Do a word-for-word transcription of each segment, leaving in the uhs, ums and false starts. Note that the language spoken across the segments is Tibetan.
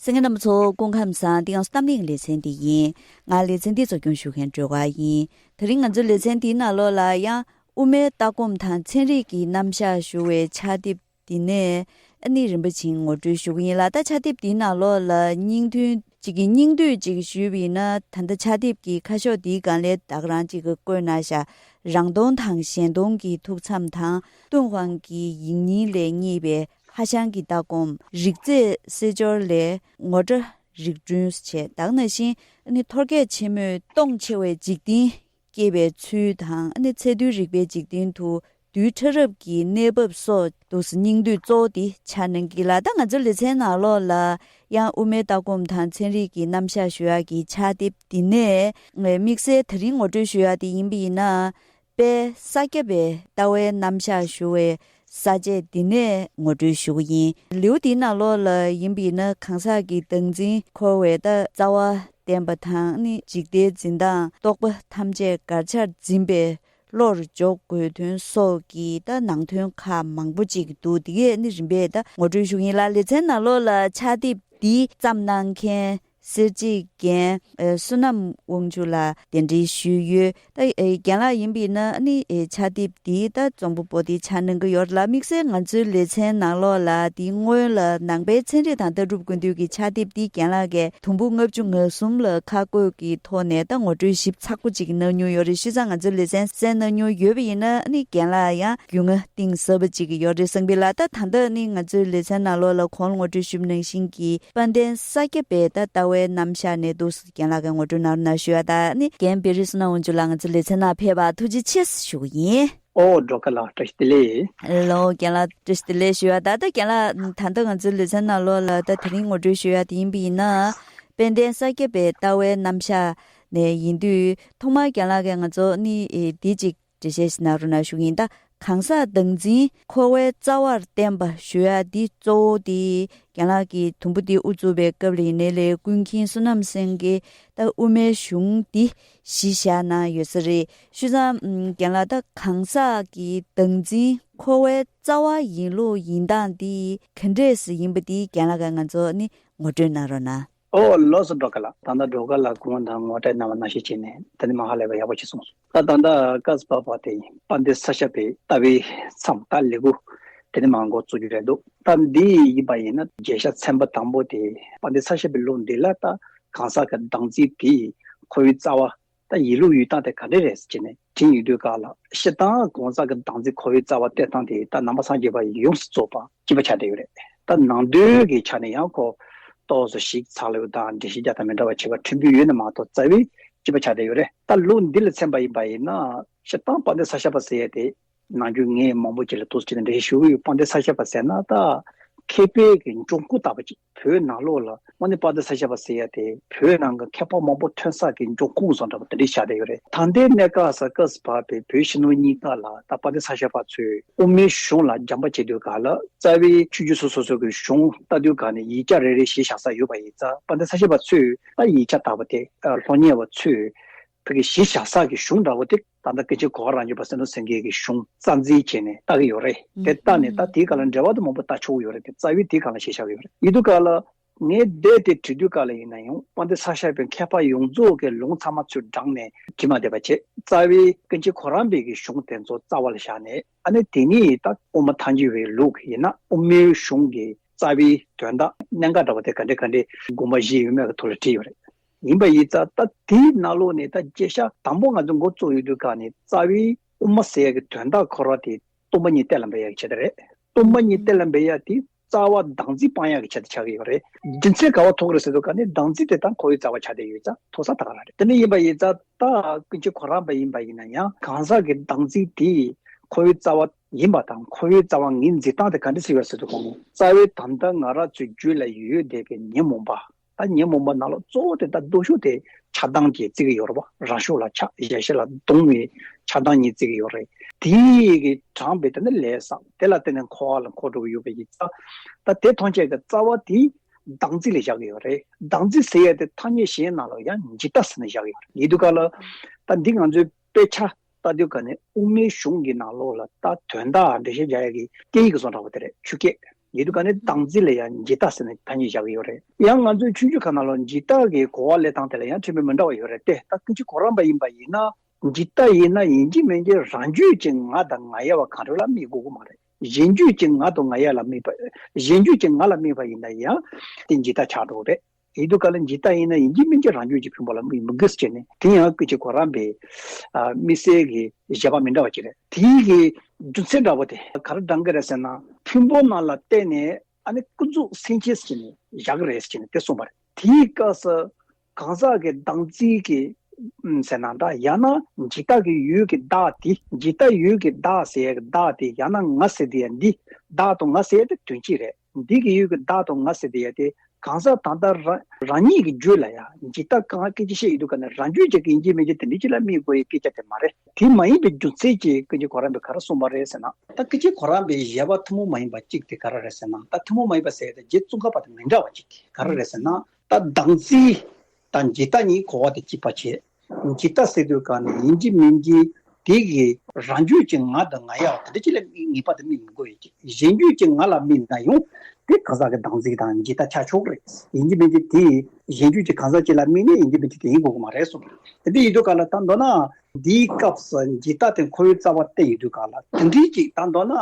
གསན་མཁན་རྣམ་པ་ཚོ་སྐུ་ཁམས་བཟང་། འདི་ཡང་གཏམ་གླེང་ལེ་ཚན་འདི་ཡིན། ང་ལེ་ཚན་འདི་གཙོ་སྐྱོང་ཞུ་མཁན་སྒྲོལ་དཀར་ཡིན། དེ་རིང་ང་ཚོའི་ལེ་ཚན་འདིའི་ནང་ལོགས་ལ་ཡང་དབུ་མའི་ལྟ་སྒོམ་དང་ཚན་རིག་གི་རྣམ་གཞག་ཞུ་བའི་ཕྱག་དེབ་འདི་ནས་ཨ་ནི་རིམ་པ་བཞིན་ངོ་སྤྲོད་ཞུ་གི་ཡིན་ལ། ད་ཕྱག་དེབ་འདིའི་ནང་ལོགས་ལ་སྙིང་དོན་གཅིག་གི་སྙིང་བསྡུས་གཅིག་ཞུས་པ་ཡིན་ན། ད་ལྟ་ཕྱག་དེབ་ཀྱི་ཁ་ཕྱོགས་འདིའི་སྒང་ལ་ད་ག་རང་གཅིག་གི་བཀོད་གནང་བཞག་རང་སྟོང་དང་གཞན་སྟོང་གི་ཐུགས་མཚམས་དང་། ཏུན་ཧོང་གི་ཡིག་རྙིང་ལས་རྙེད་པའི་ཧྭ་ཤང་གི་ལྟ་སྒོམ། རིག་རྩེད་གསེར་སྦྱོར་ལས་ངོ་སྒྲ་རིག་སྒྲོན་བྱས། ད་ག་ནང་བཞིན་ཨ་ནི་ཐོར་རྒྱལ་ཆེན་མོས་སྟོང་ཆེ་བའི་འཇིག་རྟེན་བསྐྱེད་པའི་ཚུལ་དང་། ཨ་ནི་ཚད་རྡུལ་རིག་པའི་འཇིག་རྟེན་དུ་རྡུལ་ཕྲ་རབ་ཀྱི་གནས་བབ་སོགས་འདུག་སེ་སྙིང་བསྡུས་གཙོ་བོ་འདི་ཆགས་གནང་གི་ལ། ད་ང་ཚོའི་ལེ་ཚན་ནང་ལོགས་ལ་ཡང་དབུ་མའི་ལྟ་སྒོམ་དང་ཚན་རིག་གི་རྣམ་གཞག་ཞུ་ཡག་གི་ཕྱག་དེབ་འདི་ནས་དམིགས་བསལ་དེ་རིང་ངོ་སྤྲོད་ཞུ་ཡག་དེ་ཡིན་པ་ཡིན་ན། དཔལ་ས་སྐྱ་པའི་ལྟ་བའི་རྣམ་གཞག་ཞུ་བའི་ས་བཅད་འདི་ནས་ངོ་སྤྲོད་ཞུ་གི་ཡིན། ལེའུ་འདིའི་ནང་ལོགས་ལ་ཡིན་པ་ཡིན་ན། གང་ཟག་གི་བདག་འཛིན་འཁོར་བའི་ད་རྩ་བ་བརྟན་པ་དང་། ནི་འཇིག་ལྟའི་འཛིན་སྟངས་རྟོག་པ་ཐམས་ཅད་དགར་བྱར་འཛིན་པའི་བློར་འཇོག་དགོས་དོན་སོགས་ཀྱི་ད་ནང་དོན་ཁག་མང་པོ་ཅིག་འདུག་འདི་གས་ནི་རིམ་པས་ད་ངོ་སྤྲོད་ཞུ་གི་ཡིན་ལ། ལེ་ཚན་ནང་ལོགས་ལ་ཕྱག་དེབ་འདི་བརྩམས་གནང་མཁན་གསེར་བྱེས་རྒན་ཨ་བསོད་ནམས་དབང་ཕྱུག་ལགས་གདན་འདྲེན་ཞུས་ཡོད། ད་ཨེ་རྒན་ལགས་ཡིན་པ་ཡིན་ན་ཨ་ནི་ཨེ་ཕྱག་དེབ་འདི་ད་རྩོམ་པ་པོ་དེ་ཆགས་གནང་གི་ཡོད་ལ། དམིགས་བསལ་ང་ཚོའི་ལེ་ཚན་ནང་ལོགས་ལ་དེའི་སྔོན་ལ་ནང་པའི་ཚན་རིག་དང་ལྟ་གྲུབ་ཀུན་བཏུས་ཀྱི་ཕྱག་དེབ་འདི་རྒན་ལགས་ཀྱིས་དུམ་བུ་ལྔ་བཅུ་ང་གསུམ་ལ་ཁ་བཀོད་ཀྱི་ཐོག་ནས་ད་ངོ་སྤྲོད་ཞིབ་ཚགས་པོ་ཅིག་གནང་མྱོང་ཡོད་རེད། བྱས་ཙང་ང་ཚོའི་ལེ་ཚན་གསན་གནང་མྱོང་ཡོད་པ་ཡིན་ན་ཨ་ནི་རྒན་ལགས་ཡང་རྒྱུས་མངའ་གཏིང་ཟབ་པོ་ཅིག་ཡོད་རེད་བསམ་གི་ལ། ད་ད་ལྟ་ནི་ང་ཚོའི་ལེ་ཚན་ནང་ལོགས་ལ་གོང་ལ་ངོ་སྤྲོད་ཞུས་པ་ནང་བཞིན་གྱི་དཔལ་ལྡན་ས་སྐྱ་པའི་ད་ལྟ་བའི་རྣམ་གཞག་ནས་འདུག་སེ་རྒན་ལགས་ཀྱིས་ངོ་སྤྲོད་གནང་རོགས་གནང་ཞུ་ཡ། ད་ནི་རྒན་བེ་རི་བསོད་ནམས་དབང་ཕྱུག་ལགས་ང་ཚོའི་ལེ་ཚན་ནང་ཕེབས་པར་ཐུགས་རྗེ་ཆེ་ཞུ་གི་ཡིན། ཨོ་སྒྲོལ་དཀར་ལགས་བཀྲ་ཤིས་བདེ་ལེགས། ལོ་རྒན་ལགས་བཀྲ་ཤིས་བདེ་ལེགས་ཞུ་ཡ། ད་ལྟ་རྒན་ལགས་ད་ལྟ་ང་ཚོའི་ལེ་ཚན་ནང་ལོགས་ལ་ད་དེ་རིང་ངོ་སྤྲོད་ཞུ་ཡ་དེ་ཡིན་པ་ཡིན་ན། དཔལ་ལྡན་ས་སྐྱ་པའི་ལྟ་བའི་རྣམ་གཞག་ནས་ཡིན་དུས། ཐོག་མར་རྒན་ལགས་ཀྱིས་ང་ཚོ་ནི་ཨེ་འདི་གཅིག་འགྲེལ་བཤད་ཞིག་གནང་རོགས་གནང་ཞུ་གི་ཡིན། ད་གང་ཟག་བདག་འཛིན་འཁོར་བའི་རྩ་བར་བརྟེན་པ་ཞུ་ཡ་འདི་གཙོ་བོ་དེ་རྒན་ལགས་ཀྱིས་དུམ་བུ་འདི་དབུ་བཙུགས་པའི་སྐབས་ལ་ཡིན་ནའི་ལས། ཀུན་མཁྱེན་བསོད་ནམས་སེང་གེས་ད་དབུ་མའི་གཞུང་འདི་གཞི་བཞག་གནང་ཡོད་ས་རེད། བྱས་ཙང་ཨམ་རྒན་ལགས་ད་གང་ཟག་གི་བདག་འཛིན་འཁོར་བའི་རྩ་བ་ཡིན་ལུགས་ཡིན་སྟངས་འདི་ག་འདྲས་སེ་ཡིན་པ་འདི་རྒན་ལགས་ཀྱིས་ང་ཚོ་ནི་ངོ་སྤྲོད་གནང་རོགས་གནང་། ཨོ་ལགས་སོ། སྒྲོལ་དཀར་ལགས། ད་ལྟ་སྒྲོལ་དཀར་ལགས་སྐུ་ངོ་དང་ངོ་སྤྲོད་གནང་བ་ནང་བཞིན་བྱས་ནས་ད་ནི་མ་ཧ་ལས་པ་ཡག་པོ་ཞིག་གསུངས་སོང་། ད་ད་ལྟ་སྐབས་བབ་པ་དེ་ཡིན། དཔལ་ལྡན་ས་སྐྱ་པའི་ལྟ་བའི་མཚམས། ད་ལེའུ་དེ་ནི་མ་འགོ་བཙུགས་རྒྱུ་རེད་འདུག་ད་འདི་ཡིན་པ་ཡིན་ན་རྒྱལ་ཤ་ཚན་པ་དང་པོ་དེ་དཔལ་ལྡན་ས་སྐྱ་པའི་ལུགས་འདི་ལ་ད་གང་ཟག་གི་བདག་འཛིན་དེ་འཁོར་བའི་རྩ་བ། ད་ཡིན་ལུགས་ཡིན་སྟངས་དེ་ག་འདྲ་རེད་ཟེར་ནས་དྲིས་ཡོང་དུས་སྐབས་ལ། སྤྱིར་བཏང་གང་ཟག་གི་བདག་འཛིན་འཁོར་བའི་རྩ་བ་གཏོད་སྟངས་དེ་ད་ནང་པ་སངས་རྒྱས་པ་ཡོངས་སུ་རྫོགས་པ་གཅིག་པ་ཆགས་བསྡད་ཡོད་རེད། ད་ནང་དོན་གྱི་ཆ་ནས་ཡང་ཁོ་ཏོག་ཙམ་ཞིབ་ཚགས་ལོས་དང་འགྲེལ་བཤད་རྒྱག་སྟངས་མི་འདྲ་བ་བྱེད་པ་ཕྲན་བུ་ཡོད་ན་མ་གཏོགས་རྩ་བའི་གཅིག་པ་ཆགས་བསྡད་ཡོད་རེད། ད་ལུགས་འདི་ལ་མཚོན་པ་ཡིན་པ་ཡིན་ན། སྤྱིར་བཏང་དཔལ་ལྡན་ས་སྐྱ་པ་ཟེར་ཡ་དེ་ནམ་རྒྱུན་ངས་མང་པོ་ཅིག་ལ་ཏོག་ཙམ་ཅིག་ལ་འགྲེལ་བཤད་ཞུ་གི་ཡོད། དཔལ་ལྡན་ས་སྐྱ་པ་ཟེར་ན་ད་མཁས་པའི་གི་འབྱུང་ཁུངས་ལྟ་བུ་ཅིག་བོད་ནང་ལོགས་ལ་དངོས་གནས་དཔལ་ལྡན་ས་སྐྱ་པ་ཟེར་ཡ་དེ་བོད་ནང་གི་མཁས་པ་མང་པོ་ཐོན་ས་གི་འབྱུང་ཁུངས་བཟོ་འདྲ་པོ་དེ་འདྲ་ཆགས་བསྡད་ཡོད་རེད། ད་ལྟའི་གནས་སྐབས་སུ་སྐབས་སུ་བབས་པའི་བོད་ཕྱི་ནང་གཉིས་ཀ་ལ་ད་དཔལ་ལྡན་ས་སྐྱ་པ་ཚོས་དབུ་མའི་གཞུང་ལ་སྦྱང་པ་བྱེད་དུས་སྐབས་ལ་རྩ་བའི་ཆོས་བརྒྱུད་སོ་སོ་སོ་གི་གཞུང་ལྟ་དུས་སྐབས་ནས་ཡིག་ཆ་རེ་རེ་གཞི་བཞག་ས་ཡོད་པ་ཡིན་ཙང་། དཔལ་ལྡན་ས་སྐྱ་པ་ཚོས་ད་ཡིག་ཆ་ལྟ་བུ་དེ་སློབ་གཉེར་བ་ཚོས་བོད་ཀྱི་གཞི་བཞག་ས་གི་གཞུང་འདྲ་པོ་དེ་ད་ལྟ་སྐུ་མཁྱེན་གོ་ཁ་རང་བྱོན་པ་སེང་གེ་གི་གཞུང་རྩ་འཛིན་བྱས་ནས་ལྟ་གི་ཡོད་རེད། དེ་ལྟ་ནས་ད་དེའི་སྒང་ལ་འགྲེལ་པ་དེ་མང་པོ་ལྟ་ཆོག་གི་ཡོད་རེད། དེ་རྩ་བའི་དེའི་སྒང་ལ་གཞི་བཞག་གི་ཡོད་རེད། ཡིན་དུས་སྐབས་ལ་ངས་འདས་དེ་བྲིས་དུས་སྐབས་ལ་ཡིན་ན་ཡང་དཔལ་ལྡན་ས་སྐྱ་པའི་མཁས་པ་ཡོངས་རྫོགས་ཀྱི་ལུང་ཚང་མ་ཚུར་དྲངས་ནས་བྲིས་མ་བསྡད་པ་བྱས། རྩ་བའི་སྐུ་མཁྱེན་གོ་རམས་པའི་གི་གཞུང་དེ་ཚོ་རྩ་བ་ལ་བཞག་ནས། ཨ་ནི་དེ་ནས་ད་དབུ་མ་ཐལ་འགྱུར་བའི་ལུགས་ཡིན་ན་དབུ་མའི་གཞུང་གི་རྩ་བའི་དོན་དག་གནད་འགག་འདྲ་པོ་དེ་ག་འདྲ་ག་འདྲ་དགོངས་པ་བཞེས་ཡོད་མེད་ཀྱི་ཐོག་ལ་བྲིས་ཡོད་རེད། ཡིན་པ་ཡིན་ཙང་ད་དེའི་ནང་ལོགས་ནས་ད་བརྗོད་བྱ་དང་པོ་ང་ཚོ་འགོ་བཙུགས་ཡོང་དུས་སྐབས་ནས་རྩ་བའི་དབུ་མ་ཟེར་ཡག་གི་དོན་དག་ཁོ་རང་དེ་སྟོང་པ་ཉིད་གཏན་ལ་འབེབས་ཡག་གི་ཆེད་དུ་རེད། སྟོང་པ་ཉིད་གཏན་ལ་འབེབས་ཡག་དེ་རྩ་བ་བདག་འཛིན་སྤང་ཡག་གི་ཆེད་དུ་ཆགས་ཀྱི་ཡོད་རེད། རྒྱུ་མཚན་ག་པར་ཐུག་རེད་ཟེར་དུས་སྐབས་ནས་བདག་འཛིན་དེ་ད་འཁོར་བའི་རྩ་བ་ཆགས་བསྡད་ཡོད་ཙང་ཐུག་ས་ད་ག་རང་རེད། དེ་འདྲ་ཡིན་པ་ཡིན་ཙང་ད་ཀུན་མཁྱེན་གོ་རམས་པ་ཡིན་པ་ཡིན་ན་ཡང་གང་ཟག་གི་བདག་འཛིན་དེ་འཁོར་བའི་རྩ་བ་ཡིན་པ་དང་། འཁོར་བའི་རྩ་བ་ངོས་འཛིན་སྟངས་དེ་ག་འདྲ་ཞིག་ཡོད་ཟེར་དུས་སྐབས་ནས། རྩ་བའི་ད་ལྟ་ང་རང་ཚོའི་རྒྱུད་ལ་ཡོད་བསྡད་པའི་ཉོན་མོངས་པ། ད་ཉོན་མོངས་པ་ནང་ལོགས་གཙོ་བོ་དེ་ད་སྡུག་ཤོས་དེ་ཆགས་སྡང་གིས་བརྩི་གི་ཡོད་རེད་པ། རང་ཕྱོགས་ལ་ཆགས། གཞན་ཕྱོགས་ལ་སྡང་བའི་ཆགས་སྡང་གཉིས་བརྩི་གི་ཡོད་རེད། དེ་གིས་དྲངས་པའི་དེ་ནི་ལས་བསགས། དེ་ལ་བརྟེན་ནས་འཁོར་བ་ལ་འཁོར་འགྲོ་གི་ཡོད་པ་ཡིན་ཙང་། ད་དེ་ཐམས་ཅད་ཀྱི་རྩ་བ་དེ་བདག་འཛིན་ལ་བཞག་གི་ཡོད་རེད། བདག་འཛིན་ཟེར་ཡ་དེ་ཐ་སྙད་གཞན་ནང་ལོགས་ཡང་འཇིག་ལྟ་ཟེར་ནས་བཞག་གི་ཡོད་རེད། ཡིན་དུས་སྐབས་ལ་ད་འདི་ང་ཚོའི་དཔེ་ཆ་ལྟ་དུས་སྐབས་ནས་དབུ་མའི་གཞུང་གི་ནང་ལོགས་ལ་ད་དོན་དག་འགྲེལ་བཤད་རྒྱག་ཡ་གི་སྐད་ཡིག་གི་བཟོ་འདྲ་པོ་དེ་རེད། ཆུ་སྐད། ཡིན་དུས་ག་ནས་བདག་འཛིན་ལ་ཡང་འཇིག་ལྟ་ཟེར་ནས་ཐ་སྙད་བཞག་གི་ཡོད་རེད། ཡང་ང་ཚོའི་ཆོས་བརྒྱུད་ཁག་ནང་ལ་འཇིག་ལྟ་གི་གོ་བ་ལེན་སྟངས་དེ་ལ་ཡང་ཕྲན་བུ་མི་འདྲ་བ་ཡོད་རེད་དེ། ད་སྐད་ཆ་གོ་རམས་པ་ཡིན་པ་ཡིན་ན། འཇིག་ལྟ་ཡིན་ན་ཡིན་གཅིག་མིན་གཅིག་རང་རྒྱུད་ཀྱི་ང་དང་ང་ཡ་བ་གང་རུང་ལ་དམིགས་དགོས་ཀྱི་མ་རེད། གཞན་རྒྱུད་ཀྱི་ང་དང་ང་ཡ་ལ་དམིགས་པ། གཞན་རྒྱུད་ཀྱི་ང་ལ་དམིགས་པ་ཡིན་ན་ཡང་དེ་འཇིག་ལྟ་ཆགས་འགྲོ་གི་རེད། ཡིན་དུས་ག་ལ་འཇིག་ལྟ་ཡིན་ན་ཡིན་གཅིག་མིན་གཅིག་རང་རྒྱུད་ཀྱི་ཕུང་པོ་ལ་དམིགས་མི་དགོས་ཟེར་ནས། དེ་ཡང་སྐད་ཆ་གོ་རམས་པའི་ཨ་དམིགས་བསལ་གྱི་བཞེད་པ་མི་འདྲ་བ་ཅིག་རེད། དེའི་གི་རྒྱུ་མཚན་འདྲ་བོ་དེ་ག་རེ་འདྲ་གི་རེད་ཟེར་ན། ཕུང་པོ་ནང་ལ་བརྟེན་ནས་ཨ་ནི་ཀུན་རྫོབ་སེམས་ཅན་ཟེར་ནས་བཞག་གི་རེད་ཟེར་ནས་དེ་གསུངས་པ་རེད། དེའི་སྐབས་སུ་གང་ཟག་གི་བདག་འཛིན་གྱི་ཨུམ་ཟེར་ན་འདྲ། ཡང་ན་འཇིག་ལྟ་གི་ཡུལ་གྱི་བདག་དེ། འཇིག་ལྟ་ཡུལ་གྱི་བདག་ཟེར་ཡ་གི་བདག་དེ། ཡང་ན་ང་ཟེར་དེ་ཡ་འདི། བདག་དང་ང་ཟེར་ཡ་དེ་དོན་གཅིག་རེད། འདི་གི་ཡུལ་གྱི་བདག་དང་ང་ཟེར་དེ་ཡ་དེ་གང་ཟག་ད་ལྟ་རང་རང་ཉིད་ཀྱི་རྒྱུད་ལ་ཡ་འཇིག་ལྟ་གང་སྐད་ཆ་བཤད་ཡོད་དུས་ག་ནས་རང་རྒྱུད་ཀྱི་ཡིན་གཅིག་མིན་གཅིག་དེ་འདྲ་ཅིག་ལ་དམིགས་དགོས་ཡའི་སྐད་ཆ་དེ་མ་རེད། དེ་མ་ཡིན་པའི་རྒྱུ་མཚན་གྱིས་སྐད་ཆ་གོ་རམས་པས་ག་རེ་གསུངས་པ་རེད་ཟེར་ན། ད་སྐད་ཆ་གོ་རམས་པའི་བཞེད་པ་ཐུན་མོང་མ་ཡིན་པ་གཅིག་དེ་ག་རེ་རེད་ཟེར་ན། ད་ཐུན་མོང་མ་ཡིན་པ་ཟེར་ཡ་དེ་རྗེ་ཙོང་ཁ་པ་དང་མི་འདྲ་བ་གཅིག་དེ་ག་རེ་རེད་ཟེར་ན། ད་བདག་འཛིན་དང་འཇིག་ལྟ་གཉིས་གོ་བ་དེ་གཅིག་པ་བྱས། འཇིག་ལྟ་ཟེར་དུས་ག་ནས་ཡིན་གཅིག་མིན་གཅིག་དེ་གི་རང་རྒྱུད་ཀྱི་ང་དང་ང་ཡ་དེ་འདྲ་ཅིག་ལ་དམིགས། ངེས་པར་དུ་དམིགས་མི་དགོས་ཡ་གཅིག་གཞན་རྒྱུད་ཀྱི་ང་ལ་དམིགས་ན་ཡང་དེ་གང་ཟག་གི་བདག་འཛིན་དང་འཇིག་ལྟ་ཆགས་ཆོག་རེད། ཡིན་གཅིག་མིན་གཅིག་དེ་གཞན་རྒྱུད་ཀྱི་གང་ཟག་ཅིག་ལ་དམིགས་ནས་ཡིན་གཅིག་མིན་གཅིག་དེ་ཡིན་དགོས་ཀྱི་མ་རེད་གསུངས། དེ་འདྲ་ཡིན་དུས་ག་ལ་ད་མདོར་ན་འདིའི་སྐབས་སུ་འཇིག་ལྟ་དེ་ཁོ་བོའི་རྩ་བ་བསྟན་ཡོད་དུས་ག་ལ་དེ་འདྲའི་ཅིག་ད་མདོར་ན་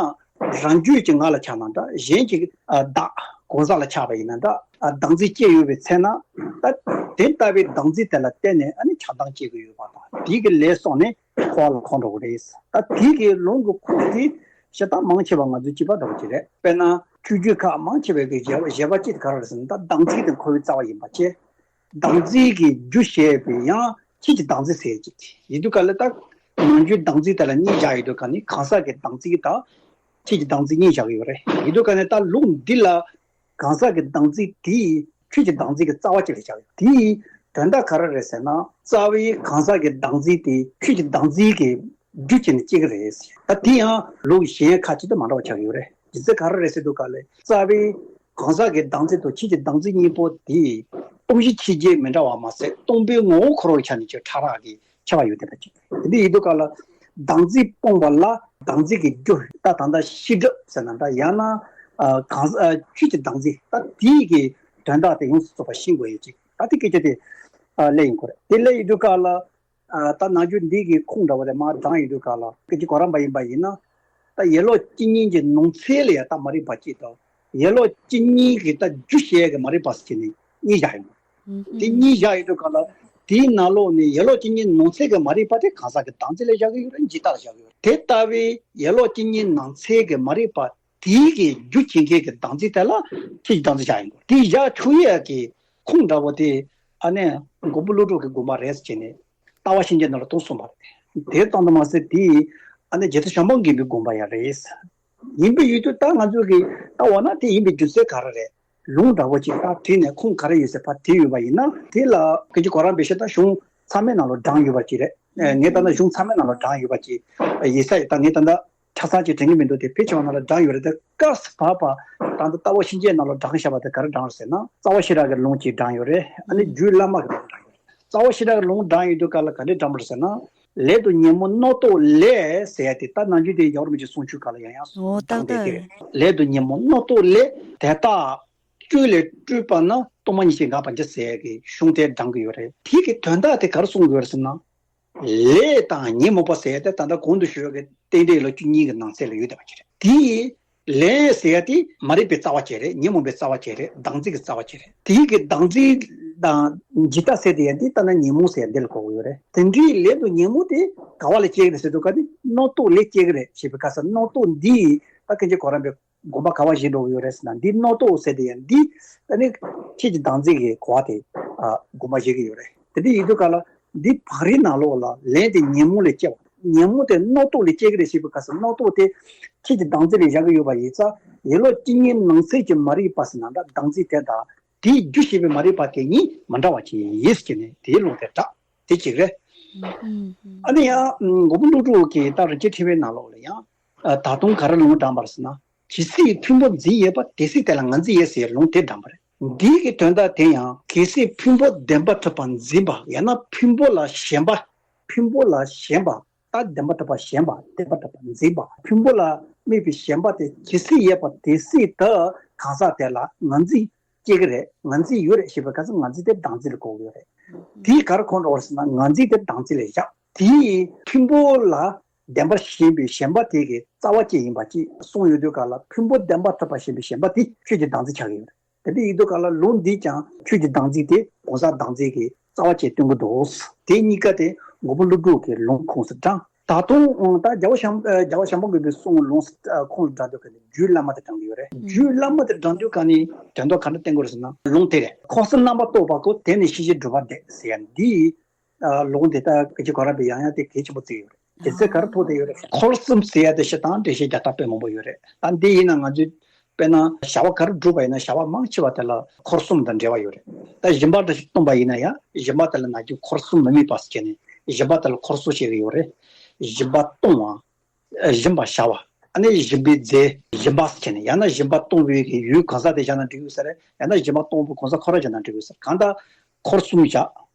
རང་རྒྱུད་ཀྱི་ང་ལ་ཆགས་ན་འདྲ། གཞན་གྱི་ཨ་བདག་གང་ཟག་ལ་ཆགས་པ་ཡིན་ན་འདྲ། ཨ་བདག་འཛིན་སྐྱེ་ཡོད་པའི་ཚེ་ན་ད་དེ་ལྟ་བུའི་བདག་འཛིན་དེ་ལ་བརྟེན་ནས་ཨ་ནི་ཆགས་སྡང་སྐྱེ་གི་ཡོད་པ་དང་། དེའི་གི་ལས་བསགས་ནས་འཁོར་བ་ལ་འཁོར་འགྲོ་གི་རེད། ད་དེའི་གི་ལུང་གི་ཁུངས་དེ་བཤད་སྟངས་མང་ཆེ་བ་ང་ཚོས་གཅིག་པ་འདྲ་བོ་ཅིག་རེད། དཔེར་ན་ཆོས་བརྒྱུད་ཁག་མང་ཆེ་བའི་གི་བཞེད་པ་བཞེད་པ་གཅིག་དེ་ག་རེ་རེད་ཟེར་ན། ད་བདག་འཛིན་དེ་ཁོ་བོའི་རྩ་བ་ཡིན་པ་བྱས། བདག་འཛིན་གྱི་རྒྱུ་བཤད་པའི་ཡང་ཁྱེད་ཀྱི་བདག་འཛིན་ཟེར་གྱི་ཡིན་དུས་ག་ལ་ད་ནང་རྒྱུད་བདག་འཛིན་དེ་ལ་གཉིས་བཞག་ཡོད་དུས་ག་ནི་གང་ཟག་གི་བདག་འཛིན་དང་ཁྱེད་ཀྱི་བདག་འཛིན་གཉིས་བཞག་གི་ཡོད་རེད། ཡིན་དུས་ག་ནི་ད་ལུང་འདི་ལ་གང་ཟག་གི་བདག་འཛིན་དེ་ཁྱེད་ཀྱི་བདག་འཛིན་གྱི་རྩ་བ་ཅིག་ལ་བཞག་ཡོད། དེའི་དོན་དག་ག་རེ་རེད་ཟེར་ན། རྩ་བའི་གང་ཟག་གི་བདག་འཛིན་དེ་ཁྱེད་ཀྱི་བདག་འཛིན་གྱི་རྒྱུ་བྱས་ནས་སྐྱེ་གི་རེད། ད་དེ་ཡང་ལུགས་གཞན་ཁ་ཅིག་ཏུ་མ་འདྲ་བ་ཆགས་ཡོད་རེད། རྒྱུ་མཚན་ག་རེ་རེད་ཟེར་དུས་ག་ལ་རྩ་བའི་གང་ཟག་གི་བདག་འཛིན་དང་ཁྱེད་ཀྱི་བདག་འཛིན་གཉིས་པོ་དེ་སྟོང་གཞི་ཕྱི་རྒྱལ་མི་འདྲ་བ་མ་ཟད་སྟོང་པའི་ངོ་བོ་ཁོ་རང་ཆ་ནས་ཀྱང་ཕྲ་རགས་ཀྱི་ཁྱད་པར་ཡོད་བསྡད་པ་ཅིག་དེ་འདྲ་ཡིན་དུས་ག་ལ་བདག་འཛིན་སྤོང་བ་ལ་བདག་འཛིན་གྱི་རྒྱུ་ད་ད་ལྟ་ཤེས་སྒྲིབ་ཟེར་ན་འདྲ། ཡང་ན་ཨ་གང་ཨ་ཁྱེད་ཀྱི་བདག་འཛིན་ད་དེའི་གི་དོན་དག་དེ་ཡོངས་སུ་རྫོགས་པ་ཤེས་དགོས་ཡོད་ཅིག་ད་དེ་སྐད་ཆ་དེ་ཨ་ལས་ཡིན་དགོས་རེད། དེ་ལས་ཡིན་དུས་ག་ལ། ཨ་ད་ནང་རྒྱུད་འདི་གི་ཁུངས་འདྲ་བོ་དེ་མར་དྲངས་ཡོང་དུས་ག་ལ་སྐད་ཆ་གོ་རམས་པ་ཡིན་པ་ཡིན་ན། ད་ཡེ་ལོག་གཅིག་ཉིད་ཀྱི་ནང་ཚན་ལ་ཡ་ད་མ་རིག་པ་གཅིག་དང་། ཡེ་ལོག་གཅིག་ཉིད་ཀྱི་ད་རྒྱུ་བཤད་ཀྱི་མ་རིག་པ་ཟེར་ནས་གཉིས་བཞག་ཡོང་། དེ་གཉིས་བཞག་ཡོང་དུས་ག་ལ་དེའི་ནང་ལོགས་ནས་ཡེ་ལོག་གཅིག་ཉིད་ནང་ཚན་གྱི་མ་རིག་པ་དེ་གང་ཟག་གི་བདག་འཛིན་ལ་བཞག་གི་ཡོད་རེད། འཇིག་ལྟ་ལ་བཞག་གི་ཡོད་རེད། དེ་ལྟ་བུའི་ཡེ་ལོག་གཅིག་ཉིད་ནང་ཚན་གྱི་མ་རིག་པ་དེའི་གི་རྒྱུ་བྱེད་མཁན་གྱི་བདག་འཛིན་དེ་ལ་ཁྱེད་ཀྱི་བདག་འཛིན་བཞག་ཡོང་གི་རེད། དེ་བཞག་ཆོག་ཡས་ཀྱི་ཁུངས་འདྲ་བོ་དེ་ཨ་ནི་མགོན་པོ་ཀླུ་སྒྲུབ་ཀྱི་དགོངས་པ་རེད་ཟེར་ནས་ལྟ་བ་གཤིན་རྗེ་ནང་ལ་དུ་གསུངས་པ་རེད། དེ་ཙམ་དུ་མ་ཟད་དེ་ཨ་ནི་རྗེ་བཙུན་བྱམས་པ་མགོན་པོའི་དགོངས་པ་ཡང་རེད། ཡིན་པའི་ཡུལ་དུ་ད་ང་ཚོ་གིས་ལྟ་བ་ན་དེ་ཡིན་པའི་རྒྱུ་མཚན་ག་རེ་རེད། ལུང་འདྲ་བོ་ཅིག་ད་བྲིས་ནས་ཁུངས་ག་རེ་ཡོད་ཟེར་ཕར་བྲིས་ཡོད་པ་ཡིན་ན། དེ་ལ་སྐད་ཆ་གོ་རམས་པའི་ཤེས་ད་གཞུང་ཚང་མའི་ནང་ལ་བགྲངས་ཡོད་པ་ཅིག་རེད། ངས་ད་ལྟ་གཞུང་ཚང་མའི་ནང་ལ་བགྲངས་ཡོད་པ་ཅིག་ཡིན་ས་ཡིན། ད་ངས་ད་ལྟ་ཆ་ཚང་ཅིག་དྲན་གྱི་མི་འདུག་དེ་ཕལ་ཆེ་བ་ནང་ལ་བགྲངས་ཡོད་རེད། དེ་སྐབས་སུ་བབས་པ་ད་ལྟ་ལྟ་བ་གཤིན་རྗེའི་ནང་ལ་བགྲངས་བཞག་པ་དེ་ག་རེ་བགྲངས་རེད་ཟེར་ན། རྩ་བ་ཤེས་རབ་ཀྱི་ལུང་གཅིག་བགྲངས་ཡོད་རེད། ཨ་ནི་རྒྱུད་བླ་མ་གི་ལུང་བགྲངས་ཡོད་རེད། རྩ་བ་ཤེས་རབ་ཀྱི་ལུང་བགྲངས་ཡོད་དུས་ག་ལ་ག་འདྲས་བགྲངས་པ་རེད་ཟེར་ན། ལས་དང་ཉོན་མོངས་རྣོ་རྟུལ་ལས་ཟེར་ཡ་དེ་ད་ནང་རྒྱུད་དེ་ཡོ་རོབ་མི་ཆོས་གསུང་ཆོས་སྒང་ལ་ཡང་ཡང་ཨོ་ཏག་བགྲངས་ཏག་བསྡད་ཀྱི་རེད། ལས་དང་ཉོན་མོངས་རྣོ་རྟུལ་ལས་དེ་དག་བཅུད་ལས་སྤྲུལ་པ་ན་སྟོང་པ་ཉིད་ཅེས་འགགས་པར་འགྱུར་ཟེར་ཡ་གི་གཞུང་དེ་བགྲངས་ཀྱི་ཡོད་རེད། དེ་གི་དོན་དག་དེ་ག་རེ་གསུང་དགོས་རེད་ཟེར་ན། ལས་དང་ཉོན་མོངས་པ་ཟེར་ཡ་དེ་ད་ལྟ་གོང་དུ་ཞུས་པའི་རྟེན་འབྲེལ་ལོ་བཅུ་གཉིས་ཀྱི་ནང་གསེས་ལ་ཡོད་བསྡད་པ་ཅིག་རེད། དེ་ལས་ཟེར་ཡ་དེ་མ་རིག་པའི་རྩ་བ་ཅིག་རེད། ཉོན་མོངས་པའི་རྩ་བ་ཅིག་རེད། བདག་འཛིན་གྱི་རྩ་བ་ཅིག་རེད། དེ་གི་བདག་འཛིན་དང་འཇིག་ལྟ་ཟེར་དེ་ཡ་འདི་ལྟ་ན་ཉོན་མོངས་ཟེར་ཡ་འདི་ལ་གོ་གི་ཡོད་རེད། དེ་འདྲའི་ལས་དང་ཉོན་མོངས་དེ་ག་བ་ལ་སྐྱེ་གི་རེད་ཟེར་དུས་ག་དེ་རྣོ་རྟུལ་ལས་སྐྱེ་གི་རེད་ཞེས་པའི་སྐབས་སུ་རྣོ་རྟུལ་འདི་ད་སྐད་ཆ་གོ་རམས་པའི་དགོངས་པ་ག་བ་བཞེས་འགྲོ་གི་ཡོད་རེད་ཟེར་ན། འདི་རྣོ་རྟུལ་ཟེར་དེ་ཡང་འདི་ད་ནི་ཁྱེད་ཀྱི་བདག་འཛིན་གྱི་གོ་བ་དེ་ཨ་དགོངས་པ་བཞེས་ཀྱི་ཡོད་རེད། དེ་འདྲ་ཡིན་དུས་ག་ལ་འདི་བག་རིམ་ནང་ལོགས་ལ་ལས་དེ་ཉོན་མོངས་ལས་སྐྱེ་བ། ཉོན་མོངས་དེ་རྣོ་རྟུལ་ལས་སྐྱེ་གི་རེད་ཞེས་པའི་སྐབས་སུ་རྣོ་རྟུལ་དེ་ཁྱེད་ཀྱི་བདག་འཛིན་ལས་བཞག་གི་ཡོད་པ་ཡིན་ཙང་ཡེ་ལོག་གཅིག་ཉིད་ནང་གསེས་ཀྱི་མ་རིག་པ་ཟེར་ན་འདྲ། བདག་འཛིན་དེ་དང་དེའི་རྒྱུ་ཞེས་པའི་མ་རིག་པ་དེ་གཉིས་མི་འདྲ་བ་ཅིག་ཡིན་ཟེར་ནས་དེའི་ལུང་དེ་གྲགས། དེ་གཅིག་རེད། ཨ་ནི་ཡང་མགོན་པོ་ཀླུ་སྒྲུབ་ཀྱི་ད་རིན་ཆེན་ཕྲེང་བའི་ནང་ལོགས་ལ་ཡང་ད་དུང་ག་རེ་ལུང་བགྲངས་པ་རེད་ཟེར་ན། ཇི་སྲིད་ཕུང་པོ་འཛིན་ཡོད་པ། དེ་སྲིད་དེ་ལ་ང་འཛིན་ཡོད་ཟེར་ལུང་དེ་བགྲངས་པ་རེད། འདི་གི་དོན་དག་དེ་ཡང་གལ་སྲིད་ཕུང་པོ་བདེན་པར་གྲུབ་པ་འཛིན་པ། ཡང་ན་ཕུང་པོ་ལ་ཞེན་པ། ཕུང་པོ་ལ་ཞེན་པ། ད་བདེན་པར་གྲུབ་པ་ཞེན་པ། བདེན་པར་གྲུབ་པ་འཛིན་པ། ཕུང་པོ་ལ་ དམིགས་པའི་ཞེན་པ་དེ་ཇི་སྲིད་ཡོད་པ་དེ་སྲིད་དུ་གང་ཟག་དེ་ལ་ངར་འཛིན་སྐྱེ་གི་རེད། ངར་འཛིན་ཡོད་རེད་ཞེས་པའི་སྐབས་སུ་ངར་འཛིན་དེ་བདག་འཛིན་ལ་གོ་གི་ཡོད་རེད། དེའི་ག་རེ་གོ་འགྲོ་བ་རེད་ཟེར་ན། ངར་འཛིན་དེ་བདག་འཛིན་ལ་བཞག་དེའི་ཕུང་པོ་ལ་བདེན་པར་ཞེན་པའི་ཞེན་པ་དེ་གི་རྩ་བ་ཅན་ཡིན་པ་ཅིག་གསུངས་ཡོད་དུས་ག་ལ། ཕུང་པོ་བདེན་པར་ཐོབ་པར་ཞེན་པའི་ཞེན་པ་དེ་ཆོས་ཀྱི་བདག་འཛིན་ཆགས་ཀྱི་ཡོད་རེད། དེ་འདྲ་ཡིན་དུས་ག་ལ་ལུང་འདིས་ཀྱང་ཆོས་ཀྱི་བདག་འཛིན་དེ་གང་ཟག་བདག་འཛིན་གྱི་རྩ་བ་ཅན་སྟོན་གྱི་འདུག་དེ་གཉིས་ཀ་དེ་མགོན་པོ་ཀླུ་སྒྲུབ་ཀྱི་ལུང་ཁོངས་སུ་དྲངས། ད་དུང་ད་རྒྱལ་བ་ཤམ་རྒྱལ་བ་ཤམ་པ་མགོན་པོའི་གསུང་ལུང་ཁོངས་ལ་དྲངས་དུས་ག་ནས་རྒྱུད་བླ་མ་དེ་དྲངས་ཀྱི་ཡོད་རེད། རྒྱུད་བླ་མ་དེ་དྲངས་དུས་ག་ནས་དོན་དག་ག་འདྲ་བསྟན་གྱི་ཡོད་རེད་ཟེར་ན། ལུང་དེ་རེད། འཁོར་གསུམ་རྣམ་པར་རྟོག་པ་ཀུན། དེ་ནི་ཤེས་བྱའི་སྒྲིབ་པ་འདས་ཟེར་ཡ་འདི། ལུང་དེ་ད་སྐད་ཅིག་གོ་རམས་པས་ཡང་ཡང་དེ་གལ་ཆེན་པོ་བརྩི་ཡོད་རེད། དེ་ཚེ་ག་རེ་ཐུག་བསྡད་ཡོད་རེད། འཁོར་གསུམ་ཟེར་ཡ་དེ་སྤྱིར་བཏང་འགྲེལ་བཤད་རྒྱག་སྟངས་དཔེ་མང་པོ་ཡོད་རེད། ད་འདི་ཡིན་ན་ང་ཚོས་དཔེར་ན་བྱ་བ་ག་རེ་བསྒྲུབས་པ་ཡིན་ན། བྱ་བ་མང་ཆེ་བ་དེ་ལ་འཁོར་གསུམ་དང་འབྲེལ་བ་ཡོད་རེད། ད་སྦྱིན་པ་འདྲ་ཞིག་གཏོང་པ་ཡིན་ན་ཡང་སྦྱིན་པ་དེ་ལ་ནམ་རྒྱུན་འཁོར་གསུམ་མི་དམིགས་པ་ཟེར་བྱས་ནས་སྦྱིན་པ་དེ་ལ་འཁོར་གསུམ་བཤད་ཀྱི་ཡོད་རེད། སྦྱིན་པ་གཏོང་བ། སྦྱིན་པ་བྱ་བ། ཨ་ནི་སྦྱིན་པའི་རྫས་སྦྱིན་པ་ཟེར་བྱས་ནས། ཡང་ན་སྦྱིན་པ་གཏོང་བའི་གི་ཡུལ་གང་ཟག་དེ་བཞག་ན་འགྲིག་ཡོད་ས་རེད། ཡང་ན་སྦྱིན་པ་གཏོང་བའི་གང་ཟག་ཁོ་རང་བཞག་ན་འགྲིག་ཡོད་ས་རེད། གང་ལྟར་འཁོར་གསུམ་བཞག་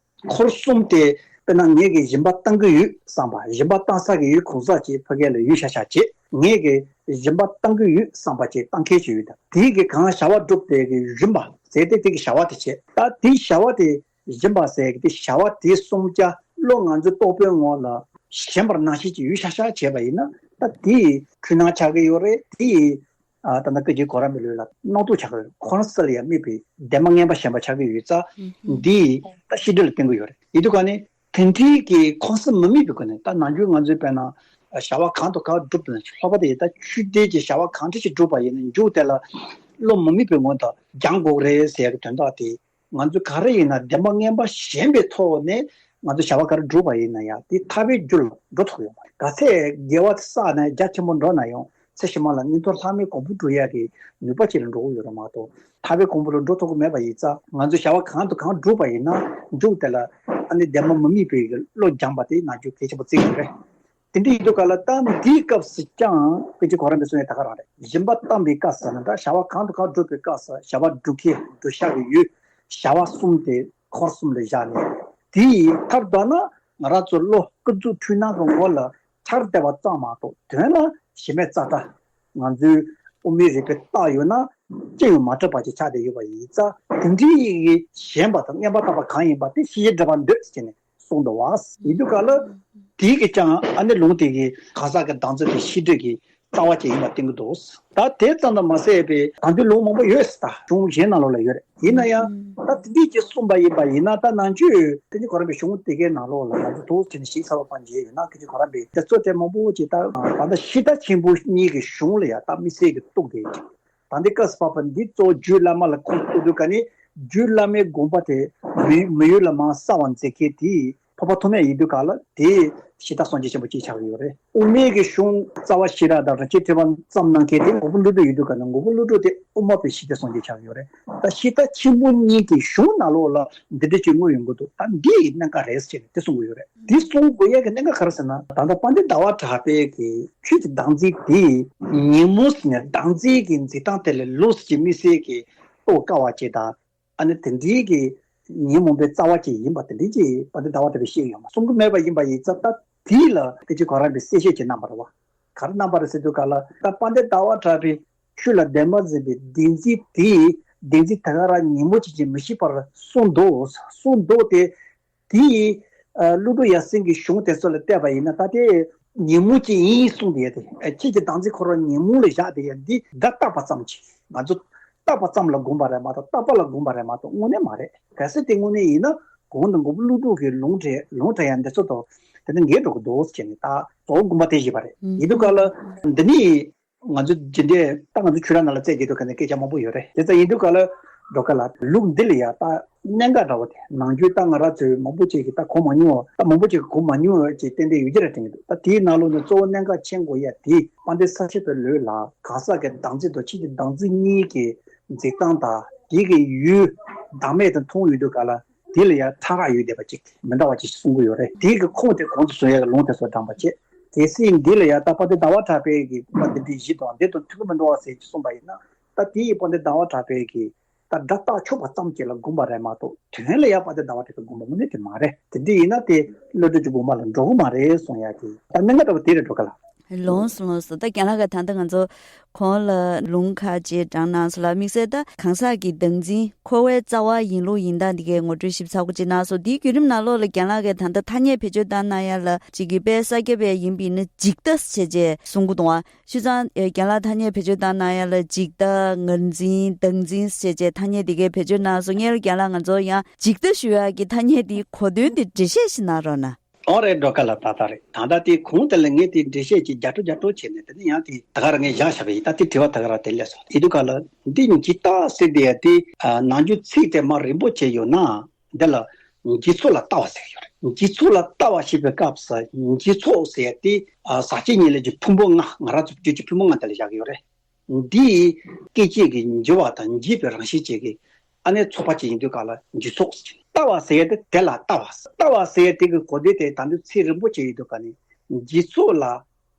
འཁོར་གསུམ་དེ་དཔེར་ན་ངས་ཀྱི་སྦྱིན་པ་བཏང་གི་ཡོད་བསམ་པ། སྦྱིན་པ་བཏང་ས་གི་ཡུལ་གང་ཟག་ཅིག་ཕ་གི་ལ་ཡོད་ཤག་ཤག་བྱས། ངས་ཀྱི་སྦྱིན་པ་བཏང་གི་ཡོད་བསམ་པ་ཅིག་བཏང་མཁན་ཅིག་ཡོད་ད། དེའི་གི་གང་བྱ་བ་སྒྲུབ་དེ་གི་རིམ་པ་ཟེར་ཏེ། དེ་གི་བྱ་བ་དེ་བྱས། ད་དེའི་བྱ་བ་དེ་སྦྱིན་པ་ཟེར་གི་དེ་བྱ་བ་དེ་གསུམ་ཀ་བློ་ང་ཚོའི་རྟོག་པའི་ངོ་ལ་ཞེན་པར་སྣང་ཤས་ཅིག་ཡོད་ཤག་ཤག་བྱས་པ་ཡིན་ན། ད་དེ་འཁྲུལ་སྣང་ཆགས་ཀྱི་ཡོད་རེད། དེ་ཨ་ད་ལྟ་སྐད་ཅིག་གོ་རམས་པའི་ལུགས་ལ་རྣམ་རྟོག་ཆགས་ཀྱི་ཡོད་རེད། འཁོར་གསུམ་ལ་ཡང་དམིགས་པའི་བདེན་པ་ངན་པ་ཞེན་པ་ཆགས་ཀྱི་ཡོད་ཙང་། འདི་ད་ཤེས་སྒྲིབ་ལ་བརྟེན་གྱི་ཡོད་རེད། ཡིན་དུས་ག་ནས་དེ་འདྲའི་གི་འཁོར་གསུམ་མི་དམིགས་པའི་སྒོ་ནས། ད་ནམ་རྒྱུན་ང་ཚོས་དཔེར་ན་བྱ་བ་གང་དང་གང་བསྒྲུབ་དང་། ལྷག་པར་དུ་ཡིན་ད་ཆོས་འབྲེལ་གྱི་བྱ་བ་གང་འདྲ་ཞིག་བསྒྲུབ་པ་ཡིན་ན། མཇུག་དེ་ལ་བློ་མི་དམིགས་པའི་ངང་དུ་སྦྱང་དགོས་རེད་ཟེར་ཡ་གི་དོན་དག་དེ། ང་ཚོས་ག་རེ་ཡིན་ན་བདེན་པ་ངན་པ་ཞེན་པའི་ཐོག་ནས་ང་ཚོས་བྱ་བ་ག་རེ་བསྒྲུབ་པ་ཡིན་ན་ཡང་དེ་ཐར་པའི་རྒྱུ་ལ་འགྲོ་ཐུབ་ཡོང་བ་རེད། ག་ཚད་དགེ་བ་བསགས་ནས་རྒྱ་ཆེན་པོ་འགྲོ་ན་ཡང་། ཚེ་ཕྱི་མ་ལ་མངོན་མཐོ་ལྷ་མིའི་གོ་འཕང་སྒྲུབ་ཡག་གི་ནུས་པ་ཅིག་ལ་འགྲོ་གི་ཡོད་རེད་མ་གཏོགས། ཐར་པའི་གོ་འཕང་ལ་འགྲོ་ཐུབ་ཀྱི་མེད་པ་ཡིན་ཙང་། ང་ཚོས་བྱ་བ་གང་དང་གང་བསྒྲུབས་པ་ཡིན་ན་མཇུག་དེ་ལ་ཨ་ནི་བདེན་པ་མི་དམིགས་པའི་བློ་སྦྱངས་པ་དེ་ནམ་རྒྱུན་གལ་ཆེན་པོ་བརྩི་གི་ཡོད་རེད། དེ་འདྲ་ཡིན་དུས་ག་ལ་ད་འདིའི་སྐབས་སུ་ཀྱང་སྐད་ཅིག་གོ་རམས་པས་གསུངས་ཡ་ད་ག་རང་རེད། སྦྱིན་པ་བཏང་བའི་སྐབས་སུ་ན། ད་བྱ་བ་གང་དང་གང་བསྒྲུབ་པའི་སྐབས་སུ་བྱ་བ་སྒྲུབ་མཁན་སྒྲུབ་བྱ་གི་ཡུལ་བྱ་བ་གསུམ་དེ་འཁོར་གསུམ་ལ་བཞག་ནས། དེའི་མཐར་ལྡོག་ན་ང་རང་ཚོ་བློ་ཀུན་རྫོབ་འཁྲུལ་སྣང་གི་ངོ་ལ་འཆར་བསྡད་པ་ཙམ་མ་གཏོགས། དོན་ལ་གཞི་མེད་རྩ་བྲལ། ང་ཚོའི་དབུ་མའི་རིགས་པས་བརྟགས་ཡོད་ན་ཅི་ཡང་མ་གྲུབ་པ་ཅིག་ཆགས་བསྡད་ཡོད་པ་ཡིན་ཙང་། དེ་འདྲའི་ཡི་གེ་ཞེན་པ་དང་ངན་པ་བཏགས་པ་གང་ཡིན་པ་དེ་ཤེས་བྱའི་སྒྲིབ་པ་འདོད་ཟེར་ནས་གསུངས་འདུག་བ། ཡིན་དུས་ག་ལ་དེའི་གི་ཀྱང་ཨ་ནི་ལུང་དེ་གི་གང་ཟག་གི་བདག་འཛིན་དེ་ཤེས་སྒྲིབ་ཀྱི་རྩ་བ་ཅན་ཡིན་པ་བསྟན་གྱི་འདུག་ད་དེ་ཙམ་དུ་མ་ཟད་པའི་དང་དུ་ལུང་མང་པོ་ཡོད་ཟེར། ད་གཞུང་གཞན་ནང་ལོགས་ལ་ཡོད་རེད། ཡིན་ན་ཡང་ད་དེ་འདྲས་ཅིག་གསུངས་པ་ཡིན་པ་ཡིན་ན། ད་ནང་ཆོས་དེ་ནི་གོ་རམས་པའི་གཞུང་དེ་གའི་ནང་ལོགས་ལ་ང་ཚོ་ཐུགས་བྱས་ནས་ཞིབ་ཚགས་པོ་ཕར་མཇལ་ཡོད་ན། སྐད་ཅིག་གོ་རམས་པའི་དེ་ཚོ་དེ་མང་པོ་ཅིག་ད་ད་ལྟ་ཤིང་རྟ་ཆེན་པོ་གཉིས་ཀྱི་གཞུང་ལ་ཡང་ད་དམིགས་བསལ་གྱི་གཏུགས་དེ་ཅིག་ད་འདི་སྐབས་སུ་བབ་པ་འདི་གཙོ་བོ་རྒྱུད་བླ་མ་ལ་ཁོང་གཏུགས་དུས་ག་ནས་རྒྱུད་བླ་མའི་དགོངས་པ་དེ་མི་མི་ཡུལ་ལ་མར་གསལ་བར་མཛད་མཁན་དེ་འཕགས་པ་ཐོགས་མེད་ཡིན་དུས་ག་ལ་དེ་ཤིང་རྟ་སངས་རྒྱས་ཆེན་པོ་གཅིག་ཆགས་ཀྱི་ཡོད་རེད། དབུ་མའི་གི་གཞུང་རྩ་བ་ཤེས་རབ་དང་རིན་ཆེན་ཐེག་པ་བརྩམས་གནང་མཁན་དེ་མགོན་པོ་ཀླུ་སྒྲུབ་ཡིན་དུས་ག་ནས་མགོན་པོ་ཀླུ་སྒྲུབ་དེ་དབུ་མ་པའི་ཤིང་རྟ་སངས་རྒྱས་ཆགས་ཀྱི་ཡོད་རེད། ད་ཤིང་རྟ་ཆེན་པོ་གཉིས་ཀྱི་གཞུང་ནང་ལོགས་ལ་འདི་འདྲ་ཅིག་དངོས་ཡོང་གི་འདུག་ད་འདི་ཡི་གནད་འགག་རེད་ཟེར་ནས་དེ་གསུང་གི་ཡོད་རེད། འདི་གསུང་དགོས་ཡས་ཀྱི་གནད་འགག་ག་རེ་ཟེར་ན། ད་ལྟ་དཔལ་ལྡན་ཟླ་བ་གྲགས་པས་ཀྱི་ཆོས་ཀྱི་བདག་འཛིན་དེ་ཉོན་མོངས་ཟེར་ནས་བདག་འཛིན་གྱི་འཛིན་སྟངས་དེ་ལ་ལོགས་སུ་ཅིག་དམིགས་བསལ་གྱི་རྟོགས་དཀའ་བ་ཅིག་དང་། ཨ་ནི་དེ་འདྲའི་གི་ཉོན་མོངས་པའི་རྩ་བ་ཅིག་ཡིན་པ་དེ་འདྲའི་ཅིག་དཔལ་ལྡན་ཟླ་བ་གྲགས་པས་བཤད་ཡོད་མ་གསུང་གི་མེད་པ་ཡིན་པ་ཡིན་ཙང་། ད་དེ་ལ་སྐད་ཅིག་གོ་རམས་པས་གསལ་བཤད་ཅིག་གནང་བ་རེད་བ། ག་རེ་གནང་བ་རེད་ཟེར་དུས་ག་ལ། ད་དཔལ་ལྡན་ཟླ་བ་གྲགས་པས་ཆོས་ལ་བདེན་པར་འཛིན་པའི་བདེན་འཛིན་དེ་བདེན་འཛིན་དེ་ག་རང་ཉོན་མོངས་ཅན་གྱིས་མི་ཤེས་པར་གསུངས་འདུག་གསུངས་འདུག་སྟེ། དེ་ཡིས་ཀླུ་སྒྲུབ་ཡབ་སྲས་ཀྱི་གཞུང་དེ་ཚོ་ལ་བལྟས་པ་ཡིན་ན། ད་དེ་ཉོན་མོངས་ཅན་ཡིན་གསུངས་དེ་ཡོད་དེ། ཁྱེད་ཀྱི་བདག་འཛིན་ཁོ་རང་ཉོན་མོངས་ལ་བཞག་དེ་ཡོད། འདི་བརྡ་བཏགས་པ་ཙམ་གྱིས། ང་ཚོ་བཏགས་པ་ཙམ་ལ་དགོངས་པ་རེད་མ་གཏོགས། བཏགས་པ་ལ་དགོངས་པ་རེད་མ་གཏོགས་དངོས་གནས་མ་རེད། གལ་སྲིད་དེ་དངོས་གནས་ཡིན་ན། གོང་དུ་མགོན་པོ་ཀླུ་སྒྲུབ་ཀྱི་ལུང་འདྲེན་ལུང་འདྲེན་ཡ་འདི་ཚོ་དང་དེ་ནི་འགལ་འགྲོ་གི་འདུག་ཟེར་ནས། ད་གཙོ་བོ་དགོངས་པ་དེ་བཞེས་པ་རེད། ཡིན་དུས་ག་ལ་འདི་ནི། ང་ཚོ་ཇི་འདྲའི་ད་ང་ཚོ་ཆོས་ར་ནང་ལ་རྩད་བཅད་དུས་ག་ནས་སྐད་ཆ་མང་པོ་ཡོད་རེད། དེ་ཙམ་ཡིན་དུས་ག་ལ་འགྲོ་ག་ལ་ལུགས་འདི་ལ་ཡ་ད་གནད་འགག་འདྲ་བོ་དེ། ནམ་རྒྱུན་ད་ང་རང་ཚོའི་མང་པོ་ཅིག་གིས་ད་གོ་མ་མྱོང་བ། ད་མང་པོ་ཅིག་གིས་གོ་མ་མྱོང་བ་ཅིག་ཏན་ཏན་ཡོད་ཀྱི་རེད་དྲན་གྱི་འདུག་ད་དེའི་ནང་ལོགས་ནས་གཙོ་བོ་གནད་འགག་མཁྱེན་དགོས་ཡ་དེ། དཔལ་ལྡན་ས་སྐྱ་པའི་ལུགས་ལ་གང་ཟག་གི་བདག་འཛིན་དང་ཆོས་ཀྱི་བདག་འཛིན་གཉིས་ཀྱི་འཛིན་སྟངས་དང་། དེ་གི་ཡུལ་བདག་མེད་དུ་མཐོང་ཡོང་དུས་ག་ལ། དེ་ལ་ཡང་ཕྲ་རགས་ཡོད་བསྡད་པ་ཅིག་མི་འདྲ་བ་ཅིག་གསུང་གི་ཡོད་རེད། དེའི་གི་ཁུངས་དེ་གོང་དུ་སོང་ཡ་གི་ལུང་དེ་ཚོ་དྲངས་པ་བྱས། གལ་སྲིད་འདི་ལ་ཡང་ད་དཔལ་ལྡན་ཟླ་བ་གྲགས་པའི་གི་བཀའ་འདི་འདྲའི་བཞི་དང་འདི་དང་མཐུན་གི་མི་འདུག་བ་ཟེར་གྱི་གསུངས་པ་ཡིན་ན། ད་དེ་ཡི་དཔལ་ལྡན་ཟླ་བ་གྲགས་པའི་གི་ད་སྒྲ་རྟགས་ཆོད་པ་ཙམ་ཅིག་ལ་དགོངས་པ་རེད་མ་གཏོགས། དོན་ལ་ཡང་དཔལ་ལྡན་ཟླ་བ་གྲགས་པའི་དགོངས་པ་དངོས་གནས་དེ་མ་རེད། དེ་འདྲ་ཡིན་ན་དེ་བློ་གྲོས་ཀྱི་དགོངས་པ་ལ་འགྲོ་གི་མ་རེད་གསུང་ཡ་གི་ད་གནད་འགག་འདྲ་བོ་དེ་རེད། འགྲོ་ག་ལ། ལོངས་སོ་ལོངས་སོ། ད་རྒན་ལགས་ཀྱིས་ད་ལྟ་ང་ཚོ་གོང་ལ་ལུང་ཁག་ཅིག་དྲངས་གནང་སོང་ལ། དམིགས་བསལ་ད་གང་ཟག་གི་བདག་འཛིན་འཁོར་བའི་རྩ་བ་ཡིན་ལུགས་ཡིན་སྟངས་འདི་གའི་ངོ་སྤྲོད་ཞིབ་ཚགས་པོ་ཅིག་གནང་སོང་། དེའི་བརྒྱུད་རིམ་ནང་ལོགས་ལ་རྒན་ལགས་ཀྱིས་ད་ལྟ་ཐ་སྙད་བེད་སྤྱོད་བཏང་གནང་ཡ་ལ་ཅིག་གི་དཔེ་ས་སྐྱ་པའི་ཡིན་པ་ཡིན་ན་འཇིག་ལྟ་ཟེར་བྱས་གསུང་གི་འདུག་ཨ། བྱས་ཙང་རྒན་ལགས་ཐ་སྙད་བེད་སྤྱོད་བཏང་གནང་ཡ་ལ་འཇིག་ལྟ། ངར་འཛིན། བདག་འཛིན་ཟེར་བྱས་ཐ་སྙད་འདི་གའི་བེད་སྤྱོད་གནང་སོང་། སྔོན་ལ་རྒན་ལགས་ང་ཚོ་ཡང་འཇིག་ལྟ་ཞུ་ཡ་གི་ཐ་སྙད་འདིའི་གོ་དོན་འདི་འགྲེལ་བཤད་ཞིག་གནང་རོགས་གནང་། ཨོ་རེད། སྒྲོལ་དཀར་ལགས། ཏག་ཏག་རེད། ད་ལྟ་དེ་གོང་དེ་ལ་ངས་དེ་འགྲེལ་བཤད་ཅིག་རྒྱག་འགྲོ་རྒྱག་འགྲོ་བྱས་ནས། དེ་ནས་ཡང་དེ་ད་ག་རང་ངས་བཞག་བཞག་པ་ཡིན། ད་དེ་དྲི་བ་ད་ག་རང་དེ་སླེབས་སོང་། ཡིན་དུས་ག་ལ་འདི་འཇིག་ལྟ་ཟེར་དེ་ཡ་དེ་ཨ་ནང་ཆོས་ཚིག་དེ་མ་རིང་པོ་བྱས་ཡོད་ན་འདི་ལ་འཇིག་ཚོགས་ལ་ལྟ་བ་ཟེར་གྱི་ཡོད་རེད། འཇིག་ཚོགས་ལ་ལྟ་བ་ཞེས་པའི་སྐབས་སུ་འཇིག་ཚོགས་ཟེར་ཡ་དེ་ཨ་ཟག་བཅས་གཉིས་ལས་ཀྱི་ཕུང་པོ་ལྔ། ང་རང་ཚོ་བརྗོད་ཀྱི་ཕུང་པོ་ལྔ་དེ་ལ་བཞག་གི་ཡོད་རེད། འདི་སྐད་ཅིག་གིས་འཇིག་པ་དང་འཇིག་པའི་རང་བཞིན་ཅན་གྱི་ཨ་ནི་ཚོགས་པ་ཅིག་ཡིན་དུས་ག་ལ་འཇིག་ཚོགས་ཟེར། ལྟ་བ་ཟེར་ཡ་དེ་དེ་ལ་ལྟ་བ། ལྟ་བ་ཟེར་ཡ་དེ་གི་གོ་དོན་དེ་ད་དུང་ཚིག་རིང་པོ་བྱས་ཡོད་དུས་ག་ནས་འཇིག་ཚོགས་ལ་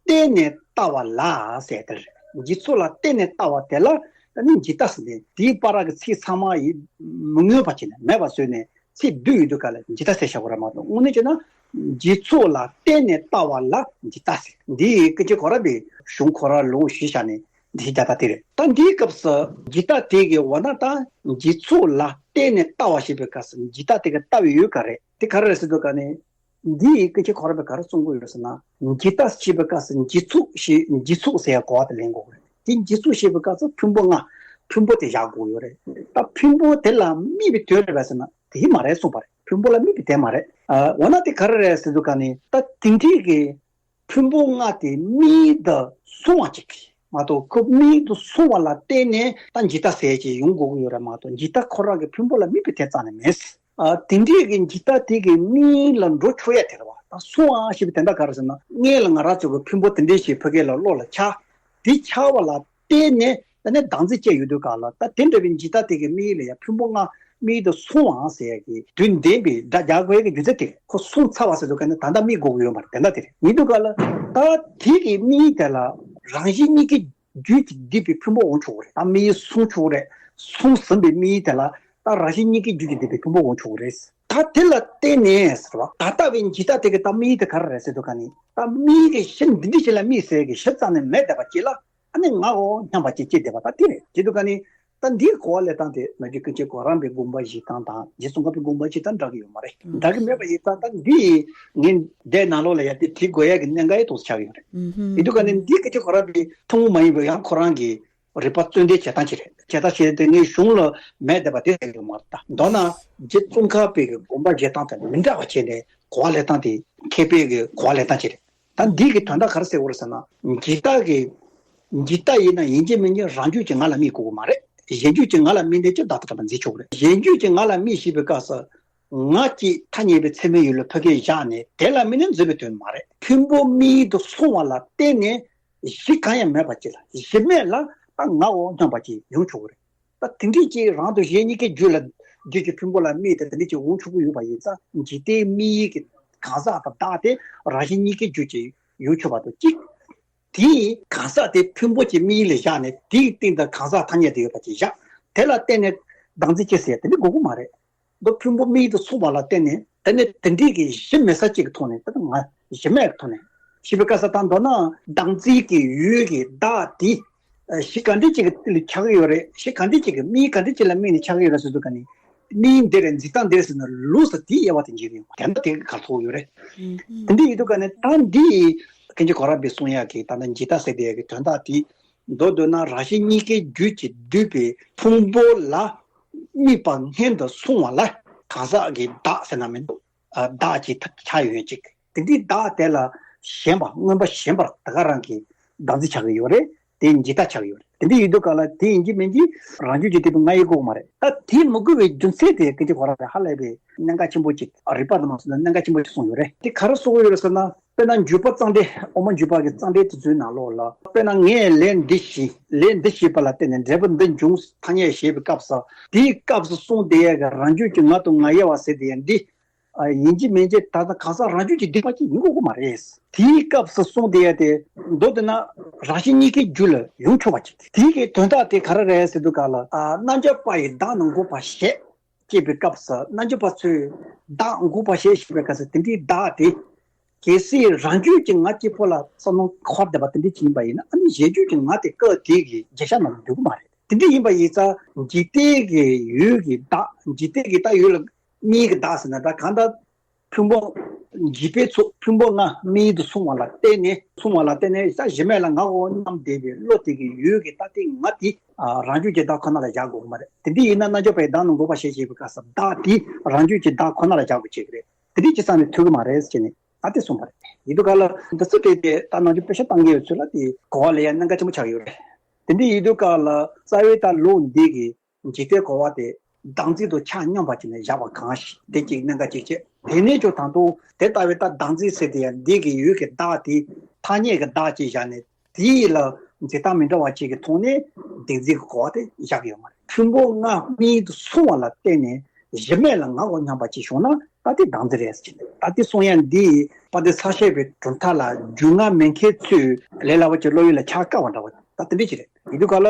བརྟེན་ནས་ལྟ་བ་ལ་ཟེར་ཡ་དེ་རེད། འཇིག་ཚོགས་ལ་བརྟེན་ནས་ལྟ་བ་དེ་ལ་ཨ་ནི་འཇིག་ལྟ་ཟེར་ནས། དེའི་བར་གྱི་ཚིག་ཚང་མ་ཡིས་མི་མངོན་པ་བྱས་ནས་མེད་པ་བཟོས་ནས། ཚིག་བསྡུས་ཡོད་དུས་ག་ལ་འཇིག་ལྟ་ཟེར་བཞག་པ་རེད་མ་གཏོགས། དངོས་གནས་བྱས་ན་འཇིག་ཚོགས་ལ་བརྟེན་ནས་ལྟ་བ་ལ་འཇིག་ལྟ་ཟེར། འདི་ཡི་སྐད་ཆ་གོ་ར་པའི་གཞུང་ཁོ་ར་ལོག་གཞི་བཞག་ནས་འདི་བཞག་པ་དེ་རེད། ད་འདིའི་སྐབས་སུ་འཇིག་ལྟ་དེ་གི་འོ་ན་ད་འཇིག་ཚོགས་ལ་བརྟེན་ནས་ལྟ་བ་ཞེས་པའི་སྐབས་སུ་འཇིག་ལྟ་དེ་གི་ལྟ་བའི་ཡུལ་ག་རེད། དེ་ག་རེ་རེད་ཟེར་དུས་ག་ནས། འདི་ཡི་སྐད་ཆ་གོ་ར་པས་ག་རེ་གསུང་གི་ཡོད་ཟེར་ན། འཇིག་ལྟ་ཞེས་པའི་སྐབས་སུ་འཇིག་ཚོགས་ཞེས། འཇིག་ཚོགས་ཟེར་ཡ་གོ་བ་དེ་ལེན་དགོས་རེད། དེ་འཇིག་ཚོགས་ཞེས་པའི་སྐབས་སུ་ཕུང་པོ་ལྔ། ཕུང་པོ་དེ་བཞག་དགོས་ཡོད་རེད། ད་ཕུང་པོ་དེ་ལ་དམིགས་པའི་དོན་རེད་པས་ཟེར་ན་དེ་མ་རེད་གསུངས་པ་རེད། ཕུང་པོ་ལ་དམིགས་པའི་དོན་མ་རེད། ཨ་འོ་ན་དེ་ག་རེ་རེད་ཟེར་དུས་ག་ནས། ད་དེ་འདྲའི་གི་ཕུང་པོ་ལྔ་དེ་དམིགས་ཡུལ་དུ་སོང་བ་ཅིག་མ་གཏོགས། ཁོ་དམིགས་ཡུལ་དུ་སོང་བ་ལ་བརྟེན་ནས་ད་འཇིག་ལྟ་ཟེར་ཅིག་ཡོང་དགོས་ཀྱི་ཡོད་རེད་མ་གཏོགས། འཇིག་ལྟ་ཁོ་རང་གི་ཕུང་པོ་ལ་དམིགས་པའི་དོན་རྩ་ནས་མེད། ཨ་དེ་འདྲའི་གི་འཇིག་ལྟ་དེ་གི་དམིགས་ཡུལ་ལ་འགྲོ་ཆོག་ཡ་དེ་རེད་བ། ད་སོང་བ་ཞེས་པའི་དོན་དག་ག་རེ་ཟེར་ན། སྔོན་ལ་ང་རང་ཚོ་གི་ཕུང་པོ་དེ་འདྲའི་ཞིག་ཕ་གི་ལ་བློ་ལ་འཆར། དེ་འཆར་བ་ལ་བརྟེན་ནས་ད་ནི་བདག་འཛིན་བྱས་ཡོད་དུས་ག་ལ། ད་དེ་འདྲ་བའི་འཇིག་ལྟ་དེ་གི་དམིགས་ཡུལ་ལ་ཡ་ཕུང་པོ་ལྔ་དམིགས་ཡུལ་དུ་སོང་བ་ཟེར་ཡ་གི་དོན་ལྡན་པའི་སྒྲ་རྒྱག་དགོས་ཡ་གི་རྒྱུ་མཚན་དེ་རེད། ཁོ་སོང་ཚར་བ་ཟེར་དུས་ག་ནས་ད་ལྟ་དམིགས་དགོས་ཀྱི་ཡོད་མ་རེད། དེ་འདྲ་དེ་རེད། ཡིན་དུས་ག་ལ་ད་དེ་གི་དམིགས་ཡུལ་དེ་ལ་རང་བཞིན་གཉིས་ཀའི་རྒྱུད་ཀྱིས་བསྡུས་པའི་ཕུང་པོ་འོང་ཆོག་གི་རེད། ད་དམིགས་ཡུལ་སོང་ཆོག་གི་རེད། སོང་ཟིན་པའི་དམིགས་ཡུལ་དེ་ལ་ད་རང་བཞིན་གཉིས་ཀའི་རྒྱུད་ཀྱིས་བསྡུས་པའི་ཕུང་པོ་འོང་ཆོག་གི་རེད། ད་དེ་ལ་བརྟེན་ནས་ཟེར་བ། ད་ལྟ་བའི་འཇིག་ལྟ་དེ་གི་ད་དམིགས་ཡུལ་དེ་ག་རེ་རེད་ཟེར་དུས་ག་ནས། ད་དམིགས་ཡུལ་གྱི་གཞི་འདི་འདྲ་ཞིག་ལ་དམིགས་ཟེར་གྱི་གཞི་རྩ་ནས་མེད་བསྡད་པ་ཅིག་ལ། ཨ་ནི་ངའོ་སྙམ་པ་ཅིག་སྐྱེས་བསྡད་པ་ད་དེ་རེད། བྱེད་དུས་ག་ནས་ད་འདིའི་གོ་བ་ལེན་སྟངས་དེ་ནམ་རྒྱུན་ཀུན་མཁྱེན་གོ་རམས་པའི་དགོངས་པ་བཞེས་སྟངས་དང་རྗེ་ཙོང་ཁ་པའི་དགོངས་པ་བཞེས་སྟངས་འདྲ་གི་ཡོད་མ་རེད། འདྲ་གི་མེད་པ་ཡིན་ཙང་། ད་འདི་ངས་འདི་ནང་ལོགས་ལ་ཡ་དེ་བྲིས་དགོས་ཡ་གི་གནད་འགག་ཡི་ཐོག་ཆགས་ཡོད་རེད། ཡིན་དུས་ག་ནས་འདི་ཀུན་མཁྱེན་གོ་རམས་པའི་ཐུན་མོང་མ་ཡིན་པའི་ཡང་ཁོ་རང་གི་རིག་པ་གཙོ་འདོན་བྱེད་སྟངས་ཅིག་རེད། བྱེད་སྟངས་ཅིག་རེད། དེ་ངས་གཞུང་ལ་མེད་བསྡད་པ་དེ་ཟེར་གི་ཡོད་མ་རེད། ད་མདོར་ན་རྗེ་ཙོང་ཁ་པའི་གི་དགོངས་པ་བཞེས་སྟངས་དང་མི་འདྲ་བ་བྱས་ནས་གོ་བ་ལེན་སྟངས་དེ་མཁས་པའི་གི་གོ་བ་ལེན་སྟངས་ཅིག་རེད། ད་འདི་གི་དོན་དག་ག་རེ་ཟེར་དགོས་རེད་ཟེར་ན། འཇིག་ལྟ་གི་འཇིག་ལྟ་ཡིན་ན་ཡིན་གཅིག་མིན་གཅིག་རང་རྒྱུད་ཀྱི་ངང་ལ་དམིགས་དགོས་ཀྱི་མ་རེད། གཞན་རྒྱུད་ཀྱི་ངང་ལ་དམིགས་ནས་ཀྱང་བདག་ལྟ་གྲུབ་པ་འཛིན་ཆོག་གི་རེད། གཞན་རྒྱུད་ཀྱི་ངང་ལ་དམིགས་ཞེས་པའི་སྐབས་སུ། ང་གཅིག་ཐ་སྙད་པའི་ཚད་མའི་ཡུལ་ལ་ཕ་གིར་བཞག་ནས་དེ་ལ་དམིགས་ནས་འཛིན་པའི་དོན་མ་རེད། ཕུང་པོ་དམིགས་ཡུལ་དུ་སོང་བ་ལ་བརྟེན་ནས་གཞི་གང་ཡང་མེད་པ་ཅིག་ལ། གཞི་མེད་ལ་ད་ངའོ་སྙམ་པ་ཅིག་ཡོང་ཆོག་གི་རེད། ད་དེ་འདྲས་ཅིག་རང་དང་གཞན་གཉིས་ཀའི་རྒྱུད་ལ། རྒྱུད་ཀྱི་ཕུང་པོ་ལ་དམིགས་ཏེ་དེ་འདྲས་ཅིག་འོང་ཆོག་གི་ཡོད་པ་ཡིན་ཙང་། འཇིག་ལྟའི་དམིགས་ཡུལ་གྱི་གང་ཟག་དང་བདག་དེ་རང་བཞིན་གཉིས་ཀའི་རྒྱུད་ཅིག་ཡོང་ཆོག་པ་དང་གཅིག་དེའི་གང་ཟག་དེ་ཕུང་པོ་གཅིག་དམིགས་ཡུལ་ལ་བཞག་ནས། དེའི་སྟེང་དུ་གང་ཟག་ཐ་སྙད་དུ་ཡོད་པ་ཅིག་བཞག་དེ་ལ་བརྟེན་ནས་བདག་འཛིན་བྱེད་ཟེར་དེ་འདྲ་དགོས་ཀྱི་མ་རེད། མདོར་ཕུང་པོ་དམིགས་ཡུལ་དུ་སོང་བ་ལ་བརྟེན་ནས། དེ་ནས་དེ་འདྲའི་གི་གཞི་མེད་ས་གཅིག་གི་ཐོག་ནས། ད་ང་གཞི་མེད་ཀྱི་ཐོག་ནས་ཞེས་པའི་སྐབས་སུ། ད་མདོར་ན་བདག་འཛིན་གྱི་ཡུལ་གྱི་བདག་དེ་གཞི་ག་འདྲ་ཅིག་གི་ལ་ཆགས་ཀྱི་ཡོད་རེད། གཞི་ག་འདྲ་ཅིག་གི་དམིགས་ཡུལ་ག་འདྲ་ཅིག་ལ་དམིགས་ནས་ཆགས་ཀྱི་ཡོད་རེད་ཟེར་དུས་ག་ནས། དམིགས་ཡུལ་འདི་རེད། འཛིན་སྟངས་འདི་རེད་ཟེར་ན་ལོགས་སུ་དེའི་དབྱེ་བ་དེ་འབྱེད་ཀྱི་ཡོད་མ་རེད། དེ་འདྲ་དེ་ག་ཐུག་ཡོད་རེད། དེ་འདྲ་ཡིན་དུས་ག་ནས་ད་འདི་ཀུན་མཁྱེན་གོ་རམས་པས་གསུང་ཡག་གི་ད་ལྟ་འཇིག་ལྟ་ཟེར་དེ་ཡག་གི་དོན་དག་དེ། མདོར་བསྡུས་ན་རང་བཞིན་གཉིས་ཀའི་རྒྱུད་ཀྱིས་བསྡུས་པའི་ཕུང་པོ་ལ་དམིགས་པ་སྔོན་དུ་སོང་བ་ལ་གང་ཟག་གི་བདག་ཟེར་ན་མི་འདུག་ཨ་བདག་ཅིག་ཆགས་ཡོད་ཅིག་དེ་འདྲའི་བདག་དེ་ལ་ཞེན་པ། མངོན་པ་ཞེན་པར་ད་ག་རང་གི་བདག་འཛིན་ཆགས་ཀྱི་ཡོད་རེད། དེ་འཇིག་ལྟ་ཆགས་ཀྱི་ཡོད་རེད། དེ་འདྲ་ཡིན་དུས་ག་ལ་དེ་ཡིན་གཅིག་མིན་གཅིག་རང་རྒྱུད་ཀྱི་དེ་དུ་ང་ཡི་དགོས་མ་རེད། ད་དེ་མི་དགོས་པའི་རྒྱུ་མཚན་དེ་ཀུན་མཁྱེན་གོ་རམས་པས་ཧ་ལས་པའི་གནད་འགག་ཆེན་པོ་ཅིག་རིགས་པ་དང་མ་སོང་ན་གནད་འགག་ཆེན་པོ་ཅིག་གསུངས་ཡོད་རེད། དེ་ག་རེ་གསུངས་ཡོད་རེད་ཟེར་ན། དཔེར་ན་འཇུག་པ་གཙང་སྦྲའི། འོག་མ་འཇུག་པ་གི་གཙང་སྦྲའི་དེ་ཚོའི་ནང་ལོགས་ལ། དཔེར་ན་ངས་ལས་འདི་བྱས། ལས་འདི་བྱས་པ་ལ་བརྟེན་ནས་འབྲས་བུ་འདི་འབྱུང་ཐ་སྙད་བྱས་པའི་སྐབས་སུ། དེའི་སྐབས་སུ་གསུངས་བསྡད་ཡ་གི་རང་རྒྱུད་ཀྱི་ང་དང་ང་ཡི་བ་ཟེར་བསྡད་ཡ་འདི། ཨ་ཡིན་གཅིག་མིན་གཅིག་ད་ལྟ་གང་ཟག་རང་རྒྱུད་ཀྱི་སྡིག་པ་ཅིག་ཡིན་དགོས་ཀྱི་མ་རེད། དེའི་སྐབས་སུ་གསུངས་བསྡད་ཡ་དེ་མདོར་བསྡུས་ན་རང་བཞིན་གཉིས་ཀའི་རྒྱུད་ལ་ཡོང་ཆོག་པ་ཅིག་དེའི་གི་དོན་དག་དེ་ག་རེ་རེད་ཟེར་དུས་ག་ལ། ཨ་རྣལ་འབྱོར་པ་ཡིས་བདག་ནི་འགོག་པར་བྱེད། ཅེས་པའི་སྐབས་སུ་རྣལ་འབྱོར་པ་ཚོས་བདག་འགོག་པར་བྱེད་ཞེས་པའི་སྐབས་སུ། དེ་འདྲའི་བདག་དེ་ གལ་སྲིད་རང་རྒྱུད་ཀྱི་ང་གཅིག་པོ་ལ་བསམ་བློ་འཁོར་བསྡད་པ་དེ་འདྲ་ཅིག་ཡིན་པ་ཡིན་ན། ཨ་ནི་གཞན་རྒྱུད་ཀྱི་ང་དེ་སྐབས་དེ་གི་བརྗོད་བྱ་ནང་ལ་འདུ་གི་མ་རེད། དེ་འདྲ་ཡིན་པ་ཡིན་ཙང་འཇིག་རྟེན་གྱི་ཡུལ་གྱི་བདག་འཇིག་རྟེན་གྱི་ད་ཡུལ་ལ་གཉིས་ཀྱི་བདག་ཟེར་ན། ད་གང་ལྟར་ཕུང་པོ་འཇིག་པའི་ཚོགས་ཕུང་པོ་ལྔ་དམིགས་ཡུལ་དུ་སོང་བ་ལ་བརྟེན་ནས། སོང་བ་ལ་བརྟེན་ནས་ད་གཞི་མེད་ལ་ངའོ་སྙམ་བསྡད་པའི་བློ་དེ་གི་ཡུལ་གྱི་ད་ལྟའི་ང་དེ་ཨ་རང་རྒྱུད་ཀྱི་བདག་ཁོ་ན་ལ་བཞག་དགོས་ཀྱི་མ་རེད། དེ་འདྲ་ཡིན་ན་རྣལ་འབྱོར་པའི་བདག་རྣམས་འགོག་པར་ཞེས་བྱ་བའི་སྐབས་སུ་བདག་དེ་རང་རྒྱུད་ཀྱི་བདག་ཁོ་ན་ལ་བཞག་དགོས་བྱེད་ཀྱི་རེད། དེ་འདྲ་བྱེད་ས་ནས་ཐུབ་ཀྱི་མ་རེད་ཟེར་ནས་ཨ་དེ་གསུངས་པ་རེད། ཡིན་དུས་ག་ལ་འདི་ཚོ་དེ་དེ་ད་ནང་ཆོས་དཔེ་ཆ་བཏང་གི་ཡོད་ཚུལ་ལ་དེ་གོ་བ་ལེན་ཡ་གནད་འགག་ཆེན་པོ་ཆགས་ཡོད་རེད། དེ་འདྲ་ཡིན་དུས་ག་ལ་རྩ་བའི་ད་ལུགས་འདི་གི་འཇིག་རྟེན་གོ་བ་དེ་བདག་འཛིན་དང་ཆ་སྙོམས་པ་བྱས་ནས་བཞག་པ་གང་ཞིག་དེ་གཅིག་གནད་འགག་ཅིག་བྱས། དེ་ནས་ཀྱང་ད་དུང་དེ་ལྟ་བུའི་ད་བདག་འཛིན་ཟེར་དེ་ཡང་འདི་གི་ཡུལ་གྱི་བདག་དེ་ཐ་སྙད་ཀྱི་བདག་ཅིག་བཞག་ནས། དེ་ལ་འཛིན་སྟངས་མི་འདྲ་བ་ཅིག་གི་ཐོག་ནས་བདག་འཛིན་གྱི་གོ་བ་དེ་བཞག་གི་ཡོད་མ་རེད། ཕུང་པོ་ལྔ་དམིགས་ཡུལ་དུ་སོང་བ་ལ་བརྟེན་ནས་གཞི་མེད་ལ་ངའོ་སྙམ་པ་ཅིག་བྱུང་ན་ད་དེ་བདག་འཛིན་རེད་ཟེར་གྱི་འདུག་ད་དེ་གསུང་ཡ་འདི་དཔལ་ལྡན་ས་སྐྱ་པའི་གྲུབ་མཐའ་ལ་རྒྱུས་མངའ་མེད་མཁན་ཚོས་ལས་སླ་བོ་ཅིག་ཀློག་ཡུལ་ལ་ཆགས་དཀའ་བ་འདྲ་བ་ད་དེ་འདྲ་ཅིག་རེད། ཡིན་དུས་ག་ལ་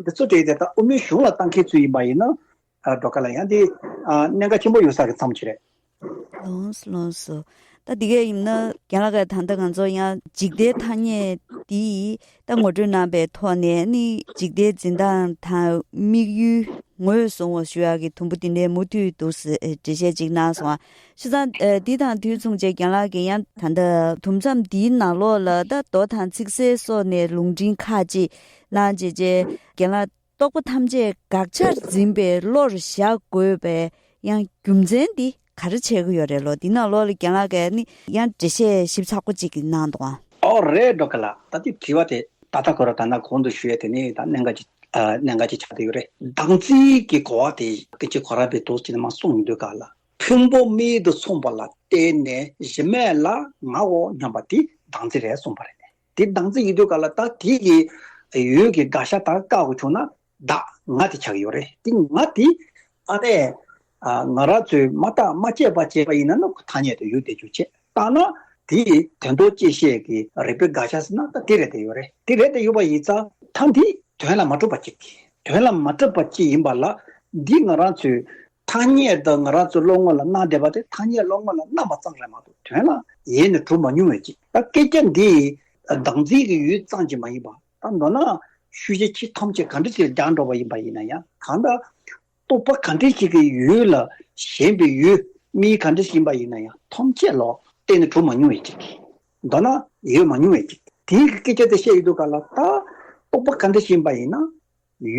འདི་ཚོ་བྲིས་ཏེ་ད་དབུ་མའི་གཞུང་ལ་བཏང་མཁན་ཚོ་ཡིན་པ་ཡིན་ན། ཨ་འགྲོ་ག་ལ་ཡང་འདི་ཨ་གནད་འགག་ཆེན་པོ་ཡོད་ས་གི་མཚམས་ཅིག་རེད། ལོངས་སོ་ལོངས་སོ། ད་འདི་གས་ཡིན་ན་རྒན་ལགས་ཀྱིས་ད་ལྟ་ང་ཚོ་ཡང་འཇིག་རྟེན་ཐ་སྙད་འདི་ད་ངོ་སྤྲོད་གནང་པའི་ཐོག་ནས་ནི་འཇིག་རྟེན་འཛིན་སྟངས་དང་དམིགས་ཡུལ་ངོས་བཟུང་བ་ཞུ་ཡག་གི་དུམ་བུ་འདི་ནས་མུ་མཐུད་དུ་འགྲེལ་བཤད་ཅིག་གནང་སོང་། བྱས་ཙང་འདི་དང་དུས་མཚུངས་བྱས་རྒན་ལགས་ཀྱིས་ཡང་ད་ལྟ་དུམ་མཚམས་འདིའི་ནང་ལོགས་ལ་ད་མདོ་དང་ཚིག་གསལ་སོགས་ནས་ལུང་འདྲེན་ཁག་ཅིག་གནང་བྱས་རྗེས་རྒན་ལགས། རྟོག་པ་ཐམས་ཅད་དགག་བྱར་འཛིན་པའི་བློར་བཞག་དགོས་པའི་ཡང་རྒྱུ་མཚན་འདི་ག་རེ་བྱེད་ཀྱི་ཡོད་རེད་ལོ། འདི་ནང་ལོགས་ལ་རྒན་ལགས་ཀྱིས་ནི་ཡང་འགྲེལ་བཤད་ཞིབ་ཚགས་པོ་ཅིག་གནང་འདུག་ཨང་། ཨོ་རེད་འགྲོ་ག་ལ། ད་ལྟའི་དྲི་བ་དེ་ད་ལྟ་ཁོ་ར་ད་ན་གོང་དུ་ཞུས་ཡ་དེ་ནི་ད་གནད་འགག་ཅིག་ཨ་གནད་འགག་ཅིག་ཆགས་བསྡད་ཡོད་རེད། བདག་འཛིན་གྱི་གོ་བ་དེ་སྐད་ཆ་ཁོ་ར་པའི་དུས་ཀྱི་ནི་མ་གསུངས་ཡོང་དུས་ག་ལ། ཕུང་པོ་དམིགས་ཡུལ་དུ་སོང་བ་ལ་བརྟེན་ནས་གཞི་མེད་ལ་ངའོ་སྙམ་པ་དེ་བདག་འཛིན་རེད་གསུངས་པ་རེད། དེ་བདག་འཛིན་ཡིན་དུས་ག་ལ་ད་དེ་གི་ཡུལ་གྱི་དགག་བྱ་དག་བཀག་དགོས་བྱུང་ན་བདག་ང་དེ་ཆགས་ཀྱི་ཡོད་རེད། དེ་ང་དེ་ཨ་ནི་ང་རང་ཚོས་མ་བརྟགས་མ་དཔྱད་པ་བྱས་པ་ཡིན་ན་ནི་ཐ་སྙད་དུ་ཡོད་བསྡད་རྒྱུ་བྱས། བརྟགས་ན་དེ་དོན་ལྡོག་བཅད་ཤེས་ཀྱི་རིགས་པའི་དགག་བྱ་ཟེར་ན་ད་དེ་རེད་བསྡད་ཡོད་རེད། དེ་རེད་བསྡད་ཡོད་པ་ཡིན་ཙང་ད་འདི་དོན་ལ་མ་གྲུབ་པ་ཅིག་དོན་ལ་མ་གྲུབ་པ་ཅིག་ཡིན་པ་ལ་འདི་ང་རང་ཚོས་ཐ་སྙད་དུ་ང་རང་ཚོའི་བློ་ངོ་ལ་སྣང་བསྡད་པ་དེ་ཐ་སྙད་བློ་ངོ་ལ་སྣང་བ་ཙམ་རེད་མ་གཏོགས་དོན་ལ་ཡེ་ནས་གྲུབ་མ་མྱོང་བའི་ཅིག་ད་སྐད་ཆ་འདི་བདག་འཛིན་གྱི་ཡུལ་ཙམ་གྱིས་མ་ཡིན་པ། ད་མདོར་ན་ཤུལ་བཞག་ཆེ་ཐམས་ཅད་ག་འདྲ་ཞིག་ལ་རྒྱག་འགྲོ་བ་ཡིན་པ་ཡིན་ན་ཡང་། གང་ལྟར་རྟོག་པ་ག་འདྲ་ཞིག་གི་ཡུལ་ལ་ཞེན་པའི་ཡུལ་དམིགས་ག་འདྲ་ཞིག་ཡིན་པ་ཡིན་ན་ཡང་ཐམས་ཅད་ལ་གཏན་ནས་གྲུབ་མ་མྱོང་བའི་ཅིག་མདོར་ན་ཡོད་མ་མྱོང་བའི་ཅིག་དེའི་སྐད་ཆ་དེ་བཤད་ཡོང་དུས་ག་ལ་ད་རྟོག་པ་ག་འདྲ་ཞིག་ཡིན་པ་ཡིན་ན།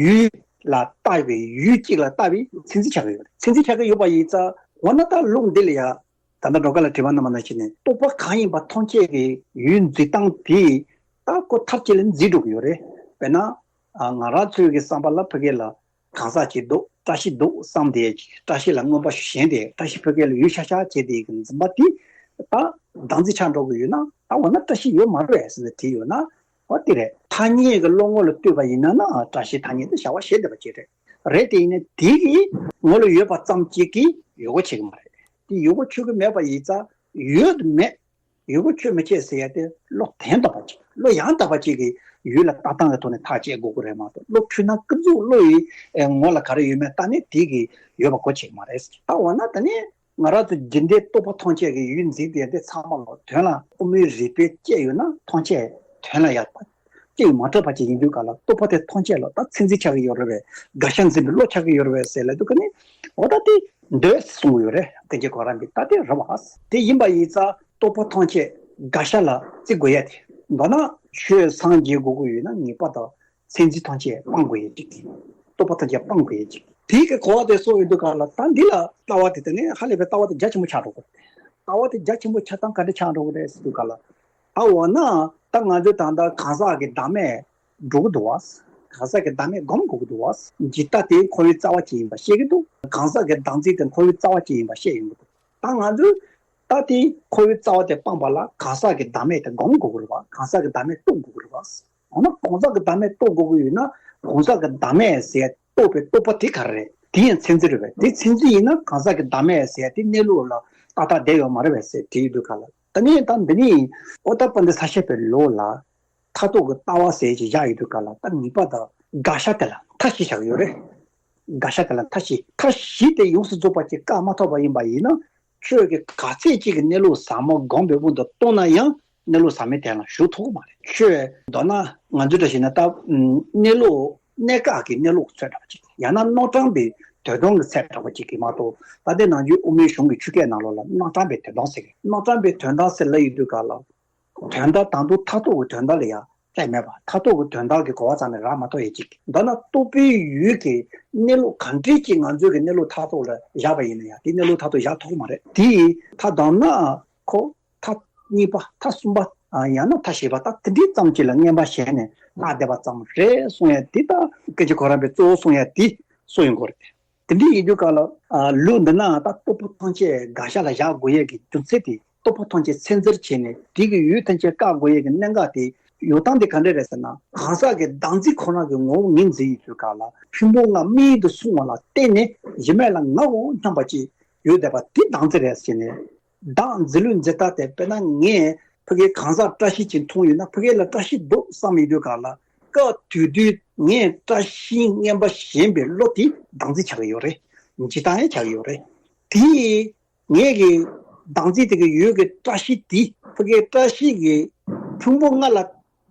ཡུལ་ལ་ལྟ་བའི་ཡུལ་གཅིག་ལ་ལྟ་བའི་མཚན་འཛིན་ཆགས་ཀྱི་ཡོད་རེད། མཚན་འཛིན་ཆགས་ཀྱི་ཡོད་པ་ཡིན་ཙང་འོ་ན་ད་ལུགས་འདི་ལ་ཡ་ད་ལྟ་འགྲོ་ག་ལ་དྲི་བ་གནང་བ་ནང་བཞིན་ནས་རྟོག་པ་གང་ཡིན་པ་ཐམས་ཅད་ཀྱི་ཡུལ་འཛིན་སྟངས་དེ་ད་ཁོ་མཐར་ཕྱིན་ལ་འཛིན་འགྲོ་གི་ཡོད་རེད། དཔེར་ན་ང་རང་ཚོའི་གི་བསམ་པ་ལ་ཕ་གི་ལ་གང་ཟག་ཅིག་འདུག་བཀྲ་ཤིས་འདུག་བསམ་དེ་བཀྲ་ཤིས་ལ་མངོན་པ་ཞེན་དེ་བཀྲ་ཤིས་ཕ་གི་ལ་ཡུལ་ཤ་ཤ་བྱས་དེ་གི་འཛིན་པ་དེ་ད་བདག་འཛིན་ཆགས་འགྲོ་གི་ཡོད་ན་ད་འོ་ན་བཀྲ་ཤིས་ཡོད་མ་རེད་ཟེར་ནས་དྲིས་ཡོད་ན། འོ་དེ་རེད། ཐ་སྙད་ཀྱི་བློ་ངོ་ལ་ལྟོས་པ་ཡིན་ན་ན་བཀྲ་ཤིས་ཐ་སྙད་དེ་བྱ་བ་བྱེད་བསྡད་པ་ཅིག་རེད། རེད་དེ་ཡིན་ན་དེ་གི་ངོ་ལ་ཡོད་པ་ཙམ་གཅིག་གིས་ཡོད་གོ་བྱེད་ཀྱི་མ་རེད། དེ་ཡོད་གོ་ཆོད་ཀྱི་མེད་པ་ཡིན་ཙང་ཡོད་མེད་ཡོད་གོ་ཆོད་མི་ཆོད་ཟེར་ཡ་དེ་བློ་དོན་དག་པ་ཅིག་བློ་ཡང་དག་པ་ཅིག་གིས་ཡུལ་ལ་ལྟ་སྟངས་ཀྱི་ཐོག་ནས་ཐག་བཅད་དགོས་ཀྱི་རེད་མ་གཏོགས་བློ་འཁྲུལ་སྣང་ཀུན་རྫོབ་བློ་ཡི་ངོ་ལ་ག་རེ་ཡོད་མེད་ལྟ་ནས་དེ་གི་ཡོད་པ་གོ་བྱེད་ཀྱི་མ་རེད། ད་འོ་ན་ད་ནི། ང་རང་ཚོ་འཇིག་རྟེན་རྟོག་པ་ཐམས་ཅད་ཀྱི་ཡུལ་འཛིན་པའི་དེ་ཚང་མ་ལ་དོན་ལ་དབུ་མའི་རིགས་པས་དཔྱད་ཡོད་ན་ཐམས་ཅད་དོན་ལ་ཡག་པ། དཔྱད་ཡོད་མ་ཐུབ་པ་ཅིག་ཡིན་དུས་ག་ལ་རྟོག་པ་དེ་ཐམས་ཅད་ལ་ད་མཚན་འཛིན་ཆགས་ཀྱི་ཡོད་རེད་པས། དགག་བྱ་འཛིན་པའི་བློ་ཆགས་ཀྱི་ཡོད་རེད་པས་ཟེར་ལབ་དུས་ག་ནི་འོ་ད་དེ་འདོད་གསུང་གི་ཡོད་རེད། དེ་གྱི་གོ་ར་འདི་ད་དེ་རེད་བ། དེ་ཡིན་པ་ཡིན་ཙང་རྟོག་པ་ཐམས་ཅད་དགག་བྱ་ལ་བརྩི་དགོས་ཡ་དེ། མདོར་ན་ཆོས་སངས་རྒྱས་དགོས་ཀྱི་ཡོད་ན་ངེས་པར་དུ། མཚན་འཛིན་ཐམས་ཅད་སྤང་དགོས་ཡ་ཅིག་རྟོག་པ་ཐམས་ཅད་སྤང་དགོས་ཡ་ཅིག་དེའི་གི་གོ་བ་དེ་སོང་ཡོང་དུས་ག་ལ་ད་འདི་ལ་ལྟ་བ་དེ་དེ་ནས་ཧ་ལས་པའི་ལྟ་བ་དེ་རྒྱ་ཆེན་པོ་ཆགས་འགྲོ་གི་རེད། ལྟ་བ་དེ་རྒྱ་ཆེན་པོ་ཆགས་སྟངས་ག་འདྲ་ཆགས་འགྲོ་གི་རེད་ཟེར་དུས་ག་ལ། ད་འོ་ན་ད་ང་ཚོས་ད་ལྟ་གང་ཟག་གི་བདག་མེད་འགྲོ་གི་འདུག་བ། གང་ཟག་གི་བདག་མེད་སྒོམ་དགོས་ཀྱི་འདུག་བ། འཇིག་ལྟ་དེ་འཁོར་བའི་རྩ་བ་ཅིག་ཡིན་པ་ཤེས་ཀྱི་འདུག་གང་ཟག་གི་བདག་འཛིན་དེ་འཁོར་བའི་རྩ་བ་ཅིག་ཡིན་པ་ཤེས་ཡོང་གི་འདུག་ད་ང་ཚོས་ད་དེ་འཁོར་བའི་རྩ་བ་དེ་སྤངས་པ་ལ་གང་ཟག་གི་བདག་མེད་དེ་སྒོམ་དགོས་ཀྱི་རེད་བ། གང་ཟག་གི་བདག་མེད་རྟོགས་དགོས་ཀྱི་རེད་བ། འོ་ན་གང་ཟག་གི་བདག་མེད་རྟོགས་དགོས་ཀྱི་ཡོད་ན་གང་ཟག་གི་བདག་མེད་ཟེར་རྟོགས་པའི་རྟོག་པ་དེ་ག་རེ་རེད། དེ་ཡང་མཚན་འཛིན་རེད་པས། དེ་མཚན་འཛིན་ཡིན་ན་གང་ཟག་གི་བདག་མེད་ཟེར་དེ་གནས་ལུགས་ལ་ཏག་ཏག་བསྡད་ཡོད་མ་རེད་པས་ཟེར་དྲིས་ཡོང་དུས་ག་ལ། ད་ནི་ད་འདི་ནི་ཨོ་ད་དཔལ་ལྡན་ས་སྐྱ་པའི་ལུགས་ལ་མཐར་ཐུག་གི་ལྟ་བ་ཟེར་ཅིག་བཞག་ཡོང་དུས་ག་ལ་ད་ངེས་པར་དུ་དགག་བྱ་དེ་ལ་མཐའ་བཞི་བཞག་ཡོད་རེད། དགག་བྱ་དེ་ལ་མཐའ་བཞི། མཐའ་བཞི་དེ་ཡོངས་སུ་རྫོགས་པ་ཅིག་བཀག་མ་ཐུབ་པ་ཡིན་པ་ཡིན་ན། ཆོས་ཀྱི་ག་ཚད་ཅིག་གི་གནས་ལུགས་ཟབ་མོ་སྒོམ་པའི་དབང་དུ་གཏོང་ན་ཡང་གནས་ལུགས་ཟབ་མོའི་དོན་ལ་ཞུགས་ཐུབ་ཀྱི་མ་རེད། ཆོས་མདོར་ན་ང་ཚོའི་འདྲ་ཞིག་ན་ད་གནས་ལུགས་གནས་སྐབས་ཀྱི་གནས་ལུགས་ཚད་འདྲ་བ་ཅིག་ཡང་ན་རྣམ་གྲངས་པའི་དོན་སྟོང་གི་ཚད་འདྲ་བ་ཅིག་གིས་མ་གཏོགས། ད་ལྟའི་ནང་ཆོས་དབུ་མའི་གཞུང་གི་ཆོས་སྐད་ནང་ལོགས་ལ་རྣམ་གྲངས་པའི་དོན་སྟོང་ཟེར་གི། རྣམ་གྲངས་པའི་དོན་སྟོང་ཟེར་ལབ་ཡོང་དུས་སྐབས་ལ། དོན་དམ་དང་པོ་མཐར་ཐུག་གི་དོན་དག་ལ་ཡང་རྩ་མེད་པ། མཐར་ཐུག་གི་དོན་དག་གི་གོ་བ་ཙམ་ནས་རག་མ་ཐུབ་ཡས་ཅིག་མདོར་ན་རྟོག་པའི་ཡུལ་གྱི་གནས་ལུགས་གང་འདྲ་ཅིག་ང་ཚོའི་གི་གནས་ལུགས་མཐར་ཐུག་ལ་བཞག་པ་ཡིན་ན་ཡང་དེ་གནས་ལུགས་མཐར་ཐུག་བཞག་ཐུབ་ཀྱི་མ་རེད། དེ་ཡི་མཐའ་དང་ན་ཁོ་མཐའ་གཉིས་པ་མཐའ་གསུམ་པ། ཡང་ན་མཐའ་བཞི་པ། ད་དེ་འདྲའི་ཙམ་ཅིག་ལ་ངན་པ་ཞེན་ནས་ལྷག་བསྡད་པ་ཙམ་རེད་གསུང་ཡས་དེ། ད་སྐད་ཆ་ཁོ་རང་པའི་གཙོ་བོ་གསུང་ཡས་དེ་གསུང་ཡོང་གི་རེད། དེ་འདྲ་ཡིན་དུས་སྐབས་ལ། ལུགས་འདི་ན་ད་རྟོག་པ་ཐམས་ཅད་དགག་བྱ་ལ་བཞག་དགོས་ཡས་ཀྱི་རྒྱུ་མཚན་དེ། རྟོག་པ་ཐམས་ཅད་ཚད་འཛིན་བྱས་ནས་དེ་གི་ཡུལ་ཐམས་ཅད་བཀག་དགོས་ཡས་ཀྱི་གནད་འགག་དེ་ཡོད་སྟངས་དེ་ག་འདྲ་རེད་ཟེར་ན། གང་ཟག་གི་བདག་འཛིན་ཁོ་རང་གི་ངོ་བོ་ངོས་འཛིན་ཡོད་དུས་སྐབས་ལ་ཕུང་པོ་ལྔ་དམིགས་ཡུལ་དུ་སོང་བ་ལ་བརྟེན་ནས་གཞི་མེད་ལ་ངའོ་སྙམ་པ་ཅིག་ཡོད་བསྡད་པ་དེ་བདག་འཛིན་རེད་ཟེར་ནས། བདག་འཛིན་ལུགས་འཛིན་སྟངས་དེ། དཔེར་ན་ངས་ཕ་གིའི་གང་ཟག་བཀྲ་ཤིས་ཅིག་མཐོང་ཡོད་ན་ཕ་གི་ལ་བཀྲ་ཤིས་འདུག་བསམ་ཡོད་དུས་སྐབས་ལ། སྐབས་དེ་དུས་ངས་བཀྲ་ཤིས་ངན་པ་ཞེན་པའི་བློ་དེ་བདག་འཛིན་ཆགས་ཀྱི་ཡོད་རེད། འཇིག་སྟངས་ཡང་ཆགས་ཀྱི་ཡོད་རེད། དེ་ངས་ཀྱི་བདག་འཛིན་དེ་གི་ཡུལ་གྱི་བཀྲ་ཤིས་དེ་ཕ་གིའི་བཀྲ་ཤིས་ཀྱི་ཕུང་པོ་ལྔ་ལ་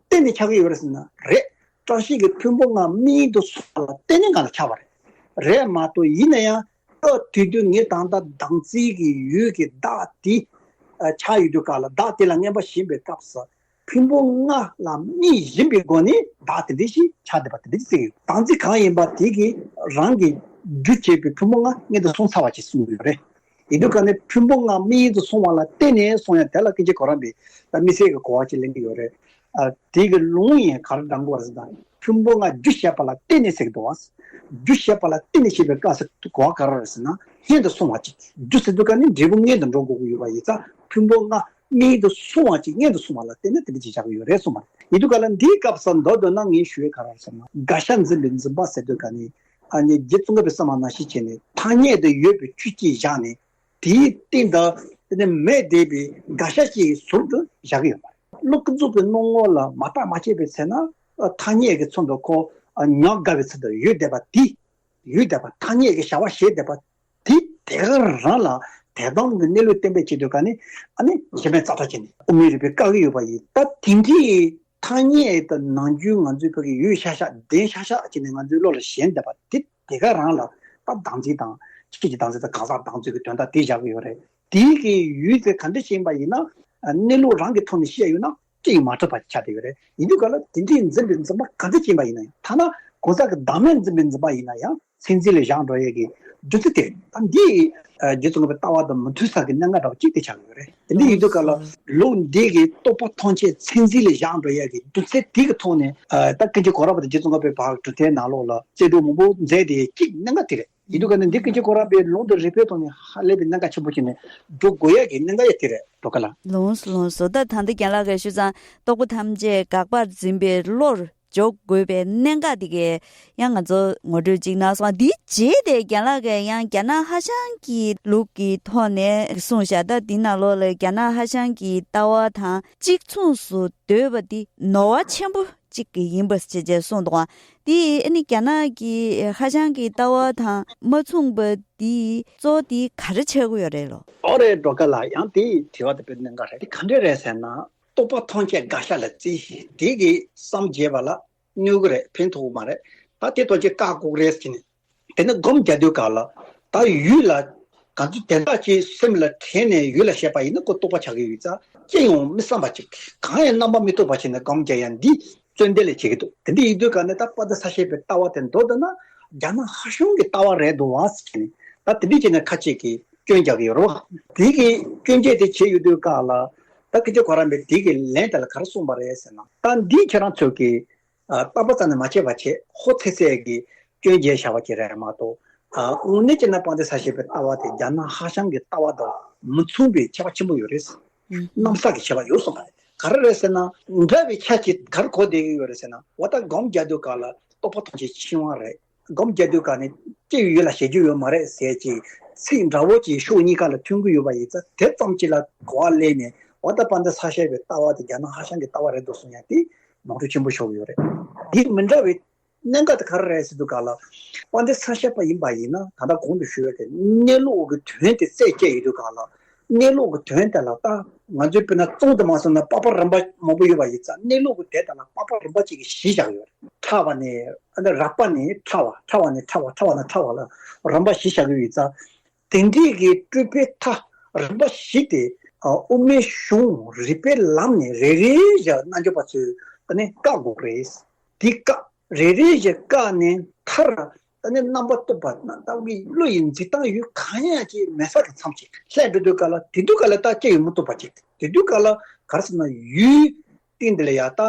བརྟེན་ནས་ཆགས་ཀྱི་ཡོད་རེད་ཟེར་ན་རེད། བཀྲ་ཤིས་ཀྱི་ཕུང་པོ་ལྔ་དམིགས་ཡུལ་དུ་སོང་བ་ལ་བརྟེན་ནས་ང་ལ་ཆགས་པ་རེད། རེད་མ་གཏོགས་ཡིན་ན་ཡང་སྐབས་དེ་དུས་ངས་ད་ལྟ་བདག་འཛིན་གྱི་ཡུལ་གྱི་བདག་དེ་ཆགས་ཡོད་དུས་སྐབས་ལ། བདག་དེ་ལ་ངན་པ་ཞེན་པའི་སྐབས་སུ་ཕུང་པོ་ལྔ་ལ་དམིགས་བཞིན་པའི་སྒོ་ནས་བདག་དེ་འདྲ་ཞིག་ཆགས་བསྡད་པ་དེ་འདྲ་ཞིག་བརྩི་གི་ཡོད། བདག་འཛིན་གང་ཡིན་པ་དེ་གིས་རང་གི་རྒྱུ་བྱས་པའི་ཕུང་པོ་ལྔ་མངོན་དུ་སོང་ཚར་བ་ཅིག་གསུངས་ཡོད་རེད། ཡིན་དུས་ཀ་ནས་ཕུང་པོ་ལྔ་དམིགས་ཡུལ་དུ་སོང་བ་ལ་བརྟེན་ནས་གསུང་ཡ་དེ་ལ་སྐད་ཆ་ཁོ་རང་པས་ད་དམིགས་བསལ་གྱི་གོ་བ་ཅིག་ལེན་གྱི་ཡོད་རེད། ཨ། དེ་གི་ལུང་ཡིན་ག་རེ་དྲངས་དགོས་རེད་ཟེར་ན། ཕུང་པོ་ལྔ་རྒྱུ་བཤད་པ་ལ་བརྟེན་ནས་ཟེར་གྱི་འདུག་བ། རྒྱུ་བཤད་པ་ལ་བརྟེན་ནས་ཞེས་པའི་སྐབས་སུ་གོ་བ་ག་རེ་རེད་ཟེར་ན། སྔོན་དུ་སོང་བ་ཅིག་རྒྱུ་ཟེར་དུས་ཀ་ནི་འབྲས་བུ་སྔོན་དུ་འགྲོ་དགོས་ཀྱི་ཡོད་པ་ཡིན་ཙང་། ཕུང་པོ་ལྔ་དམིགས་ཡུལ་དུ་སོང་བ་ཅིག་སྔོན་དུ་སོང་བ་ལ་བརྟེན་ནས་དེ་འདྲ་ཅིག་བཞག་གི་ཡོད་རེད་གསུངས་པ་རེད། ཡིན་དུས་ཀ་ལ་འདིའི་སྐབས་སུ་མདོར་བསྡུས་ན་ངས་ཞུ་ཡས་ག་རེ་རེད་ཟེར་ན། དགག་བྱ་འཛིན་པའི་འཛིན་པ་ཟེར་དུས་ཀ་ནི། ཨ་ནི་རྗེ་ཙོང་ཁ་པའི་བསམ་པ་ནང་བཞིན་བྱས་ནས་ཐ་སྙད་དུ་ཡོད་པའི་ཆོས་གཅིག་བཞག་ནས། དེའི་སྟེང་དུ་དེ་ནི་མེད་བསྡད་པའི་དགག་བྱ་གཅིག་ཟུར་དུ་བཞག་གི་ཡོད་པ་རེད། བློ་ཀུན་རྫོབ་ཀྱི་སྣང་ངོ་ལ་མ་བརྟགས་མ་དཔྱད་པའི་ཚེ་ན། ཐ་སྙད་ཀྱི་ཚུལ་དུ་ཁོ་ཉམས་དགའ་བའི་ཚུལ་དུ་ཡོད་བསྡད་པ་དེ། ཡོད་བསྡད་པ། ཐ་སྙད་ཀྱི་བྱ་བ་བྱེད་བསྡད་པ་དེ་དེ་ག་རང་ལ་དོན་དམ་གྱི་གནས་ལུགས་བསྟན་པའི་ཆེད་དུ་ག་ནི། ཨ་ནི་གཞི་མེད་རྩ་བྲལ་བྱས་ནས་དབུ་མའི་རིགས་པས་བཀག་གི་ཡོད་པ་ཡིན། ད་དེ་འདྲའི་ཐ་སྙད་དང་ནང་རྒྱུད་ང་ཚོའི་བོད་ཀྱི་ཡོད་ཤག་ཤག་བདེན་ཤག་ཤག་བྱས་ནས་ང་ཚོའི་བློ་ལ་ཞེན་བསྡད་པ་དེ་དེ་ག་རང་ལ་ད་བདག་འཛིན་དང་། ཆོས་ཀྱི་བདག་འཛིན་དང་གང་ཟག་བདག་འཛིན་གྱི་དོན་དག་དེ་བཞག་གི་ཡོད་རེད། དེའི་གི་ཡུལ་དེ་ག་འདྲ་ཞིག་ཡིན་པ་ཡིན་ན། གནས་ལུགས་རང་གི་ཐོག་ནས་བཤད་ཡོད་ན་ཅི་ཡང་མ་གྲུབ་པ་ཆགས་བསྡད་ཡོད་རེད། ཡིན་དུས་ཀ་ལ་དེ་འདྲའི་འཛིན་པའི་འཛིན་པ་ག་འདྲ་ཅིག་ཡིན་པ་ཡིན་ན་ཡང་། ཐ་ན་གང་ཟག་གི་བདག་མེད་འཛིན་པའི་འཛིན་པ་ཡིན་ན་ཡང་། མཚན་འཛིན་ལ་བཞག་འགྲོ་ཡས་ཀྱི་རྒྱུ་མཚན་དེ་རེད། ད་འདི་རྗེ་ཙོང་ཁ་པའི་ལྟ་བ་དང་མི་མཐུན་ས་གི་གནད་འགག་འདྲ་བ་གཅིག་དེ་ཆགས་ཡོད་རེད། དེ་འདྲ་ཡིན་དུས་ཀ་ལ་ལུགས་འདི་གི་རྟོག་པ་ཐམས་ཅད་མཚན་འཛིན་ལ་བཞག་འགྲོ་ཡས་ཀྱི་རྒྱུ་མཚན་དེ་གི་ཐོག་ནས། ཨ། ད་སྐད་ཆ་གོ་ར་བ་དང་རྗེ་ཙོང་ཁ་པའི་བར་གྲུབ་མཐའི་ནང་ལོགས་ལ་རྩོད་གྲོགས་མང་པོ་མཛད་དེ་གཅིག་གནད་འགག་དེ་རེད། ཡིན་དུས་ཀ་ནས་འདི་སྐད་ཆ་གོ་ར་བའི་ལུང་དང་རིགས་པའི་ཐོག་ནས་ཧ་ལས་པའི་གནད་འགག་ཆེན་པོ་བྱས་ནས་འགྲོ་དགོས་ཡས་ཀྱི་གནད་འགག་ཡང་དེ་རེད། འགྲོ་ག་ལ། ལོངས་སུ་ལོངས་སུ། ད་ད་ལྟ་རྒན་ལགས་ཀྱིས་ཞུས་ཙང་། རྟོག་པ་ཐམས་ཅད་དགག་པར་འཛིན་པའི་བློར་འཇོག་དགོས་པའི་གནད་འགག་དེ་གས་ཡང་ང་ཚོ་ངོ་སྤྲོད་ཅིག་གནང་སོང་། འདིའི་རྗེས་དེ་རྒན་ལགས་ཀྱིས་ཡང་རྒྱ་ནག་ཧྭ་ཤང་གི་ལུགས་ཀྱི་ཐོག་ནས་གསུངས་བཞག་ད་འདི་ནང་ལོགས་ལ་རྒྱ་ནག་ཧྭ་ཤང་གི་ལྟ་བ་དང་གཅིག་མཚུངས་སུ་འདོད་པ་འདི་ནོར་བ་ཆེན་པོ་གཅིག་གི་ཡིན་པ་ཞེས་བྱས་གསུངས་འདུག་དེ་ཨ་ནི་རྒྱ་ནག་གི་ཧྭ་ཤང་གི་ལྟ་བ་དང་མ་མཚུངས་པ་འདི་གཙོ་བོ་འདི་ག་རེ་ཆགས་ཀྱི་ཡོད་རེད་ལོ། ཨོ་རེད། འགྲོ་ག་ལ། ཡང་དེའི་དྲི་བ་དེ་དཔེ་གནད་འགག་རེད། དེ་ག་འདྲས་རེད་ཟེར་ན། རྟོག་པ་ཐམས་ཅད་དགག་བྱ་ལ་བརྩི། དེ་གིས་བསམ་བྱས་པ་ལ་གནོད་ཀྱི་རེད། ཕན་ཐོགས་ཀྱི་མ་རེད། ད་དེ་ཐམས་ཅད་བཀག་དགོས་རེད་ཟེར་ནས། དེ་ནས་སྒོམ་རྒྱག་དུས་སྐབས་ལ། ད་ཡུལ་ལ་ག་ཚོད་དེ་དག་ཅིག་སེམས་ལ་དྲན་ནས་ཡུལ་ལ་བཤད་པ་ཡིན་ན་ཁོ་རྟོག་པ་ཆགས་ཀྱི་ཡོད་ཙང་། ཅི་ཡང་མི་བསམ་པ་ཅིག་གང་ཡང་རྣམ་པ་མི་རྟོག་པ་བྱས་ནས་སྒོམ་རྒྱག་ཡ་འདི་བརྩོན་འགྲུས་ལ་བྱེད་ཀྱི་འདུག་དེ་འདྲ་ཡིན་དུས་ཀ་ནས་ད་པ་ཏི་ས་ཞེས་པའི་ལྟ་བ་དེ་མདོར་བསྡུ་ན། རྒྱ་ནག་ཧྭ་ཤང་གི་ལྟ་བ་རེད་འདུག་བ་ཟེར་ནས། ད་དེ་འདྲ་བྱས་ནས་ཁ་ཅིག་གིས་སྐྱོན་རྒྱག་གི་ཡོད་རེད་བ། དེ་གི་སྐྱོན་བརྗོད་དེ་བྱས་ཡོད་དུས་སྐབས་ལ། ད་སྐད་ཆ་གོ་ར་མེད། དེ་གི་ལན་དེ་ལ་ག་རེ་གསུངས་པ་རེད་ཟེར་ན། ད་འདི་ཁྱེད་རང་ཚོ་གིས། ཨ། བརྟག་པ་རྩ་ནས་མ་དཔྱད་པ་བྱས། ཧོ་ཚེ་ཚེ་གི་སྐྱོན་བརྗོད་བྱས་པ་ཅིག་རེད་མ་གཏོགས། ཨ། དངོས་གནས་བྱས་ན་པ་ཏི་ས་ཞེས་པའི་ལྟ་བ་དེ་རྒྱ་ནག་ཧྭ་ཤང་གི་ལྟ་བ་དང་མི་མཚུངས་པའི་ཁྱད་པར་ཆེན་པོ་ཡོད་རེད། ཨུ། གནམ་ས་གི་ཁྱད་པར་ཡོད་གསུངས་པ་རེད། ག་རེ་རེད་ཟེར་ན། འདྲ་བའི་ཆ་ཅིག་ག་རེ་གོ་བསྡད་ཀྱི་ཡོད་རེད་ཟེར་ན། འོ་ད་སྒོམ་རྒྱག་དུས་སྐབས་ལ་རྟོག་པ་ཐམས་ཅད་འཆིང་བ་རེད། སྒོམ་རྒྱག་དུས་སྐབས་ནས་ཅི་ཡོད་ལ་བྱེད་རྒྱུ་ཡོད་མ་རེད་ཟེར་གྱི་ཚིག་འདྲ་བོ་ཅིག་ཕྱོགས་གཉིས་ཀ་ལ་ཐོན་གྱི་ཡོད་པ་ཡིན་ཙང་། དེ་ཙམ་ཅིག་ལ་གོ་བ་ལེན་ནས། འོ་ད་པ་ཏི་ས་ཞེས་པའི་ལྟ་བ་དེ་རྒྱ་ནག་ཧྭ་ཤང་གི་ལྟ་བ་རེད་འདུག་གསུང་ཡ་དེ་ནོར་འཁྲུལ་ཆེན་པོ་ཤོར་གྱི་ཡོད་རེད། དེ་མི་འདྲ་བའི་ གནད་འགག་དེ་ག་རེ་རེད་ཟེར་དུས་ག་ལ། དཔལ་ལྡན་ས་སྐྱ་པ་ཡིན་པ་ཡིན་ན་ད་ལྟ་གོང་དུ་ཞུས་པའི་གནས་ལུགས་ཀྱི་དོན་དེ་རྩད་བཅད་ཡོད་དུས་ག་ལ། གནས་ལུགས་ཀྱི་དོན་དེ་ལ་ད་ང་ཚོའི་དཔེར་ན་རྩོམ་དུ་མ་སོང་ན་པགས་པ་རིམ་པ་མང་པོ་ཡོད་པ་ཡིན་ཙང་གནས་ལུགས་ཀྱི་དོན་དེ་ལ་པགས་པ་རིམ་པ་གཅིག་གིས་གཞི་བཞག་ཡོད་རེད། ཕྲ་བ་ནས་ཨ་ནི་རགས་པ་ནས་ཕྲ་བ། ཕྲ་བ་ནས་ཕྲ་བ། ཕྲ་བ་ནས་ཕྲ་བ་ལ་རིམ་པ་གཞི་བཞག་གི་ཡོད་ཙང་། དེ་འདྲའི་གི་སྤྲུལ་པའི་མཐའ་རིམ་པ་བཞི་དེ་ཨ་དབུ་མའི་གཞུང་རིགས་པའི་ལམ་ནས་རེ་རེ་བཞིན་རྣལ་འབྱོར་པ་ཚོས་ཨ་ནི་བཀག་དགོས་རེད། དེ་བཀག་རེ་རེ་བཞིན་བཀག་ནས་མཐར་ཨ་ནི་རྣམ་པར་རྟོག་པ་ན་ལྟ་བུའི་བློ་ཡི་འཛིན་སྟངས་ཡུལ་གང་ཡང་ཅིག་མེད་ས་གི་མཚམས་ཅིག་སླེབས་འགྲོ་དུས་ག་ལ། དེ་དུས་ག་ལ་ད་ཅི་ཡོད་མི་རྟོགས་པ་ཅིག་དེ་དུས་ག་ལ་ག་རེ་ཟེར་ན་ཡུལ་སྟེང་འདི་ལ་ཡ་ད་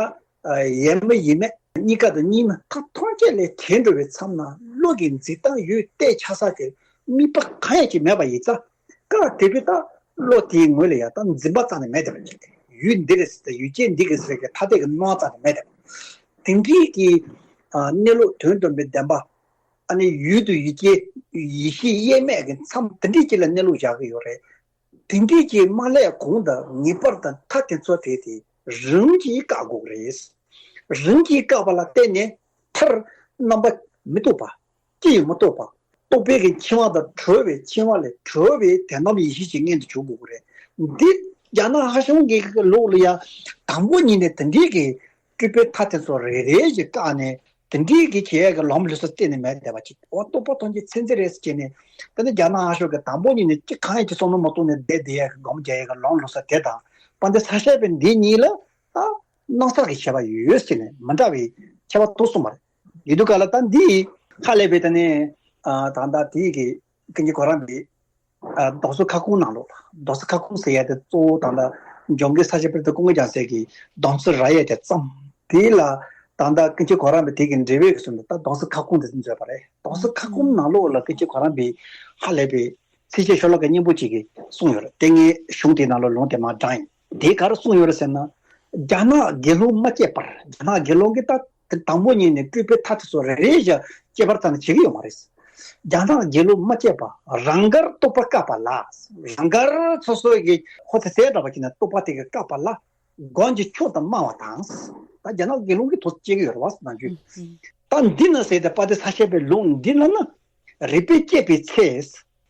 ཡས་མས་ཡིན་མེད་གཉིས་ཀ་དང་གཉིས་མེད་མཐའ་ཐམས་ཅད་ལས་བྲལ་འགྲོ་བའི་མཚམས་ན་བློ་གི་འཛིན་སྟངས་ཡུལ་གཏད་ཆགས་ས་དེ་དམིགས་པ་གང་ཡང་ཅིག་མེད་པ་ཡིན་ཙང་། བཀག་དེ་བས་ད་བློ་དེའི་ངོས་ལ་ཡ་ད་འཛིན་པ་རྩ་ནས་མེད་བསྡད་པ་ཅིག་ཡུལ་འདི་རེད་ཟེར་ཏེ་ཡུལ་ཅན་འདི་གི་ཟེར་གི་ཐ་དད་ཀྱི་སྣང་བ་རྩ་ནས་མེད་བསྡད་པ། དེ་འདྲའི་གི་ཨ་གནས་ལུགས་དོན་སྟོན་པའི་བདེན་པ། ཨ་ནི་ཡུལ་དུ་ཡུལ་སྐྱེ་ཡེ་ཤེས་དབྱེར་མེད་ཀྱི་མཚམས་དེ་འདྲའི་ཅིག་ལ་གནས་ལུགས་བཞག་གི་ཡོད་རེད། དེ་འདྲའི་ཅིག་མ་སླེབས་གོང་དུ་ངེས་པར་དུ་མཐའ་དེ་ཚོ་དེ་དེ་རང་གིས་བཀག་དགོས་རེད། རང་གིས་བཀག་པ་ལ་བརྟེན་ནས་མཐར་རྣམ་པ་མི་རྟོག་པ། ཅི་ཡང་མི་རྟོག་པ། རྟོག་པའི་གི་འཆིང་བ་དང་གྲོལ་བའི་འཆིང་བ་ལས་གྲོལ་བའི་དོན་དམ་ཡེ་ཤེས་ཀྱི་མངོན་དུ་གྱུར་དགོས་ཀྱི་རེད། འདི་རྒྱ་ནག་ཧྭ་ཤང་གི་ལུགས་ལ་ཡང་དང་པོ་ཉིད་ནས་དེ་འདྲའི་གི་སྤྲུལ་པའི་མཐའ་དེ་ཚོ་རེ་རེ་བཞིན་བཀག་ནས་དེ་འདྲའི་གི་བྱེད་ཡས་ཀྱི་ལམ་ལུགས་སུ་བརྟེན་ནས་མེད་བསྡད་པ་ཅིག་འོ་རྟོགས་པ་ཐམས་ཅད་ཚད་འཛིན་རེད་ཟེར་བྱས་ནས། དེ་ནི་རྒྱ་ནག་ཧྭ་ཤང་གི་དང་པོ་ཉིད་ནས་ཅི་གང་ཡང་ཅི་བསམ་བློ་མ་གཏོང་ནས་བསྡད་བསྡད་ཡས་ཀྱི་སྒོམ་རྒྱག་ཡས་ཀྱི་ལམ་ལུགས་སུ་དེ་དང་། དཔལ་ལྡན་ས་སྐྱ་པའི་འདི་གཉིས་ལ་ད་སྣང་ས་ཀྱི་ཁྱད་པར་ཡོད་ཟེར་ནས་མི་འདྲ་བའི་ཁྱད་པར་དུ་གསུངས་པ་རེད། ཡིན་དུས་ག་ལ་ད་འདི་ཧ་ལས་པའི་ད་ནི་ཨ་ད་ལྟ་དེའི་གི་ཀུན་མཁྱེན་གོ་རམས་པའི་ཨ་རྡོ་སོལ་ཁ་སྐོང་ནང་ལོགས་ལ། རྡོ་སོལ་ཁ་སྐོང་ཟེར་ཡ་དེ་གཙོ་བོ་ད་ལྟ་འཇམ་མགོན་ས་སྐྱ་པཎྜི་ཏ་ཀུན་དགའ་རྒྱལ་མཚན་གྱི་སྡོམ་ཚིག་རག་ཡ་དེ་བརྩམས། དེ་ལ་ད་ལྟ་ཀུན་མཁྱེན་གོ་རམས་པའི་དེ་གི་འགྲེལ་པའི་གི་གསུང་དུ་ད་རྡོ་སོལ་ཁ་སྐོང་དེ་མཛད་པ་རེད། རྡོ་སོལ་ཁ་སྐོང་ནང་ལོགས་ལ་ཀུན་མཁྱེན་གོ་རམས་པའི་ཧ་ལས་པའི་ཚིགས་བཅད་ཤོ་ལོ་ཀ་སྙན་པོ་གཅིག་གི་གསུངས་ཡོད་རེད། དེ་ངས་གཞུང་དེའི་ནང་ལ་ལུང་དེ་མར་དྲངས་ཡིན། དེ་ག་རེ་གསུངས་ཡོད་རེད་ཟེར་ན། རྒྱ་ནག་དགེ་སློང་མ་སྐྱེས་པར། རྒྱ་ནག་དགེ་སློང་གིས་ད་དེ་དང་པོ་ཉིད་ནས་སྤྲུལ་པའི་མཐའ་དེ་ཚོ་རེ་རེ་བཞིན་སྐྱེ་བར་ཙམ་བྱེད་ཀྱི་ཡོད་མ་རེད། རྒྱ་ནག་དགེ་སློང་མ་སྐྱེས་པ་རང་དགར་རྟོག་པ་བཀག་པ་ལ། རང་དགར་སོ་སོ་གི་ཧོ་ཐེ་སེ་འདྲ་བ་ཅིག་ནས་རྟོག་པ་དེ་གི་བཀག་པ་ལ་སྒོམ་གྱི་ཕྱོགས་དང་སྨྲ་བ་དང་། ད་རྒྱ་ནག་དགེ་སློང་གིས་དོ་སྐྱེ་གི་ཡོད་རེད་བ་ཟེར་ན་རྒྱུ། ད་འདི་ན་ཟེར་ཏེ་དཔལ་ལྡན་ས་སྐྱ་པའི་ལུང་འདི་ལ་ན། རིགས་པས་དཔྱད་པའི་ཚེ།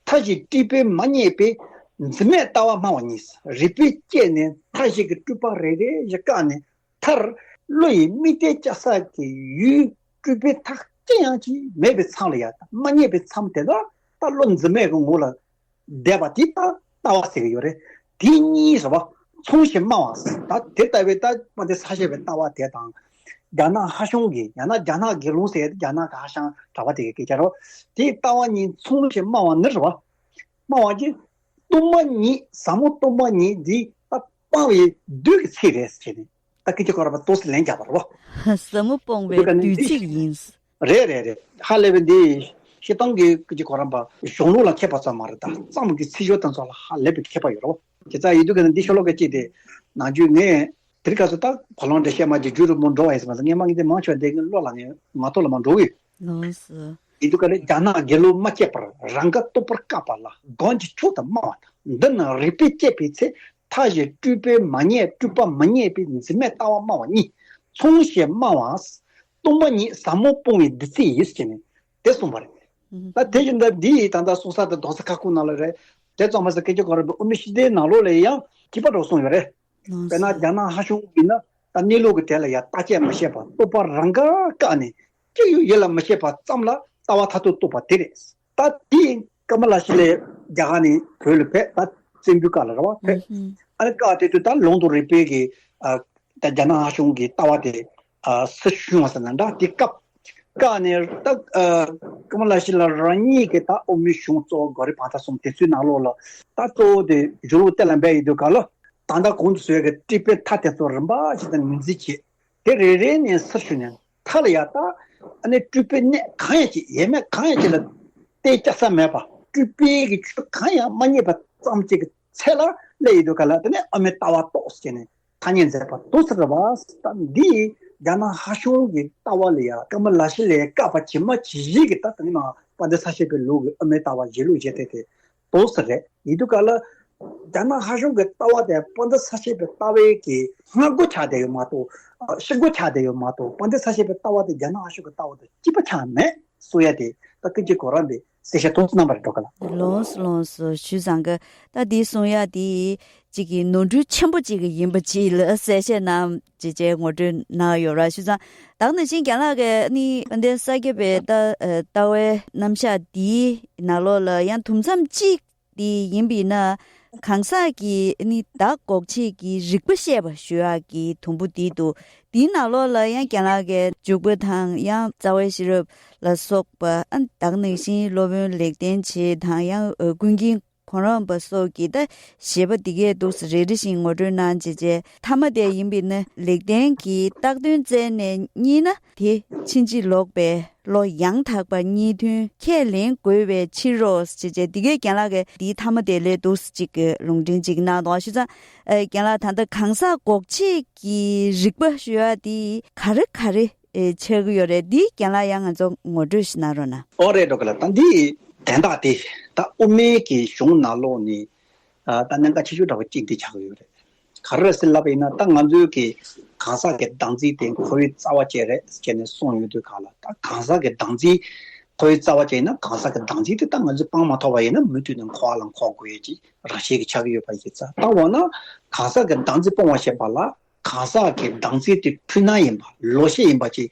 མཐའ་བཞིའི་སྤྲུལ་པས་མ་རྙེད་པའི་འཛིན་མེད་ལྟ་བ་སྨྲ་བ་གཉིས། རིགས་པས་དཔྱད་ནས་མཐའ་བཞི་གི་སྤྲུལ་པ་རེ་རེ་བཞིན་བཀག་ནས། མཐར་བློ་ཡི་དམིགས་གཏད་བཅའ་ས་ཀྱི་ཡུལ་སྤྲུལ་པའི་མཐའ་ཅི་ཡང་ཅིག་མེད་པའི་མཚམས་ལ་ཡ་མ་རྙེད་པའི་མཚམས་དེ་ལ་ད་བློ་འཛིན་མེད་ཀྱི་ངོ་ལ་བསྡད་པ་དེ་ད་ལྟ་བ་ཟེར་གྱི་ཡོད་རེད། དེ་གཉིས་ཟེར་བ་མཚུངས་ཞེས་སྨྲ་བ་ཟེར། ད་དེ་ལྟ་བུའི་ད་དཔལ་ལྡན་ས་སྐྱ་པའི་ལྟ་བ་དེ་དང་། རྒྱ་ནག་ཧྭ་ཤང་གི་ཡང་ན་རྒྱ་ནག་དགེ་སློང་ཟེར་ཡ་དེ་རྒྱ་ནག་གི་ཧྭ་ཤང་གྲྭ་པ་དེ་གི་སྐད་ཆ་རེད། དེའི་ལྟ་བ་གཉིས་མཚུངས་ཞེས་སྨྲ་བ་ནི་ཟེར་བ། སྨྲ་བ་གྱིས། སྟོང་པ་ཉིད་ཟབ་མོ་སྟོང་པ་ཉིད་འདི་ད་སྤང་བའི་བདུད་ཀྱི་ཚིག་རེད་ཟེར་ནས་ད་སྐད་ཆ་གོ་ར་པ་ཏོག་ཙམ་ལན་རྒྱག་པ་རེད་བ། ཟབ་མོ་སྤོང་བའི་འདུག་ག་ནི་བདུད་འདི་ཚིག་ཡིན། རེད་རེད་རེད། ཧ་ལས་པའི་འདི་སྤྱིར་བཏང་གི་སྐད་ཆ་གོ་ར་པ་གཞུང་ལུགས་ལ་མཁས་པ་ཙམ་མ་རེད། ད་གཙང་མ་གི་ཚིག་སྦྱོར་དང་ཚོགས་ལ་ཧ་ལས་པའི་མཁས་པ་ཡོད་རེད་བ། དེ་ཙང་ཡིན་དུས་ག་ནི་འདི་ཤོ་ལོ་ཀ་གཅིག་དེ་ནང་རྒྱུད་ངས་དེ་རིང་ཁ་སང་ད་བ་ལང་འདྲ་བཤད་མ་གྱི་རྒྱུད་རུ་མོ་འགྲོ་བ་ཡིན་ཟེར་མ་ཟེར་ངས་མ་ངས་དེ་མང་ཆེ་བ་འདི་ངས་བློ་ལ་ངས་ངག་ཐོག་ལ་མ་འགྲོ་གི། ལགས་སོ། ཡིན་དུས་ག་ལ་རྒྱ་ནག་དགེ་སློང་མ་སྐྱེས་པར་རང་དགར་རྟོག་པར་བཀག་པ་ལ་སྒོམ་གྱི་ཕྱོགས་དང་སྨྲ་བ་དང་། འདི་ནི་རིགས་པས་དཔྱད་པའི་ཚེ་མཐའ་བཞིའི་སྤྲུལ་པས་མ་རྙེད་སྤྲུལ་པ་མ་རྙེད་པའི་འཛིན་མེད་ལྟ་བ་སྨྲ་བ་གཉིས། མཚུངས་ཞེས་སྨྲ་བ། སྟོང་པ་ཉིད་ཟབ་མོ་སྤོང་བའི་བདུད་རྩི་ཡིས་ཟེར་ནས་དེ་གསུངས་པ་རེད། ད་དེ་བཞིན་ད་འདི་ཡི་ད་ལྟ་གསུང་ས་དེ་རྡོ་སོལ་ཁ་སྐོང་ནང་ལ་རེད། དེ་ཙམ་མ་ཟད་སྐད་ཆ་གོ་ར་པའི་དབུ་མའི་ཤེས་ལྡན་ནང་ལོགས་ལ་ཡང་གཅིག་པ་འདྲ་གསུངས་ཡོད་རེད། དཔེར་ན་རྒྱ་ནག་ཧྭ་ཤང་ཡིན་ན་ད་གནས་ལུགས་ཀྱི་དེ་ལ་ཡང་བརྟག་དཔྱད་མ་བྱས་པར་རྟོག་པ་རང་དགར་བཀག་ནས་གཅིག་ཡང་ཡིད་ལ་མི་བྱེད་པ་ཙམ་ལ་ལྟ་བ་མཐར་ཐུག་རྟོགས་པ་དེ་རེད། ད་དེ་ཀ་མ་ལ་ཤཱི་ལའི་རྒྱ་གར་ནས་བོད་ལ་ཕེབས། ད་བཙན་པོའི་བཀའ་ལ་རེད་བ་ཕེབས། ཨ་ནི་བཀའ་དེ་དུས་ད་ལུང་དང་རིགས་པའི་གི་ཨ་ད་རྒྱ་ནག་ཧྭ་ཤང་གི་ལྟ་བ་དེ་ཨ་སྲིད་ཤུལ་བ་ཟེར་ན་འདྲ་དེ་སྐབས། བཀའ་ནས་ད་ཨ་ཀ་མ་ལ་ཤཱི་ལ་རང་ཉིད་ཀྱིས་ད་དབུ་མའི་གཞུང་གཙོ་བོ་གོ་རི་བང་ཐ་གསུམ་དེ་ཚོའི་ནང་ལོགས་ལ་ད་གཙོ་བོ་དེ་གཞུང་ལུགས་གཏན་ལ་འབེབས་ཡོད་དུས་ག་ལ། ད་ལྟ་གོང་དུ་སོང་བའི་སྤྲུལ་པའི་མཐའ་དེ་ཚོ་རིམ་པ་བཞིན་དུ་ངོས་འཛིན་བྱེད། དེ་རེ་རེ་ནས་སྲིད་ཤུལ་ནས་མཐའ་ལ་ཡ་ད་ཨ་ནི་སྤྲུལ་པའི་གནས་གང་ཡང་ཅིག་ཡས་མས་གང་ཡང་ཅིག་ལ་གཏད་རྒྱག་ས་མེད་པ། སྤྲུལ་པའི་གི་ཆོས་གང་ཡང་མ་རྙེད་པ་ཙམ་ཅིག་གི་ཚད་ལ་སླེབས་ཡོད་དུས་ག་ལ། དེ་ནས་དབུ་མའི་ལྟ་བ་རྟོགས་ཟེར་ནས་ཐ་སྙད་མཛད་པ་འདུག་ཟེར་བ། ད་འདི་རྒྱ་ནག་ཧྭ་ཤང་གི་ལྟ་བ་ལ་ཡ་ཀ་མ་ལ་ཤཱི་ལའི་བཀའ་པ་ཇི་མ་ཇི་བཞིན་གྱི་ད་དེ་ནས་མ་དཔལ་ལྡན་ས་སྐྱ་པའི་ལུགས་ཀྱི་དབུ་མའི་ལྟ་བ་བཞེད་ལུགས་བཞེད་དེ་དེ་འདུག་ཟེར་རེད། ཡིན་དུས་ག་ལ། རྒྱ་ནག་ཧ་ཤང་གི་ལྟ་བ་དེ་དཔལ་ལྡན་ས་སྐྱའི་ལྟ་བའི་གི་སྔ་རྒོལ་ཆགས་བསྡད་ཡོད་མ་གཏོགས། ཨ། ཕྱི་རྒོལ་ཆགས་བསྡད་ཡོད་མ་གཏོགས། དཔལ་ལྡན་ས་སྐྱའི་ལྟ་བ་དེ་རྒྱ་ནག་ཧ་ཤང་གི་ལྟ་བ་དང་གཅིག་པ་ཆགས་མེད་གསུང་ཡ་དེ། ད་ཀུན་གྱིས་གོ་རམས་པའི་གསལ་བཤད་ཐུང་ཙམ་གནང་བ་རེད། འགྲོ་ག་ལ། ལོངས་སུ་ལོངས་སུ་ཞུ་བཟང་གི། ད་འདི་གསུང་ཡ་དེ་གཅིག་གི་ནོར་འཁྲུལ་ཆེན་པོ་གཅིག་ཡིན་པ་གཅིག་ལ་གསལ་བཤད་གནང་ཅེས་བཅས་ངོ་སྤྲོད་གནང་ཡོད་ར། ཞུ་བཟང་། ད་ག་ནང་བཞིན་རྒན་ལགས་ཀྱིས་ནི་དཔལ་ལྡན་ས་སྐྱ་པའི་ལྟ་ལྟ་བའི་རྣམ་གཞག་འདིའི་ནང་ལོགས་ལ་ཡང་དུམ་མཚམས་གཅིག་འདི་ཡིན་པ་ཡིན་ན། གང་ཟག་གི་ནི་བདག་འགོག་བྱེད་ཀྱི་རིག་པ་བཤད་པ་ཞུ་ཡག་གི་དུམ་བུ་འདི་འདུག་འདིའི་ནང་ལོགས་ལ་ཡང་རྒན་ལགས་ཀྱིས་འཇུག་པ་དང་ཡང་རྩ་བའི་ཤེས་རབ་ལ་སོགས་པ། ཨ། ད་ག་ནང་བཞིན་སློབ་དཔོན་ལེགས་ལྡན་འབྱེད་དང་ཡང་ཀུན་མཁྱེན་གོ་རམས་པ་སོགས་ཀྱི་ད་བཞེད་པ་འདི་གས་འདུག་སེ་རེ་རེ་བཞིན་ངོ་སྤྲོད་གནང་བྱས་བྱས། མཐའ་མ་དེ་ཡིན་པ་ཡིན་ན་ལེགས་ལྡན་གྱི་བཏགས་དོན་བཙལ་ནས་རྙེད་ན། དེ་ཕྱིན་ཅི་ལོག་པའི་བློ་ཡང་དག་པ་རྙེད་དོན་ཁས་ལེན་དགོས་པའི་ཕྱིར་རོ་ཞེས་བྱས། འདི་གའི་རྒན་ལགས་ཀྱིས་འདིའི་མཐའ་མ་དེ་ལས་འདུག་སེ་གཅིག་གི་ལུང་འདྲེན་གཅིག་གནང་དང་། ཞུ་ཙང་། ཨ། རྒན་ལགས། ད་ལྟ་གང་ཟག་འགོག་བྱེད་ཀྱི་རིག་པ་ཞུ་ཡ་འདི་ག་རེ་ག་རེ་ཨེ་ཆགས་ཀྱི་ཡོད་རེད། འདི་རྒན་ལགས་ཡང་ང་ཚོ་ངོ་སྤྲོད་ཞིག་གནང་རོགས་གནང་། ཨོ་རེད། འགྲོ་གི་ལ། ད་འདི་དན་རྟགས་དེ་ད་དབུ་མའི་གི་གཞུང་ནང་ལོགས་ནས། ཨ། ད་གནད་འགག་ཆེ་ཤོས་འདྲ་བོ་གཅིག་འདི་ཆགས་ཀྱི་ཡོད་རེད། ག་རེ་ཟེར་ལབ་པ་ཡིན་ན། ད་ང་ཚོའི་གི་གང་ཟག་གི་བདག་འཛིན་དེ་འཁོར་བའི་རྩ་བ་བཅས་རེད་ཟེར་ནས་གསུངས་ཡོད་དུས་ག་ལ། ད་གང་ཟག་གི་བདག་འཛིན་འཁོར་བའི་རྩ་བ་བཅས་ཡིན་ན། གང་ཟག་གི་བདག་འཛིན་དེ་ད་ང་ཚོས་སྤང་མ་ཐུབ་པ་ཡིན་ན་མུ་མཐུད་ནས་འཁོར་བ་ལ་འཁོར་དགོས་ཡས་ཀྱི་རང་བཞིན་གྱི་ཆགས་ཀྱི་ཡོད་པ་ཡིན་ཙང་། ད་འོ་ན་གང་ཟག་གི་བདག་འཛིན་སྤོང་བར་བྱེད་པ་ལ། གང་ཟག་གི་བདག་འཛིན་དེ་འཁྲུལ་སྣང་ཡིན་པ། ལོག་ཤེས་ཡིན་པ་ཅིག་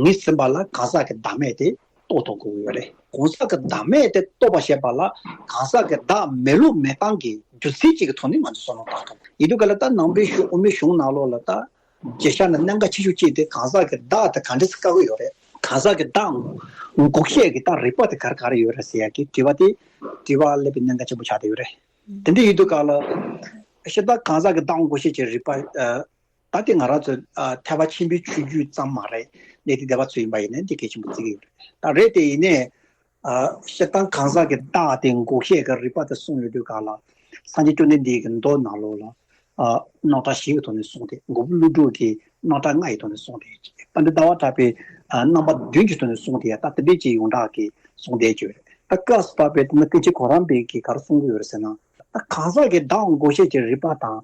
ངེས་ཟིན་པ་ལ། གང་ཟག་གི་བདག་མེད་དེ་རྟོགས་ཐུབ་དགོས་ཡོད་རེད། གང་ཟག་གི་བདག་མེད་དེ་རྟོགས་པར་བྱེད་པ་ལ། གང་ཟག་གི་བདག་མེད་ལུགས་མེད་སྟངས་ཀྱི་རྒྱུ་མཚན་གཅིག་གི་ཐོག་ནས་ང་ཚོས་བསམ་བློ་བཏང་ཐུབ་ཡིན་དུས་ག་ལ། ད་ནང་པའི་གཞུང་། དབུ་མའི་གཞུང་ནང་ལོགས་ལ་ད་བརྗོད་བྱ་ནི་གནད་འགག་ཆེ་ཤོས་གཅིག་དེ་གང་ཟག་གི་བདག་དེ་ག་འདྲས་སེ་བཀག་གི་ཡོད་རེད། གང་ཟག་གི་བདག་འགོག་བྱེད་ཀྱི་ད་རིགས་པ་དེ་ག་རེ་ག་རེ་ཡོད་རེད་ཟེར་ཡ་གི་དྲི་བ་དེ། དྲི་བ་སླེབས་པའི་གནད་འགག་ཆེན་པོ་ཆགས་བསྡད་ཡོད་རེད། དེ་འདྲ་ཡིན་དུས་ག་ལ། སྤྱིར་བཏང་གང་ཟག་གི་བདག་འགོག་བྱེད་ཀྱི་རིགས་པ། ཨ། ད་དེ་ང་རང་ཚོ། ཨ། ཐེག་པ་ཆེན་པོའི་ཆོས་བརྒྱུད་ཙམ་མ་རེད། གནས་བརྟན་སྡེ་པ་ཚོ་ཡིན་པ་ཡིན་ན་འདི་གལ་ཆེན་པོ་བརྩི་གི་ཡོད་རེད། ད་རེད་དེ་ཡིན་ནའི། ཨ། སྤྱིར་བཏང་གང་ཟག་གི་བདག་དེ་འགོག་བྱེད་ཀྱི་རིགས་པ་དེ་གསུངས་ཡོད་དུས་ག་ལ། སངས་རྒྱས་བཅོམ་ལྡན་འདས་ཀྱི་མདོ་ནང་ལོགས་ལ། ཨ། རྣམ་གྲངས་བཞི་གི་ཐོག་ནས་གསུངས་ཏེ། འགོག་པའི་ཀླུ་སྒྲུབ་ཀྱིས་རྣམ་གྲངས་ལྔ་ཡི་ཐོག་ནས་གསུངས་ཏེ། དཔལ་ལྡན་ཟླ་བ་གྲགས་པས། ཨ། རྣམ་པ་བདུན་གྱི་ཐོག་ནས་གསུངས་ཏེ། ད་དེ་འདྲས་ཀྱི་ཡོངས་གྲགས་ཀྱི་གསུང་བསྡད་ཀྱི་ཡོད་རེད། ད་སྐབས་སུ་བབས་པའི་དེ་ནི་ཀུན་མཁྱེན་གོ་རམས་པས་ཀྱིས་ག་རེ་གསུང་གི་ཡོད་རེད་ཟེར་ན། ད་གང་ཟག་གི་བདག་འགོག་བྱེད་ཀྱི་རིགས་པ་དང་།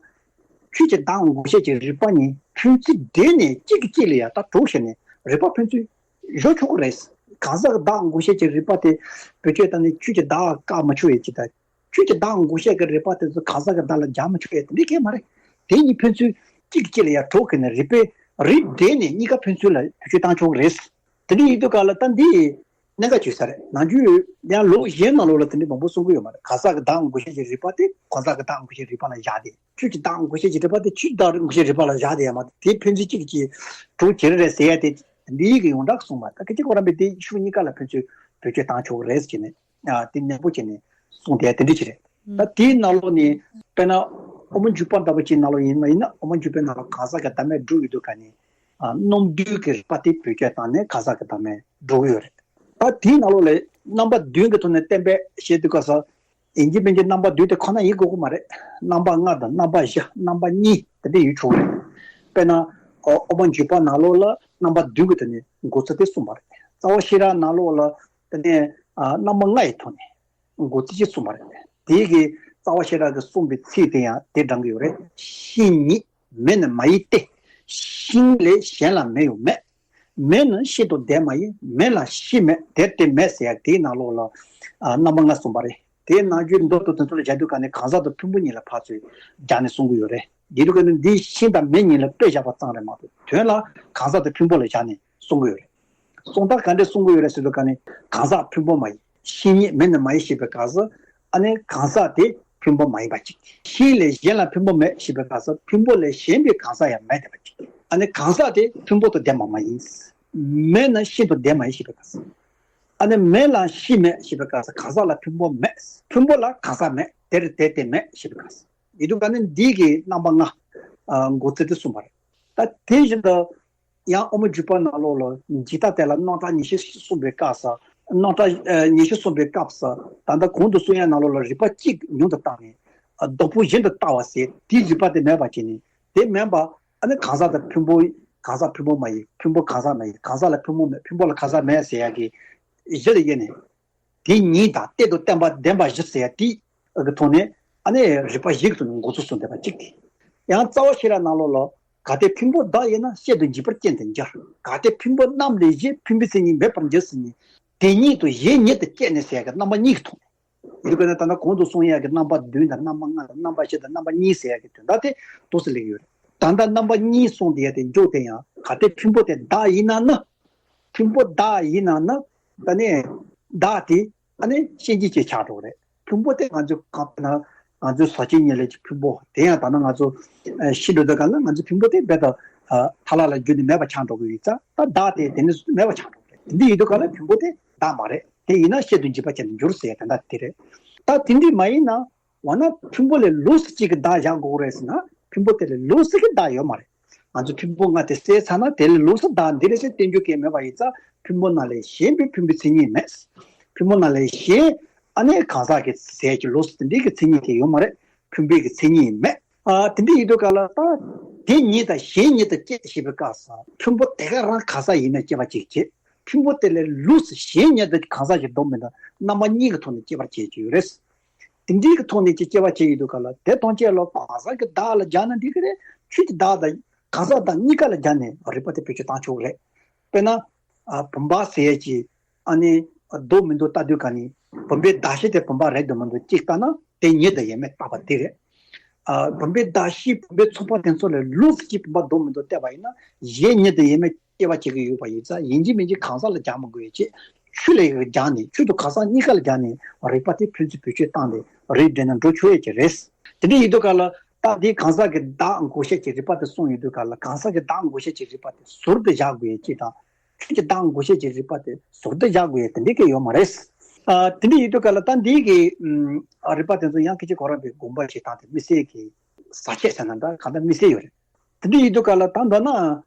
ཆོས་ཀྱི་བདག་འགོག་བྱེད་ཀྱི་རིགས་པ་གཉིས་ཕན་ཚུན་འབྲེལ་ནས་གཅིག་གིས་གཅིག་ལ་ཡང་ད་གྲོགས་བྱས་ནས་རིགས་པ་ཕན་ཚུན་སྦྱོར་ཆོག་གི་རེད། གང་ཟག་གི་བདག་འགོག་བྱེད་ཀྱི་རིགས་པ་དེ་བེད་སྤྱོད་བཏང་ནས་ཆོས་ཀྱི་བདག་བཀག་མི་ཆོག་ཡས་ཀྱི་དང་། ཆོས་ཀྱི་བདག་འགོག་བྱེད་ཀྱི་རིགས་པ་དེ་ཚོ་གང་ཟག་གི་བདག་ལ་སྦྱར་མི་ཆོག་ཡས་དེ་འདྲའི་གང་ཡང་མ་རེད། དེ་གཉིས་ཕན་ཚུན་གཅིག་གིས་གཅིག་ལ་ཡང་གྲོགས་བྱས་ནས་རིགས་པས་རིགས་འགྲེས་ནས་གཉིས་ཀ་ཕན་ཚུན་ལ་བེད་སྤྱོད་བཏང་ཆོག་གི་རེད། དེ་འདྲ་ཡིན་དུས་ག་ལ་ད་འདི་གནད་འགག་ཆེ་ས་རེད། ནམ་རྒྱུན་ཡང་ལུགས་གཞན་ནང་ལོགས་ལ་དེ་འདྲ་མང་པོ་གསུང་གི་ཡོད་མ་རེད། གང་ཟག་གི་བདག་འགོག་བྱེད་ཀྱི་རིགས་པ་དེ་གང་ཟག་གི་བདག་འགོག་བྱེད་རིགས་པ་ལ་བཞག་སྟེ། ཆོས་ཀྱི་བདག་འགོག་བྱེད་ཀྱི་རིགས་པ་དེ་ཆོས་ཀྱི་བདག་འགོག་བྱེད་རིགས་པ་ལ་བཞག་སྟེ་ཡང་མ་གཏོགས། དེ་ཕན་ཚུན་གཅིག་གིས་གྲོགས་བྱེད་རེད་ཟེར་ཡ་དེ་འདི་ཡིག་གི་ཡོངས་གྲགས་གསུངས་པ། ད་ཀུན་མཁྱེན་གོ་རམས་པས་དེ་ཕྱོགས་གཉིས་ཀ་ལ་ཕན་ཚུན་བེད་སྤྱོད་བཏང་ཆོག་གི་རེད་ཟེར་ནས། ཨ། དེ་ནན་པོ་བྱས་ནས་གསུངས་བསྡད་དེ་འདྲ་ཅིག་རེད། ད་དེའི་ནང་ལོགས་ནས་དཔེར་ན་དབུ་མ་འཇུག་པ་ལྟ་བུ་ཅིག་ནང་ལོགས་ཡིན་པ་ཡིན་ན། དབུ་མ་འཇུག་པའི་ནང་ལ་གང་ཟག་གི་བདག་མེད་སྒྲུབ་ཡོད་དུས་ག་ནས། ཨ། རྣམ་བདུན་གྱི་རིགས་པ་དེ་བེད་སྤྱོད་བཏང་ནས་གང་ཟག་གི་བདག་མེད་སྒྲུབ་ཀྱི་ཡོད་རེད། ད་དེའི་ནང་ལོགས་ལ་རྣམ་པ་བདུན་གྱི་ཐོག་ནས་བསྟན་པ་བཤད་དུས་སྐབས་སུ། ཡིན་གཅིག་མིན་གཅིག་རྣམ་པ་བདུན་དེ་ཁོ་ན་ཡིན་དགོས་ཀྱི་མ་རེད། རྣམ་པ་ལྔ་དང་། རྣམ་པ་བཞི། རྣམ་པ་གཉིས། དེ་འདྲ་ཡོད་ཆོག་རེད། དཔེར་ན། ཨོ། དབུ་མ་འཇུག་པ་ནང་ལོགས་ལ་རྣམ་པ་བདུན་གྱི་ཐོག་ནས་འགོག་ཚུལ་དེ་གསུངས་པ་རེད། རྩ་བ་ཤེས་རབ་ནང་ལོགས་ལ་དེ་ནས། ཨ། རྣམ་པ་ལྔ་ཡི་ཐོག་ནས་འགོག་ཚུལ་ཅིག་གསུངས་པ་རེད། དེ་གི་རྩ་བ་ཤེས་རབ་ཀྱིས་གསུངས་པའི་ཚིག་དེ་ཡང་དེ་དྲངས་ཀྱི་ཡོད་རེད། ཤིང་ཉིད་མེ་ནི་མ་ཡིན་ཏེ། ཤིང་ལས་གཞན་ལ་མེ་ཡང་མེད། མེ་ནི་ཤིན་ཏུ་ལྡན་མ་ཡིན། མེ་ལ་ཤིང་མེད། དེར་དེ་མེད་ཟེར་ཡག་དེའི་ནང་ལོགས་ལ། ཨ། རྣམ་པ་ལྔ་གསུངས་པ་རེད། དེའི་ནང་རྒྱུད་མདོ་དང་དོན་ཚོགས་ལ་སྦྱར་དུས་ག་ནས་གང་ཟག་དང་ཕུང་པོ་གཉིས་ལ་ཕར་ཚུར་སྦྱར་ནས་གསུང་གི་ཡོད་རེད། དེ་དུས་ག་ནས་འདི་ཤིང་དང་མེ་གཉིས་ལ་དཔེ་བཞག་པ་ཙམ་རེད་མ་གཏོགས། དོན་ལ་གང་ཟག་དང་ཕུང་པོ་ལ་སྦྱར་ནས་གསུང་གི་ཡོད་རེད། གསུང་སྟངས་ག་འདྲས་གསུང་གི་ཡོད་རེད་ཟེར་དུས་ག་ནས། གང་ཟག་ཕུང་པོ་མ་ཡིན། ཤིང་ཉིད་མེ་ནི་མ་ཡིན་ཞེས་པའི་སྐབས་སུ། ཨ་ནི་གང་ཟག་དེ་ཕུང་པོ་མ་ཡིན་པ་གཅིག། ཤིང་ལས་གཞན་ལ་ཕུང་པོ་མེད་ཞེས་པའི་སྐབས་སུ། ཕུང་པོ་ལས་གཞན་པའི་གང་ཟག་ཡང་མེད་བསྡད་པ་གཅིག། ཨ་ནི་གང་ཟག་དེ་ཕུང་པོ་དང་ལྡན་པ་མ་ཡིན། མེ་ནི་ཤིན་ཏུ་ལྡན་མ་ཡིན་ཞེས་པའི་སྐབས་སུ། ཨ་ནི་མེ་ལ་ཤིང་མེད་ཞེས་པའི་སྐབས་སུ། གང་ཟག་ལ་ཕུང་པོ་མེད། ཕུང་པོ་ལ་གང་ཟག་མེད། དེར་དེ་དེ་མེད་ཞེས་པའི་སྐབས་སུ། ཡིན་དུས་ག་ནས་འདི་གི་རྣམ་པ་ལྔ། ཨ། འགོག་ཚུལ་དེ་གསུངས་པ་རེད། ད་དེ་བཞིན་དུ། ཡང་དབུ་མ་འཇུག་པ་ནང་ལོགས་ལ་འཇིག་ལྟ་དེ་ལ་རྣམ་གྲངས་ཉི་ཤུ་གསུངས་པའི་སྐབས་སུ། རྣམ་གྲངས། ཨ། ཉི་ཤུ་གསུངས་པའི་སྐབས་སུ། ད་ལྟ་གོང་དུ་གསུང་ཡ་ནང་ལོགས་ལ་རིགས་པ་གཅིག་ཉུང་དུ་བཏང་ནས། ཨ། ལྡོག་པོ་གཞན་དུ་ལྟ་བ་ཟེར། དེའི་རིགས་པ་དེ་མེད་པ་བྱས་ནས། དེ་མིན་པ། ཨ་ནི་གང་ཟག་དང་ཕུང་པོ། གང་ཟག་ཕུང་པོ་མ་ཡིན། ཕུང་པོ་གང་ཟག་མ་ཡིན། གང་ཟག་ལ་ཕུང་པོ་མེད། ཕུང་པོ་ལ་གང་ཟག་མེད་ཟེར་ཡ་གི་གཞི་ལ་དབྱེ་ནས། དེ་ཉིད་དང་གཏན་དུ་བརྟེན་པ་ལྡན་པ་བཞི་ཟེར་ཡ་དེ་གི་ཐོག་ནས། ཨ་ནི་རིགས་པ་བཞི་གི་ཐོག་ནས་འགོ་ཚུགས་སོང་བསྡད་པ་གཅིག་དེ། ཡང་རྩ་བ་ཤེས་རབ་ནང་ལོགས་ལ། གལ་ཏེ་ཕུང་པོ་བདག་ཡིན་ན་བཤད་དུ་འཇུག་པར་རྐྱེན་དུ་འགྱུར། གལ་ཏེ་ཕུང་པོ་རྣམས་ལས་གཞན་ཕུང་པོའི་མཚན་ཉིད་མེད་པར་འགྱུར་ཟེར་ནས། དེ་ཉིད་དང་གཞན་ཉིད་དུ་བསྐྱེད་ནས་ཟེར་ཡག་གི་རྣམ་པ་གཉིས་ཀྱི་ཐོག་ནས། ཡིན་དུས་ཀ་ནས་ད་ལྟ་གོང་དུ་གསུངས་ཡག་གི་རྣམ་པ་བདུན་དང་རྣམ་པ་ལྔ་དང་རྣམ་པ་བཞི་དང་རྣམ་པ་གཉིས་ཟེར་ཡག་གི་དོན་དག་དེ་འདུག་སེ་སླེབས་ཡོད་རེད། ད་ལྟ་རྣམ་པ་གཉིས་གསུངས་དེ་ཡག་དེ་མཇུག་དེ་ཡང་གལ་ཏེ་ཕུང་པོ་དེ་བདག་ཡིན་ན་ན། ཕུང་པོ་བདག་ཡིན་ན་ན། ད་ནི་བདག་དེ་ཨ་ནི་གཤིན་རྗེ་ཅན་ཆགས་འགྲོ་གི་རེད། ཕུང་པོ་དེ་ང་ཚོས་གང་ལྟར་ན་ང་ཚོའི་ཟག་བཅས་གཉིས་ལས་ཀྱི་ཕུང་པོ་དེ་ཡང་ད་ནི་ང་ཚོ་ཨ་ཤི་འགྲོ་དུས་ག་ལ་ང་ཚོའི་ཕུང་པོ་དེ་རྦད་དེ་ཨ་ཐལ་བ་ལ་གྱུར་ནས་མེད་པ་ཆགས་འགྲོ་གི་ཡོད་ཙང་། ད་བདག་དེ་དེ་ནས་བཟུང་མེད་པ་ཆགས་འགྲོ་གི་རེད། དེ་འདྲ་ཡིན་དུས་ག་ལ་ཕུང་པོ་དེ་བདག་མ་རེད། དེ་ཡིན་ན་བཤད་དུ་འཇུག་པར་རྐྱེན་དུ་འགྱུར་ཟེར་ཡ་དེ་འདྲ་དེ་རེད། ད་དེ་འདྲ་མ་ཡིན་ན། འོ་ན་ཕུང་པོ་ལས་ལོགས་སུ་གཅིག་གི་བདག་བཞག་དགོས་རེད་ཟེར་ན། ཕུང་པོ་དེ་ལས་ལོགས་སུ་གི་བདག་ཡོད་མ་རེད། ང་ཚོ་ཕུང་པོ་ལྔ་དེ་བསལ་ཚར་ན་དེ་ལས་ལོགས་སུ་བདག་འདི་རེད་ཟེར་བསྟན་རྒྱུ་གང་ཡང་མེད་པ་ཡིན་ཙང་། ཕུང་པོ་ལྔ་ལས་གཞན་པའི་ཕུང་པོའི་མཚན་ཉིད་མེད། ཕུང་པོ་ལྔ་ལས་གཞན་ཨ་ནི་གང་ཟག་གི་ཟེར་གྱི་ལོགས་སུ་དེ་འདྲའི་གི་མཚན་ཉིད་དེ་ཡོད་མ་རེད། ཕུང་པོའི་གི་མཚན་ཉིད་མེད། ཨ་དེ་འདྲ་ཡིན་དུས་ག་ལ་ད་དེ་ཉིད་དང་གཞན་ཉིད་དུ་སྐྱེ་ཞེས་པའི་སྐབས་སུ་ཕུང་པོ་དེ་ག་རང་གང་ཟག་ཡིན་ན་སྐྱེ་བ་གཅིག་བྱེད། ཕུང་པོ་དེ་ལས་ལོགས་སུ་གཞན་ཉིད་དུ་གང་ཟག་གི་བསྡོམས་མིན་དང་རྣམ་པ་གཉིས་ཀྱི་ཐོག་ནས་སྐྱེ་བར་བྱེད་ཀྱི་ཡོད་རེད། དེ་འདྲའི་གི་ཐོག་ནས་ཀྱི་སྐྱེ་བ་བྱེད་ཡོད་དུས་ག་ལ་དེ་ཐམས་ཅད་ལ་གང་ཟག་གི་བདག་ལ་སྦྱར་ན་འགྲིག་གི་རེད། ཆོས་ཀྱི་བདག་དང་གང་ཟག་བདག་གཉིས་ཀ་ལ་སྦྱར་ནས་རིགས་པ་དེ་བེད་སྤྱོད་བཏང་ཆོག་གི་རེད། དཔེར་ན། ཨ་བུམ་པ་ཟེར་ཡས་ཀྱི་ཨ་ནི་འདུག་མི་འདུག་ལྟ་དུས་ག་ནི་བུམ་པའི་གདགས་གཞི་དེ་བུམ་པ་རེད་འདུག་མི་འདུག་གཅིག་ལྟ་ན་དེ་ཉིད་དུ་ཡོད་མེད་བརྟག་པ་དེ་རེད། ཨ་བུམ་པའི་གདགས་གཞི་བུམ་པའི་ཚོགས་པ་དེ་ཚོ་ལས་ལོགས་སུ་ཀྱི་བུམ་པ་འདུག་མི་འདུག་བལྟས་པ་ཡིན་ན་གཞན་ཉིད་དུ་ཡོད་མེད་དཔྱད་པ་བྱེད་ཀྱི་ཡོད་པ་ཡིན་ཙང་ཡིན་གཅིག་མིན་གཅིག་གང་ཟག་ལ་སྦྱར་མི་དགོས་ཡས་ཅེས་ཆོས་ལ་སྦྱར་ནས་ཆོས་དང་གང་ཟག་གཉིས་ཀ་ལ་སྦྱར་ནས་རིགས་པ་དེ་ཕན་ཚུན་བེད་སྤྱོད་བཏང་སྟེ་རིགས་འགྲེ་ན་འགྲོ་ཆོག་ཡས་ཀྱི་རེད། དེ་འདྲ་ཡིན་དུས་ག་ལ་ད་འདི་གང་ཟག་གི་བདག་འགོག་བྱེད་ཀྱི་རིགས་པ་དེ་གསུངས་ཡོད་དུས་ག་ལ་གང་ཟག་གི་བདག་འགོག་བྱེད་ཀྱི་རིགས་པ་དེ་ཟུར་དུ་བཞག་དགོས་ཡས་ཅེས་དང་། ཆོས་ཀྱི་བདག་འགོག་བྱེད་ཀྱི་རིགས་པ་དེ་ཟུར་དུ་བཞག་དགོས་ཡས་དེ་འདྲའི་གི་ཡོད་མ་རེད། ཨ་དེ་འདྲ་ཡིན་དུས་ག་ལ་ད་འདི་གི་ཨ་རིགས་པ་དེ་ཚོ་ཡང་སྐད་ཆ་གོ་རམས་པའི་དགོངས་པ་ཞིག་དང་དེ་དམིགས་བསལ་གྱི་ཟག་བཅས་ཟེར་ན་འདྲ་གང་ལྟར་དམིགས་བསལ་ཡོད་རེད། དེ་འདྲ་ཡིན་དུས་ག་ལ་ད་མདོར་ན་